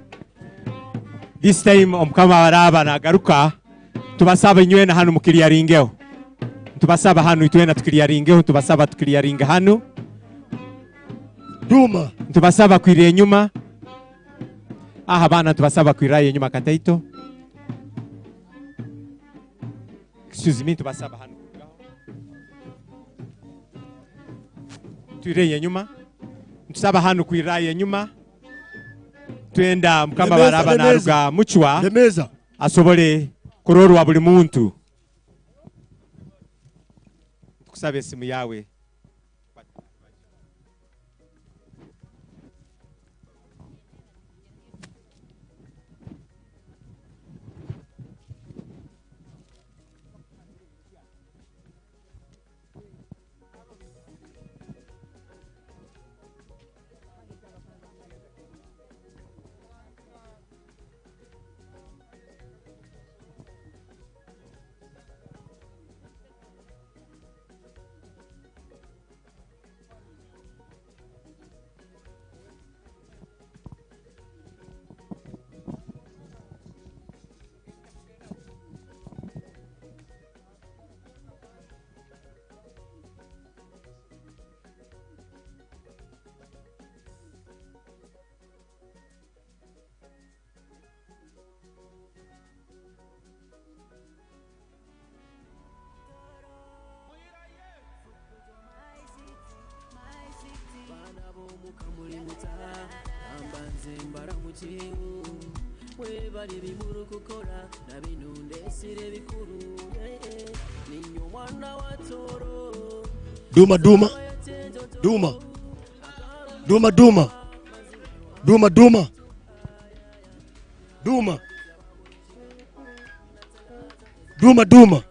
This time, Omukama baraaba nagaruka. Tubasaba inywena hanu mukiliyaringeho. Tubasaba hanu itwena tukiliyaringeho, tubasaba tukiliyaringe hanu. Duma. Tubasaba kwirra enyuma. Aha, abaana tubasaba kwirrayo enyuma kataito. Excuse me, tubasaba hanu. Twirreyo enyuma. Ntusaba hanu kwirrayo enyuma. Twenda Mukama Lemeza, baraba lemeza. Naruga mucwa. Lemeza. Asobole kurorwa buli muntu. Tukusaba esimu yawe. Duma, duma. Duma. Duma, duma. Duma, duma. Duma. Duma, duma.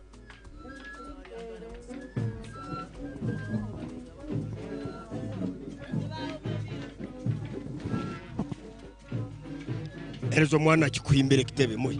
Hereza omwana akikuhimbire ekitebe, muhe.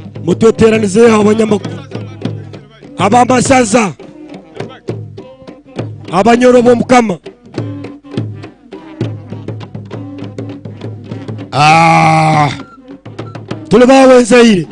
Mutweteranizeho abanyamakuru, ab'amasaza, abanyoro b'Omukama. Ah, tuli bawe nzaire.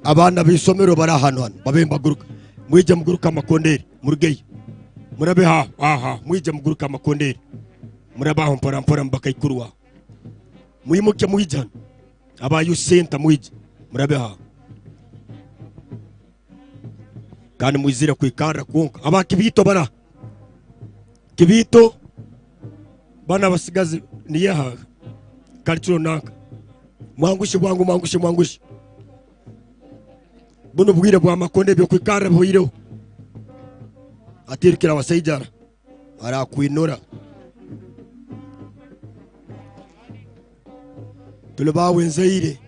Abaana b'isomero bali hanu hanu, babe nibaguruka. Mwije muguruke amakondeere, murugeyo. Murabe ha, ha, ha, mwije muguruke amakondeere. Murabe aho mpora mpora mu bakaikuru aho. Mwimuke mwije hanu. Aba youth center mwije. Murabe ha. Kandi mwizire kwikarra kwonka. Aba Kibiito bara. Kibiito, banu abasigazi niyeha. Kali kiro nanka. Mwangushe bwangu, mwangushe, mwangushe. Bunu bwire bw'amakonde eby'okwikarra bihoireho. Atirukira abasaija ara. Arakwinura. Tuli bawe nzaire.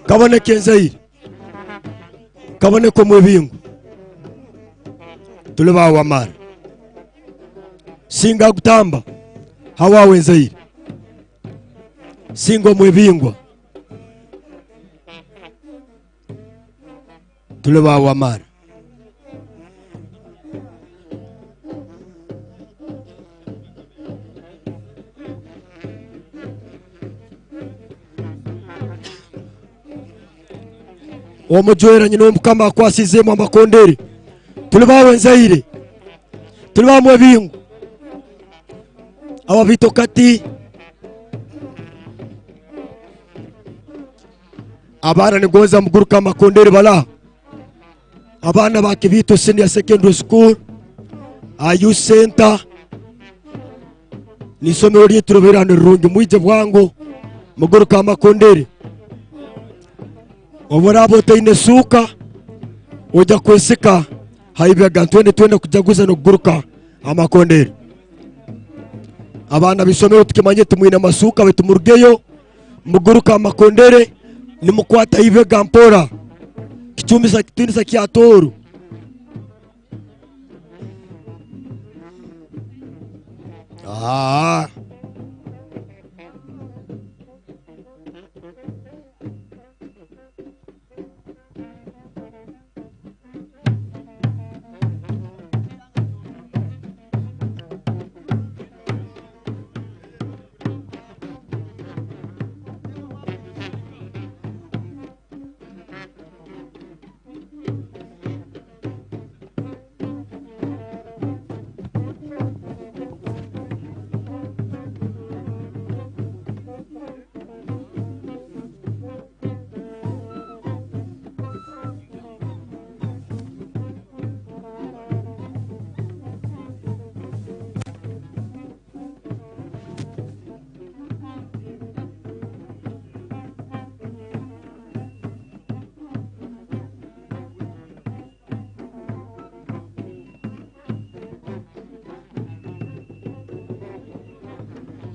Kaboneke nzaire. Kaboneke omwebingo. Tuli bawe amaani. Singa agutamba, hawawe nzaire. Singa omwebingwa. Tuli bawe amaani. Omujwera nyina Omukama akwasizeemu amakondere. Tuli baawe nzaire. Tuli baawe mwebingo. Aba baitu kati. Abaana nigonza muguruka amakondere bala. Abaana ba Kibito Senior Secondary School, a Youth Center. N'isomero lyaitu libaire hanu lirungi. Mwije bwangu, muguruka amakondere. Obu oraaba otaine suuka, oija kwesika ha ibega. Twena twenda kujaguza n'okuguruka amakondere. Abaana b'isomero tukimanye timwine masuuka, baitu murugeyo, muguruka amakondere, nimukwata ibega mpora. Kicumbisa kitunisa kya Tooro. Ah.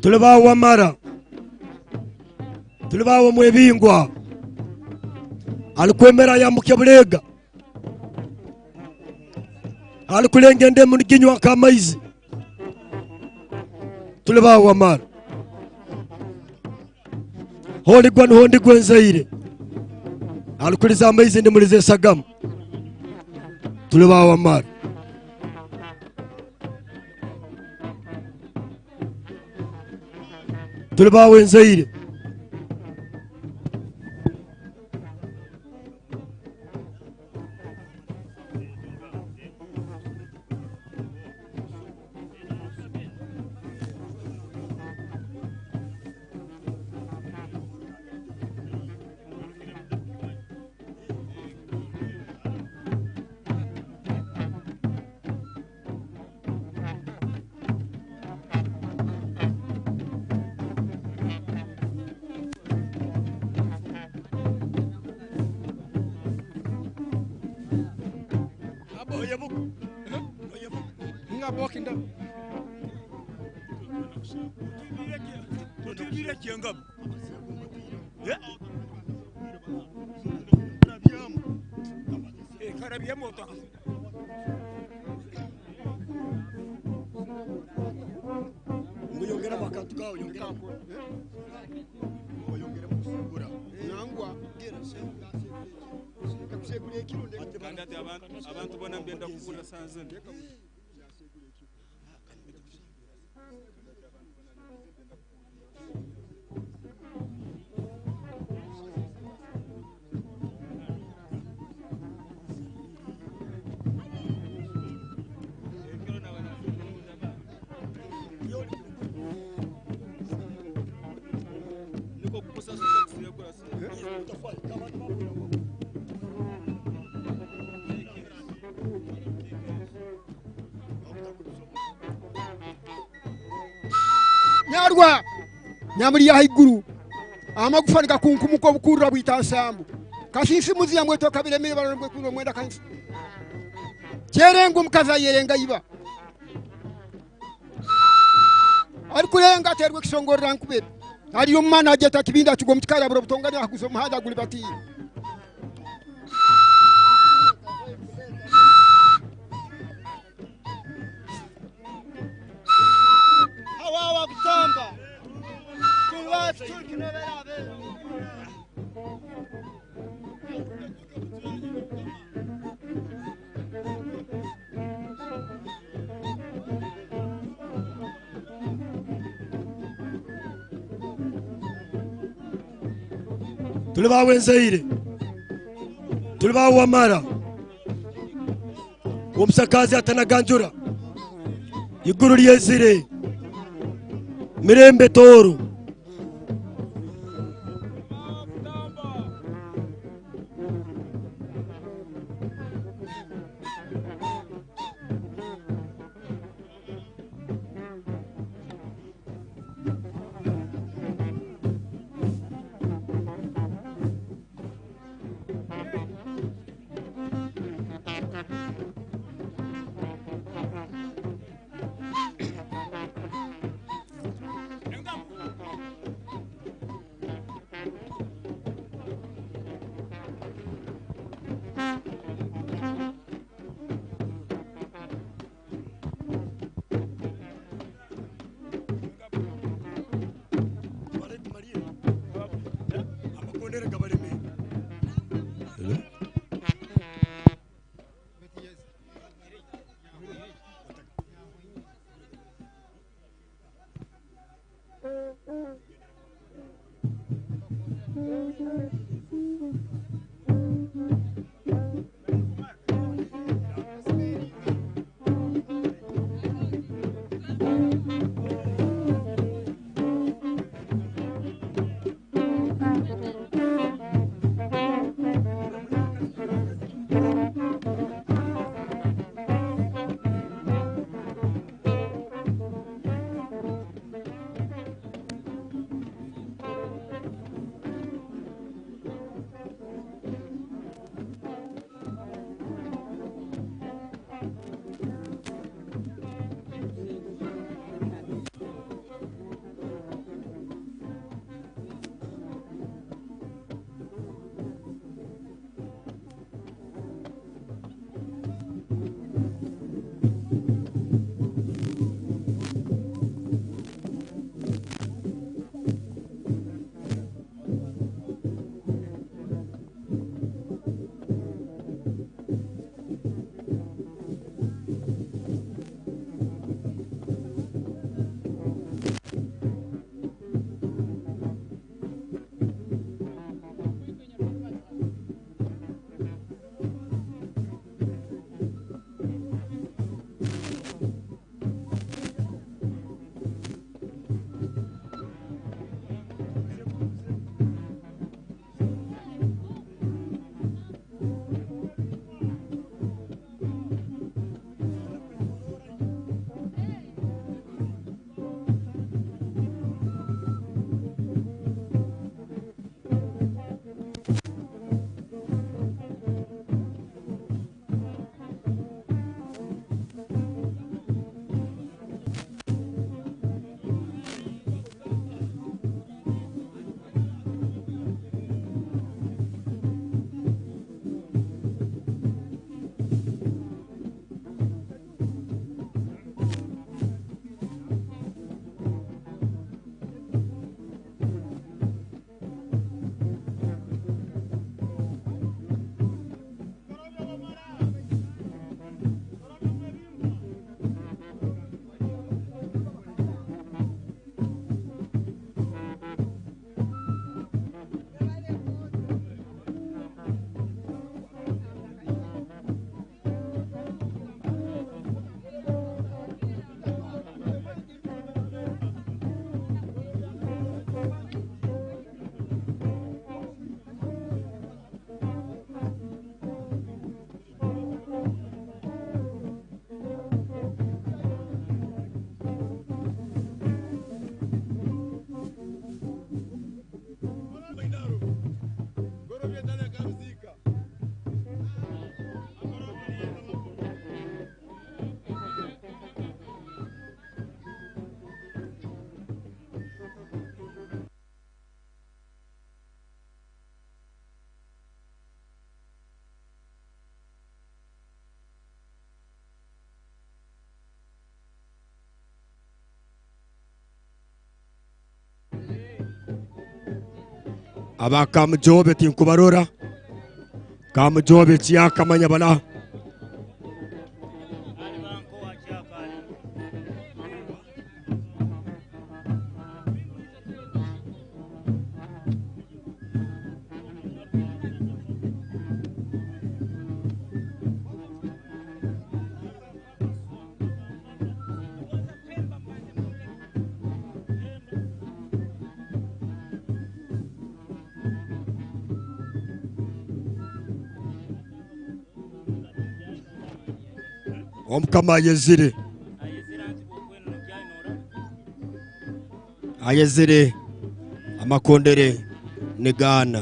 Tuli baawe Wamara. Tuli baawe Mwebingwa. Alikwemera ayambuke Buleega. Alikulenga endemu niginywa nk'amaizi. Tuli baawe Wamara. Holigwa niho ndigwa enzaire. Alikuliza amaizi ndimuliza esagama. Tuli baawe Wamara. Tuli baawe enzaire. Nga boki ndaba. Otubwire kyengamu. Eh? Eh, karabyemu otaka. Ngu yongeramu akantu kawe, yongeramu. Oyongeremu kusigura. Nangwa. Kandi hati abantu, abantu boona nibenda kuhurra saaha zinu. Nyarwa, nyamuli ya haiguru. Amagufa nigakunkumuka obukurra bwita nsambu. Kasinsimuzi ya mweto kabiremere barora bwe kuno mwenda kansi. Kyerenga omukazi ayerenga iba. Alikulenga aterwe ekisongorra nkubiri. Ali omu maani ajeta kibindi akigwa omu kikara abura butongani ahaguza omuhanda guli batiire. Hawawa kutamba. Kulwa tuli kinobera abera. Tuli baawe nzaire. Tuli ba Wamara. Omusakazi atanaganjura. Iguru lyezire. Mirembe Tooro. Aba Kamujoobe tinkubarora. Kamujoobe, Kyaka, Manyabala. Omukama ayezire. Ayezire, amakondere nigaana.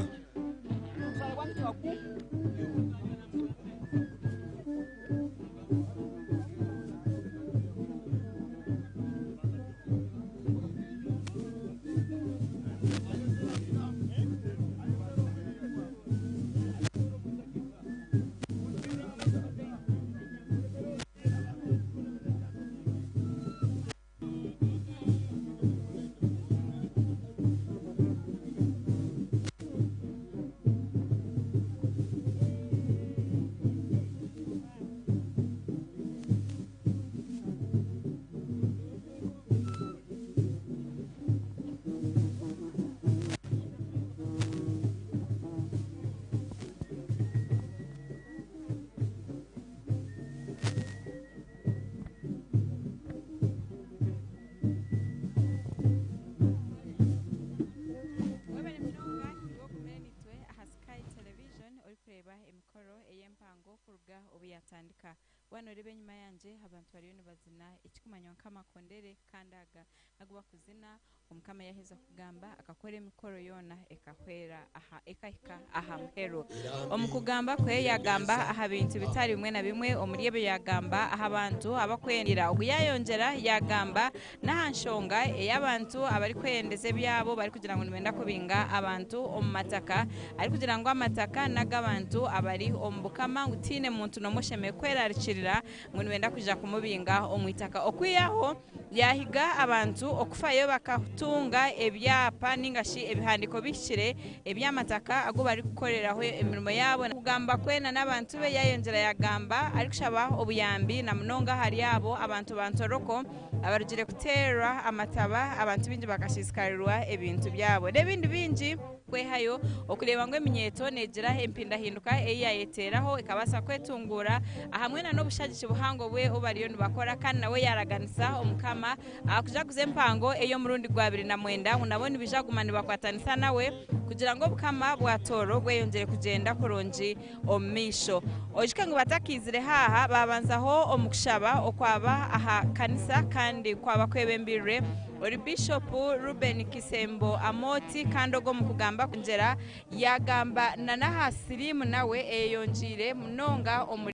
Webale munonga, iwe ogume nitwe aha Sky Television, ori kureeba emikoro ey'empango kuruga obu yatandika. Wanu oreeba enyima yangye, abantu bariyo nibazina ekikumanywa nk'amakondere, kandi aga nagu bakuzina, Omukama yaheza kugamba, akakora emikoro yoona, ekahwera aha, ekahika aha muheru. Omu kugamba kwe, yagamba aha bintu bitali bimwe na bimwe, omuli ebyo yagamba aha bantu abakweyendera. Ogu yayongyera, yagamba n'aha nshonga ey'abantu abari kweyendeza ebyabo, bari kugira ngu nibenda kubinga abantu omu mataka, ari kugira ngu amataka n'ag'abantu abari omu bukama, ngu tihaine muntu n'omwe oshemereire kwerarikirira ngu nibenda kwija kumubinga omu itaka. Okwihaho, yahiga abantu okufayo bakatunga ebyapa ninga shi ebihandiiko bihikire eby'amataka agu bari kukoreraho emirimo yabo. Kugamba kwena n'abantu be, yayongyera yagamba ari kushaba obuyambi, na munonga ahari abo abantu ba Ntoroko abarugire kuteerwa amataba, abantu baingi bakasiisikarirwa ebintu byabo n'ebindi bingi. Kwehayo okureeba ngu eminyeeto neegira empindahinduka ei yayeteeraho, ekabaasa kwetunguura, ahamwe na n'obushagiki buhango bwe obu bariyo nibakora, kandi nawe yaaraganisa Omukama, ah, kujaguza empango ey'omurundi gwa abiri na mwenda, ngu nabo nibaija kuguma nibakwatanisa nawe, kugira ngu Obukama bwa Tooro bweyongyere kugyenda kurungi omu maisho. Oijuke ngu batakaizire haaha, baabanzaho omu kushaba okwaba aha kanisa, kandi kwaba kwebembirwe oli Bishop Reuben Kisembo Amoti, kandi ogu omu kugamba kwongyera yagamba na n'aha siriimu nawe eyeyongiire munonga omuli